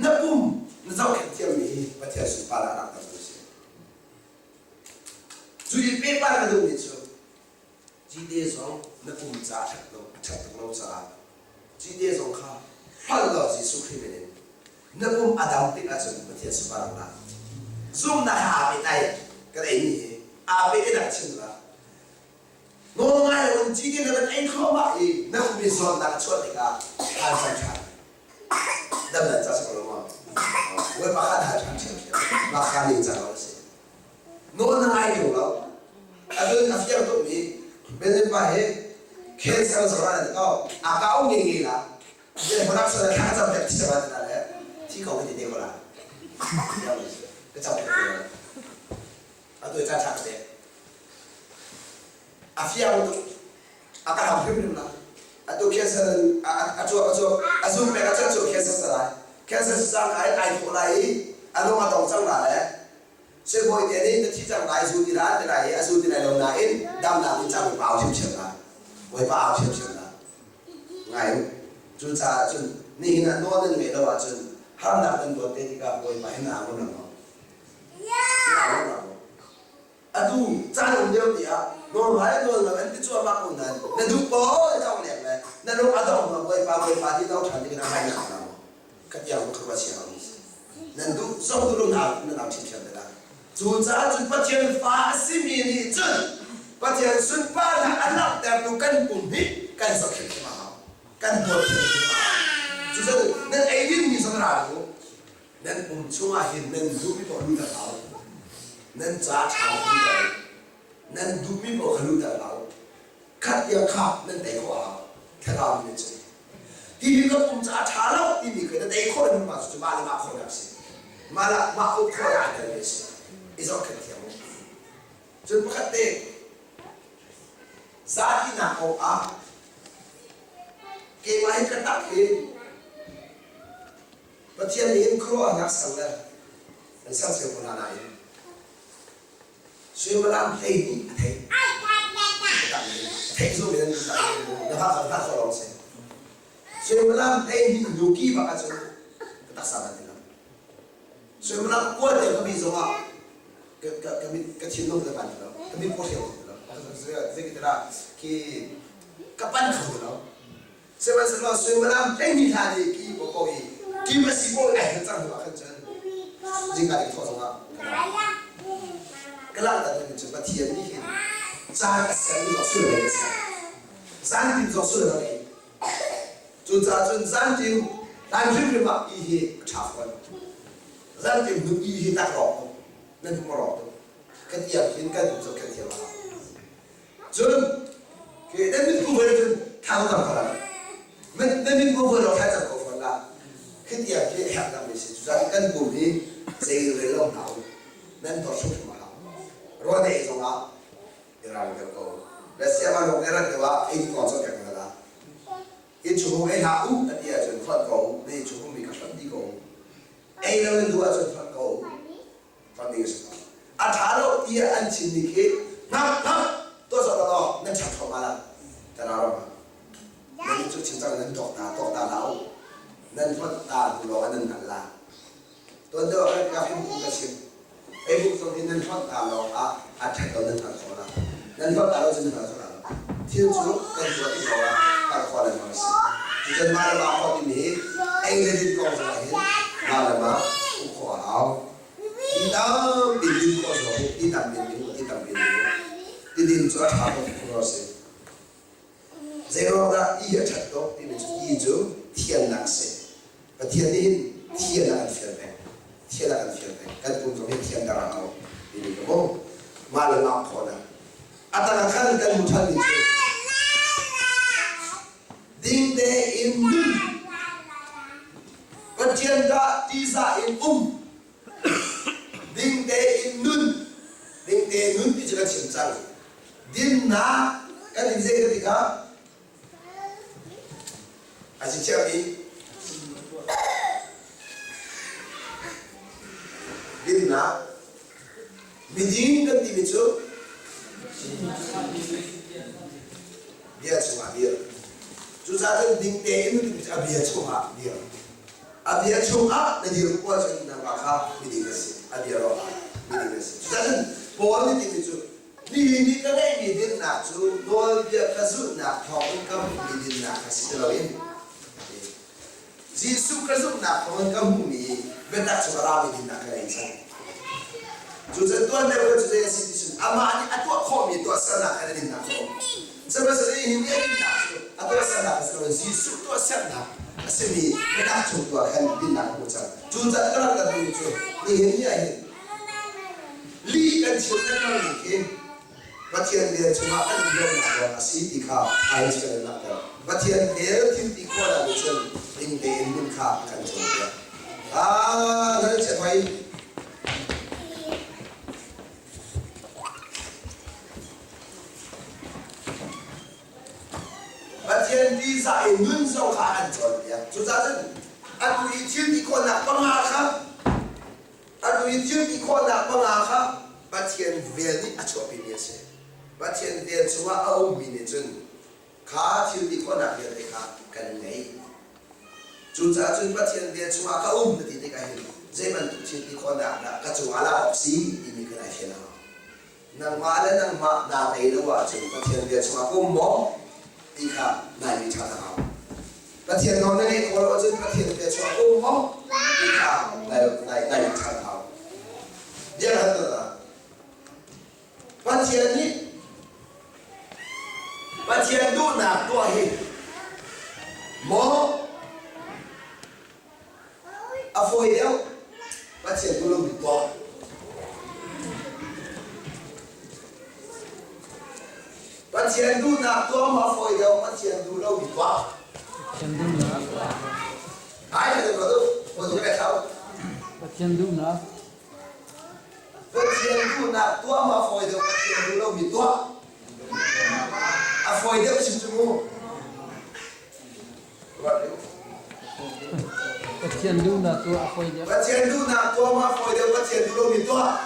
Speaker 1: na pum na zohkhenh thiammi hi Pathian sunparnak a langhtertu a si. Cu i pehpar ka duhmi cu cite zong na pum caah a ṭhat lo a ṭhat tuk lo caah cite zong kha hngalh law Jesuh Khrih min in na pum a dam tik ahcun Pathian sunparnak zumhnak he aa pehtlai kan eimi hi aa pehtlainak chim la nawl ngai lo in cite na kan ei thluahmah i na pum i zawtnak a chuah tikah aan cang ṭhan dam nan ca si ko lo maw Bawipa kha hal ṭhan ṭhiamṭhiam mah kha ning cang lo a si nawl na ngai ṭung lo a dun a fiang tukmi Benjamin pa hi cancer zong an ko a ka um nge nge la je horak sa thla cam tek thi sama na le thi ko ti te ko la ka cam tek te a tu ca ṭha te a fiang tuk a ka ham hrimhrim la atu cancer a chuak a chuak a zum pek a chuak cu cancer sa lai cancer sang ai ai thawh lai i a lung a dong cang la le sibawi te nih na thi cang lai zu ti la ti lai i a zu ti lai lo nain damnak in cang pa au thiamthiam la bawipa au thiamthiam la ngai u cucaah cun nihin ah nawl nan ngeih lo ahcun harnak nan tuan te tikah bawipa hin na ang lo na ang lo Atu caan um lio ni ah nawl ngai nawl lo an ti cuahmah ko nain na duh pawl cawng leng le na lung a dong ma bawipa bawipa ti no ṭhan ding in a ngai nak na maw ka tiang ka ruat sia mi nan duh zong tu lung na na nau ṭhiamṭhiam te la cu caah cun Pathian fa a simi nih cun Pathian sunparnak a langhtertu kan pum hi kan zohkhenh hrim a hau kan dawt hrim a hau cucu nan ei dingmi zong ra u Nan pum chungah hin nan duhmi paoh luter hlah u. Nan ca ṭha luter u. Nan duhmi paoh kha luter hlah u. Khat tiang kha nan tei khawh a hau. Thlarau nih nan chim. Hi hi ka pum ca ṭha lo timi kha na tei khawh in mah cu mah le mah khawhnak a si. Mah le mah uk khawhnak aa telmi a si. I zohkhenh thiam u. Cun pakhat te, zatinak kong ah keimah hi ka tak hi Pathian nih hin khuaruahnak sang le an ser cio ko hna nain suimilam 12 a theih. A theih zung in na hngak na hngak lawng si. Suimilam 12 hnu ki bak ahcun ka taksa ban ti lo. Suimilam 9 te ka mi zongah ka ka ka mit ka thinlung ka ban ti lo. Ka mit ko hreu ti lo. Zeitindah khi ka pan kho ti lo. Sihmanhsehlaw suimilam 12 hlan i ki paohpaoh i kim a si paoh ai hel cang hnu ah khan cun zingka ding thawh zongah ka langhter ding cu Pathian nih hin caan a sermi zong sullam a ser zantim zong sullam a ngei cucaah cun zantim hlan hrimhrim ah i hi a ṭha fawn zantim hnu i hi tak rawk tuk nan hmu rawk tuk kan iang hin kan um zoh khen thiam a hau Cun ke nan mit ku voi cun thang tam ko la. Nan mit ku voi lo thai cang ko fawn la. Khi tiang khi herh dang mi si. Cucaah kan pum hi zei rel lo hna u. Nan dawt hrimhrim a hau. Rawl na ei zongah i ralring deuh ko. Le siama lung i rat deuh ah ei ding kong cu kan hngal ah. Inn chung ei hlah u a ti ahcun hlonh ko u. Na inn chung ummi kha hlonh dih ko u. Ei lo na duh ahcun hlonh ko u. Hlonh ding a si ko. A ṭha lo tiah an chimmi khi ngap ngap tuah sawh law nan ṭhat thluahmah la. Ka ram ah. Nan cu chim cang nan tuak ta tuak ta hlah u. Nan hlonh ta hnu lawng ah nan hngalh la. Tuan deuh ah ka Facebook ka chim. Facebook zong hi nan hlonh ta lawng ah a ṭhat lo nan hngalh khawh la. Nan hlonh ta lo cun nan hngalh khawh la lo. Thil cu kan tuah tik lawng ah hngalh khawh lengmang a si. Cucun mah le mah khawh timi hi ei le din kong zong ah hin mah le mah uk khawh a hau. Ti tampi din khawh zong hi ti tam din ding ti tam din ding. Ti din cu a ṭha tuk phun a si. Zeiruangdah ti a ṭhat tuk timi cu ti cu thiannak a si. Pathian nih hin thian a kan fial peng. Thian a kan fial peng. Kan pum zong hi thianter a hau timi ka mu. Mah le mah khawhnak. A tang ah khan kan hmu ṭhanmi cu ding tein nun Pathian dah tihzah in um ding tein nun ding tein nun ti cu kan chim cang. Dinnak kan in zei ka ti kha a si thiam i dinnak miding kan timi cu bia chungah dir cucaah cun ding tein timi cu a bia chungah dir a bia chungah na dir ko ahcun nangmah kha miding na si a bia ruangah miding na si cucaah cun Paul nih timi cu Nihin i ka ngeihmi dinnak cu nawlbia ka zulhnak thawngin ka hmuhmi dinnak kha si ti loin Jesuh ka zumhnak thawngin ka hmuhmi biatak cu a rami dinnak ka ngei cang. Cucun tuan deuh cu zei a si ti cun amah nih a tuah khawhmi tuahsernak kha na dinnak cu a um. Sihmanhsehlaw nihin ni a dinnak cu a tuahsernak a si loin Jesuh tuahsernak a simi biatak chung tuah khan dinnak a hmu cang. Cucaah ka rak kan duhmi cu nihin ni ah hin Lih kan chim lengmang ning khi Pathian vel chungah kan um lonak ruang a si ti kha ai chiar in langhter. Pathian vel thil ti khawhnak nih cun ding tein nun kha a kan cawnpiak. Ah, nan chiat hoi. Pathian tihzah in nun zong kha a kan cawnpiak. Cucaah cun atu i thil ti khawhnak panga kha Atu i thil ti khawhnak panga kha Pathian vel nih a chuahpimi a si. Pathian vel chungah a ummi nih cun kha thil ti khawhnak vialte kha kan ngei. Cucaah cun Pathian vel chungah ka um na ti tikah hin zei bantuk thil ti khawhnak dah ka cungah lak awk si timi kha nai fian a hau. Nangmah le nangmah naa tei lo ahcun Pathian vel chungah ka um maw ti kha nai mi ṭhan a hau. Pathian nawl na ngeih khawh lo ahcun Pathian vel chungah ka um maw ti kha nai nai nai ṭhan a hau. Bia kan tuah ta. Pathian nih Pathian duhnak tuah hi maw A fawi deuh. Pathian duh lomi tuah. Pathian duhnak tuah ma fawi deuh, Pathian duh lomi tuah.
Speaker 4: Pathian duhnak.
Speaker 1: Ai na duh duh, duh le thau.
Speaker 4: Pathian duhnak.
Speaker 1: Pathian duhnak tuah ma fawi deuh, Pathian duh lomi tuah. A fawi deuh chim cu mu.
Speaker 4: Pathian duhnak tuah a fawi deuh.
Speaker 1: Pathian duhnak tuah ma fawi deuh Pathian duh lomi tuah.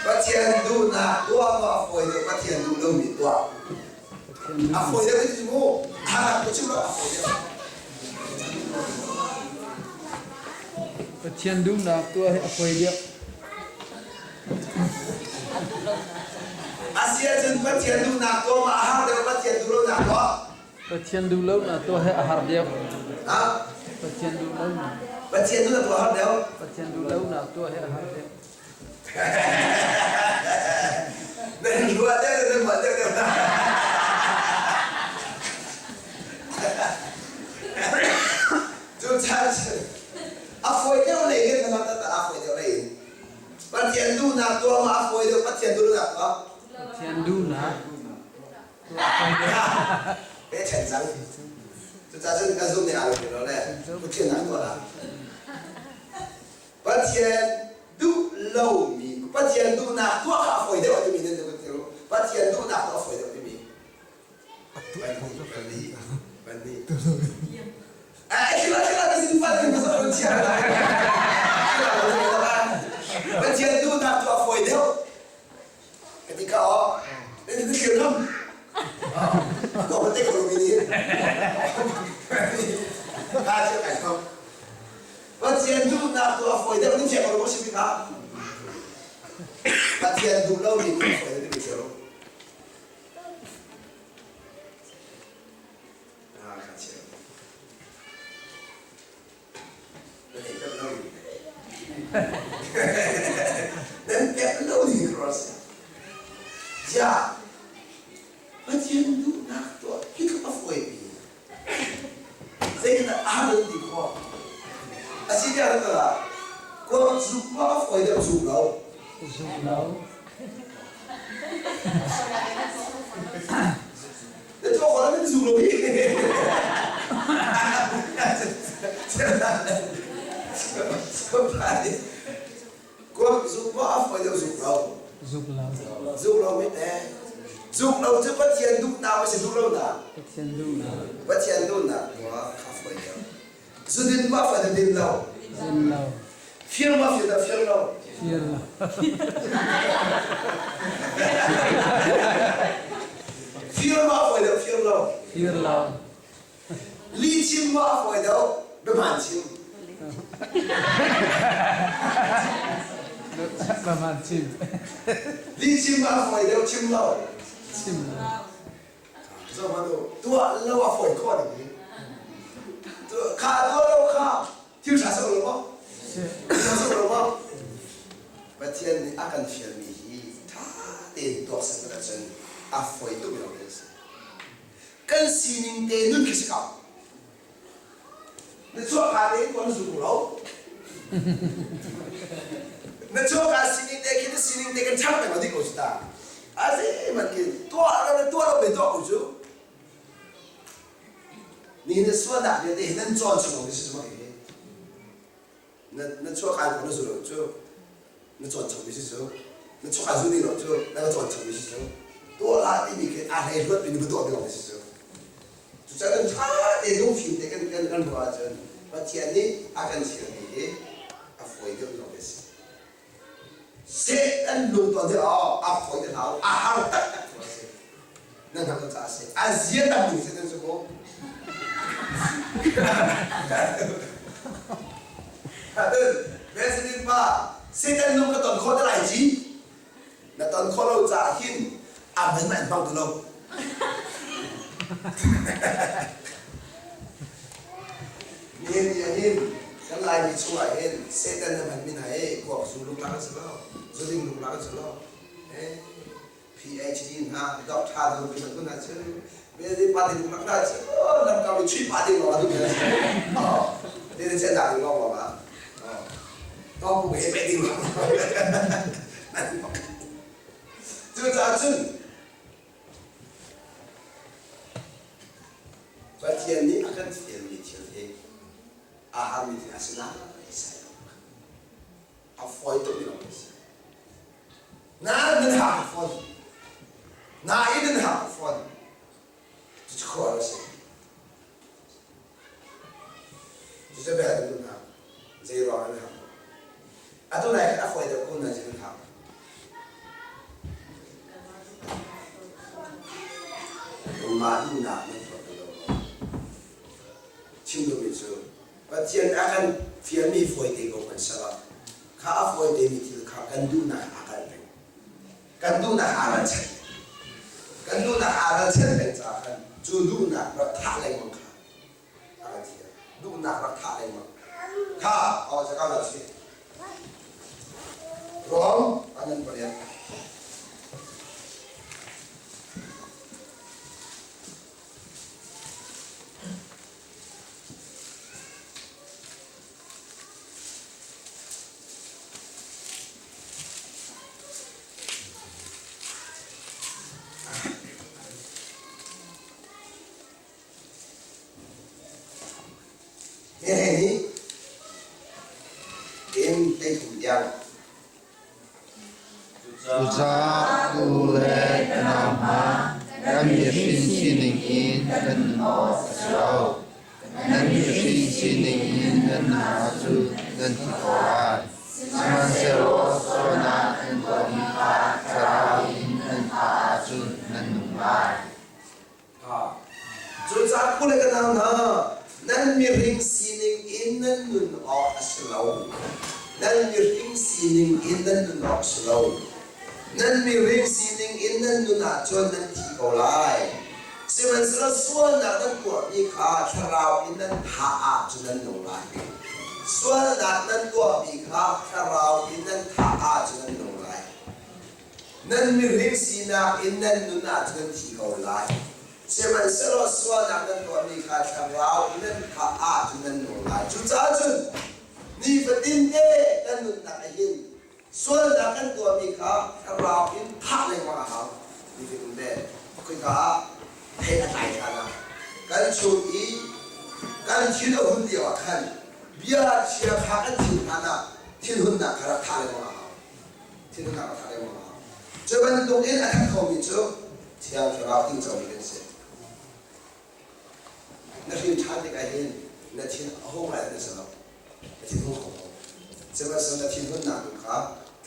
Speaker 1: Pathian duhnak tuah ma fawi deuh Pathian duh lomi tuah. A fawi deuh ti mu. A chim lo a fawi deuh.
Speaker 4: Pathian duhnak tuah hi a fawi deuh.
Speaker 1: Asiahcun Pathian duhnak tuah ma a har deuh Pathian duh lonak tuah?
Speaker 4: Pathian duh lonak tuah hi a har deuh.
Speaker 1: Ha?
Speaker 4: Pathian duh lonak.
Speaker 1: Pathian duhnak tuah har deuh?
Speaker 4: Pathian duh lonak tuah hi a har deuh.
Speaker 1: Nan ruah deuh nan ruah deuh deuh. Cu chan a fawi deuh lei in na ta a fawi deuh lei in Pathian duhnak tuah ma a fawi deuh Pathian duhnak tuah?
Speaker 4: Pathian duhnak.
Speaker 1: Pe ṭhen cang. Cucaah cun kan zumh ning aa lo ti lo le Pathian nak tuah lah. Pathian duh lomi Pathian duhnak tuah kha a fawi deuh a timi nan duh ti Pathian duhnak tuah a fawi deuh timi. Pahnih, pahnih. Pathian duhnak tuah a fawi deuh. Ketika oh, ini tu film. Kau penting kalau ini. Ka cu kai thong. Pathian duhnak tu a fawi deuh ni thiang ko si kha. Pathian duh lo mi tu a fawi deuh ti thiang. Ah, ka chiah. Nan pek lo ding cross. Ziah Pathian duhnak tuah hi tluk a fawi mi. Zeitindah a har ti khawh? A si tiah kan ah kuak zuk ma a fawi deuh zuk lo.
Speaker 4: Zuk lo.
Speaker 1: Na tuah khawh nan zuk lo hi. Kuak zuk ma a fawi deuh zuk lo.
Speaker 4: Zuk lo.
Speaker 1: Zuk lo mit eh. Zuk lo cu Pathian duhnak a si duh lo na.
Speaker 4: Pathian duhnak.
Speaker 1: Pathian duhnak tuah kha fawi deuh. Zudin ma fawi din lo.
Speaker 4: Din lo.
Speaker 1: Fir ma fir dah fir lo.
Speaker 4: Fir lo.
Speaker 1: Fir ma fawi deuh fir lo.
Speaker 4: Fir lo.
Speaker 1: Li chim ma fawi deuh biahmaan chim.
Speaker 4: Biahmaan chim.
Speaker 1: Li chim ma fawi deuh chim lo.
Speaker 4: Chim lo.
Speaker 1: Zohmanh u, tuah lo a fawi khawh ding hi. Kha tuah lo kha thil ṭha si lo maw? Thil si lo maw? Pathian nih a kan fialmi hi ṭha tein tuak seh ahcun a fawi tuk lo a si. Kan sining te nun khi si ko. Na chuahka tein tuan na zum lo. Na chuahka sining te khi na sining te kan chang peng lo ding ko cu ta. A si man kin tuah lo le tuah lo pe tuah ko cu. Ni na sualnak vialte hi nan cawn chung lo si cu hi. Na na chuahka ko na zu lo cu. Na cawn chung mi si cu. Na chuahka zu ni lo cu. Na ka cawn chung mi si cu. Tuah la timi khi a hlei luat mi na tuah mi lo si cu. Cucaah ṭha tein lungfim te kan kan kan ruah ahcun Pathian nih a kan fialmi hi a fawi deuh lo a si. Satan lungton hi aw a fawi te hlah a har taktak tu a si. Nan hngalh lo caah a si. A zia tam ning Satan cu mu. Cun President pa Satan lung ka ton khawh te lai ci. Na ton khawh lo caah hin a hman an hmang ti lo. Nihin ni ah hin kan Laimi chungah hin Satan na hmanmi hna hi kuak zu lungtlak an si lo, zuding lungtlak an si lo. PhD hna, doctor hna kun hna cu mi party lungtlak hna cu lamkam i chuih pah ding lawng ah duhmi an si. Ti na chiah ding lawng lawng ah. Tawngpung he peh ding lawng. Cucaah cun Pathian nih a kan fialmi thil hi a harmi thil a si lai sai lo. A fawi tukmi lawng a si. Na nan hak a fawn. Na i nan hak a fawn. Cucu khual a si. Cucu bia kan duh hna. Zei ruang an hak? Atu nai khan a fawi deuh ko na kan hak. Mah duhnak nan tuah ti lo. Chim duhmi cu Pathian a kan fialmi fawite ko kan ser ah kha a fawite mi thil kha kan duhnak a kal peng. Kan duhnak aa ralchanh. Kan duhnak aa ralchanh peng caah khan cu duhnak rak thah lengmang kha a kan thiam. Duhnak rak thah lengmang. Kha aw cakau la si. Rom anan pariat. He nih in 13 tiang.
Speaker 3: Cucaah u le ka nau hna, kan mihring sining in kan nun awk a si lo. Nan mihring sining in nan nun ahcun nan thi ko lai. Sihmanhsehlaw sualnak nan tuahmi kha thlarau in nan thah ahcun nan nung lai.
Speaker 1: Cucaah u le ka nau hna, nan mihring sining in nan nun awk a si lo. Nan mihring sining in nan nun awk a si lo. Nan mihring sining in nan nun ahcun nan thi ko lai. Sihmanhsehlaw sualnak nan tuahmi kha thlarau in nan thah ahcun nan nung lai. Sualnak nan tuahmi kha thlarau in nan thah ahcun nan nung lai. Nan mihring sinak in nan nun ahcun nan thi ko lai. Sihmanhsehlaw sualnak nan tuahmi kha thlarau in nan thah ahcun nan nung lai. Cucaah cun nifatin te kan nunnak ah hin sualnak kan tuahmi kha thlarau in thah lengmang a hau. Nifatin te khika ah thei a tlai hlan ah kan chung i kan thin a hun lio ah khan bia chia kha kan thin hlan ah thinhunnak kha rak thah lengmang a hau. Thinhunnak a thah lengmang a hau. Cu bantuk in a that khomi cu Thiang Thlarau tingco mi kan si. Na hrin ṭhan tikah hin na thin a hung lai na si lo. Na thin hung kho ko. Sihmanhsehlaw na thinhunnak tu kha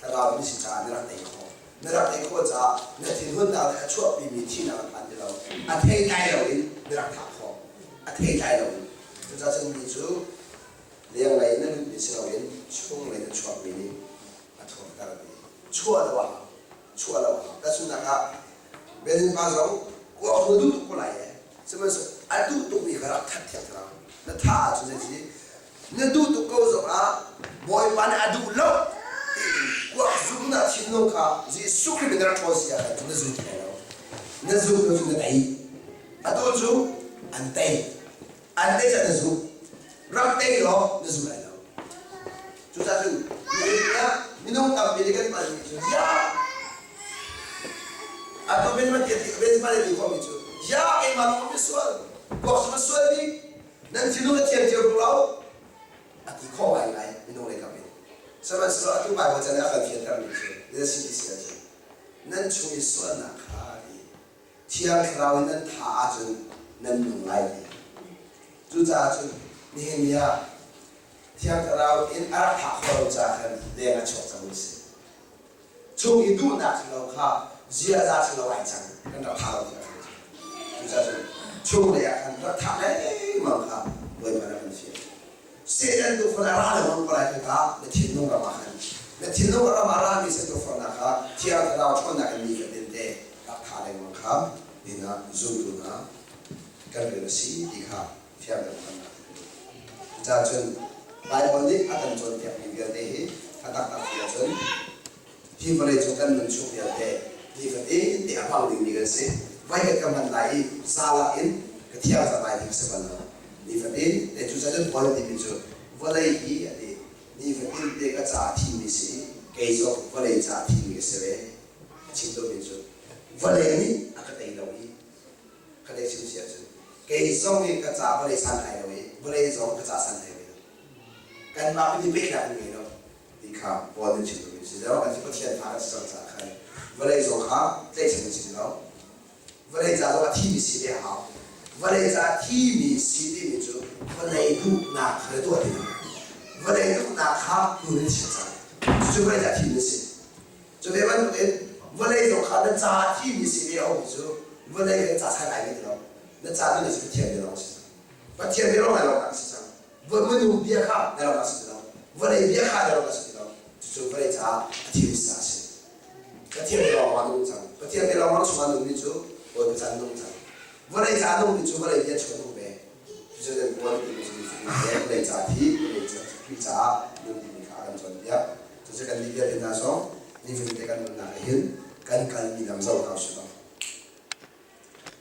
Speaker 1: Thlarau in si caah na rak tei khawh. Na rak tei khawh caah na thinhunnak nih a chuahpimi thihnak a phan ti lo. A theitlai loin na rak thah khawh. A theitlai loin. Cucaah cun mi cu lenglei na lutmi si loin chunglei na chuakmi nih a thurter ti. Chuah lo ah chuah lo ah tahchunhnak ah Benin pa zong kuak na duh tuk ko lai e sihmanhsehlaw a duh tukmi kha rak that thiang thlarau na tha ahcun zeiti na duh tuk ko zong ah Bawipa nih a duh lo tiin kuak zuk na thinlung kha Jesuh Khrih min rak ṭhawl si ah khan na zum ti lai lo na zum lo cu na tei atu cu an tei an tei cun na zum rak tei law na zum lai lo cucaah cun minung tampi nih kan palmi cu ya atu ben man ti ben man ti khomi cu ya keimah lawng mi sual kuak su sual ni nan thinlung a thiang cio lo a ti kho ngai ngai minung lei kam in sihmanhsehlaw atu Bible chan ah a kan fianter mi cu na si ti si ahcun nan chung i sualnak kha ti Thiang Thlarau in nan tha ahcun nan nung lai ti. Cucaah cun nihin ni ah Thiang Thlarau in a rak thah khawh lo caah khan leng a chuak cang mi si. Chung i duhnak ṭhalo kha ziaza ṭhalo ai cang kan rak thah lo tiah kan ti. Cucaah cun chung lei ah khan rak thah lengmang kha Bawipa nih a kan fial. Satan tukforh a ra lengmang ko lai kha na thinlung ram ah khan na thinlung ram ah rami Satan tukforhnak kha Thiang Thlarau ṭhawnnak in mi fatin te rak thah lengmang kha nihin ah zumtu hna kan rian a si ti kha fiang deuh kan rak Cucaah cun Baibal nih a kan cawnpiakmi vialte hi a taktak ti ahcun hi vawlei cung kan nun chung vialte nifatin te a hmang dingmi kan si. Voikhat ka hman lai i zalak in ka thiang cang lai ti ka si bal lo. Nifatin te cucaah cun Paul timi cu vawlei hi a ti. Nifatin te ka caah thimi si i kei zong vawlei caah thimi ka si ve. A chim duhmi cu vawlei nih a ka tei lo i ka tei chim si ahcun kei zong hi ka ca vawlei santlai lo i vawlei zong ka ca santlai ve lo. Kanmah kan i pehtlaih an ngei lo. Ti kha Paul nih chim duhmi a si. Zeirong kan si Pathian fa kan si cang caah khan vawlei zong kha tlaihchan kan si ti lo. Vawlei ca zong a thimi si ve a hau. Vawlei ca thimi si timi cu vawlei duhnak kha na tuah ti lo. Vawlei duhnak kha hnu in chim cang. Cucu vawlei ca thimi a si. Cu ve bantukin vawlei zong kha na ca thimi si ve a um cu vawlei kan ca sai lai ti lo. Na ca tu nih Pathian bia lawng a si cang. Pathian bia lawng lai lawng a si cang. Minung bia kha na rak a si ti lo. Vawlei bia kha na rak a si ti lo. Cucu vawlei caah a thil sa a si. Pathian bia lawng ah nung cang. Pathian bia lawng chungah nungmi cu Bawipa ca nung cang. Vawlei ca nungmi cu vawlei bia chung nung ve. Cucu nan puan timi cu vawlei ca thi, vawlei ca Khrih caah nung timi kha a kan cawnpiak. Cucu kan nih vialte hna zong nifatin te kan nunnak ah hin kan kalmi lam zoh hna usih law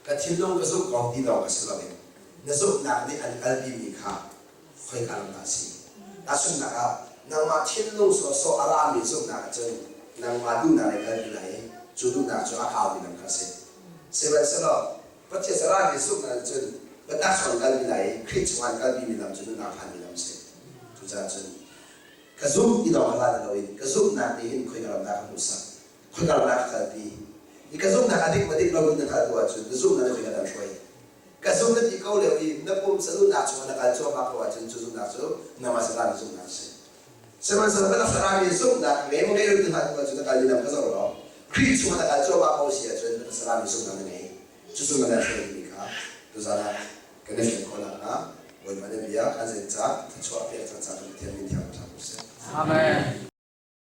Speaker 1: Ka thinlung ka zumh kong ti lawng a si loin na zumhnak nih an kalpimi kha khoika lam dah a si? Tahchunhnak ah, nangmah thinlung sawhsawh a rami zumhnak ahcun nangmah duhnak in kalpi lai i cu duhnak cu a kaumi lam kha a si. Sihmanhsehlaw Pathian a rami zumhnak ahcun Biatak chung an kalpi lai i Khrih chung an kalpi mi lam cu nunnak phanmi lam a si. Cucaah cun ka zumh ti lawng kha la loin ka zumhnak nih hin khoika ram dah ka hmuhsak, khoika ram dah ka kalpi. I ka zumhnak a dik ma dik lo in na hngalh bu ahcun na zumhnak na khoika dah hruai. Ka zumh na ti ko lio i na pumsa duhnak chungah na kal cuahmah ko ahcun cu zumhnak cu nangmah Satan zumhnak a si. Sihmanhsehlaw na Thlarau nih zumhnak ngei maw ngei lo ti hngalh bu ahcun na kal i lam ka zoh law Khrih chungah na kal cuahmah ko si ahcun na Thlarau nih zumhnak na ngei. Cucu na hruai timi kha tuzan ah kan i fian khawh nakhnga Bawipa na bia kan zeicah thluachuah pek cang ca kan Pathian min thiang ṭha ko seh.
Speaker 4: Amen.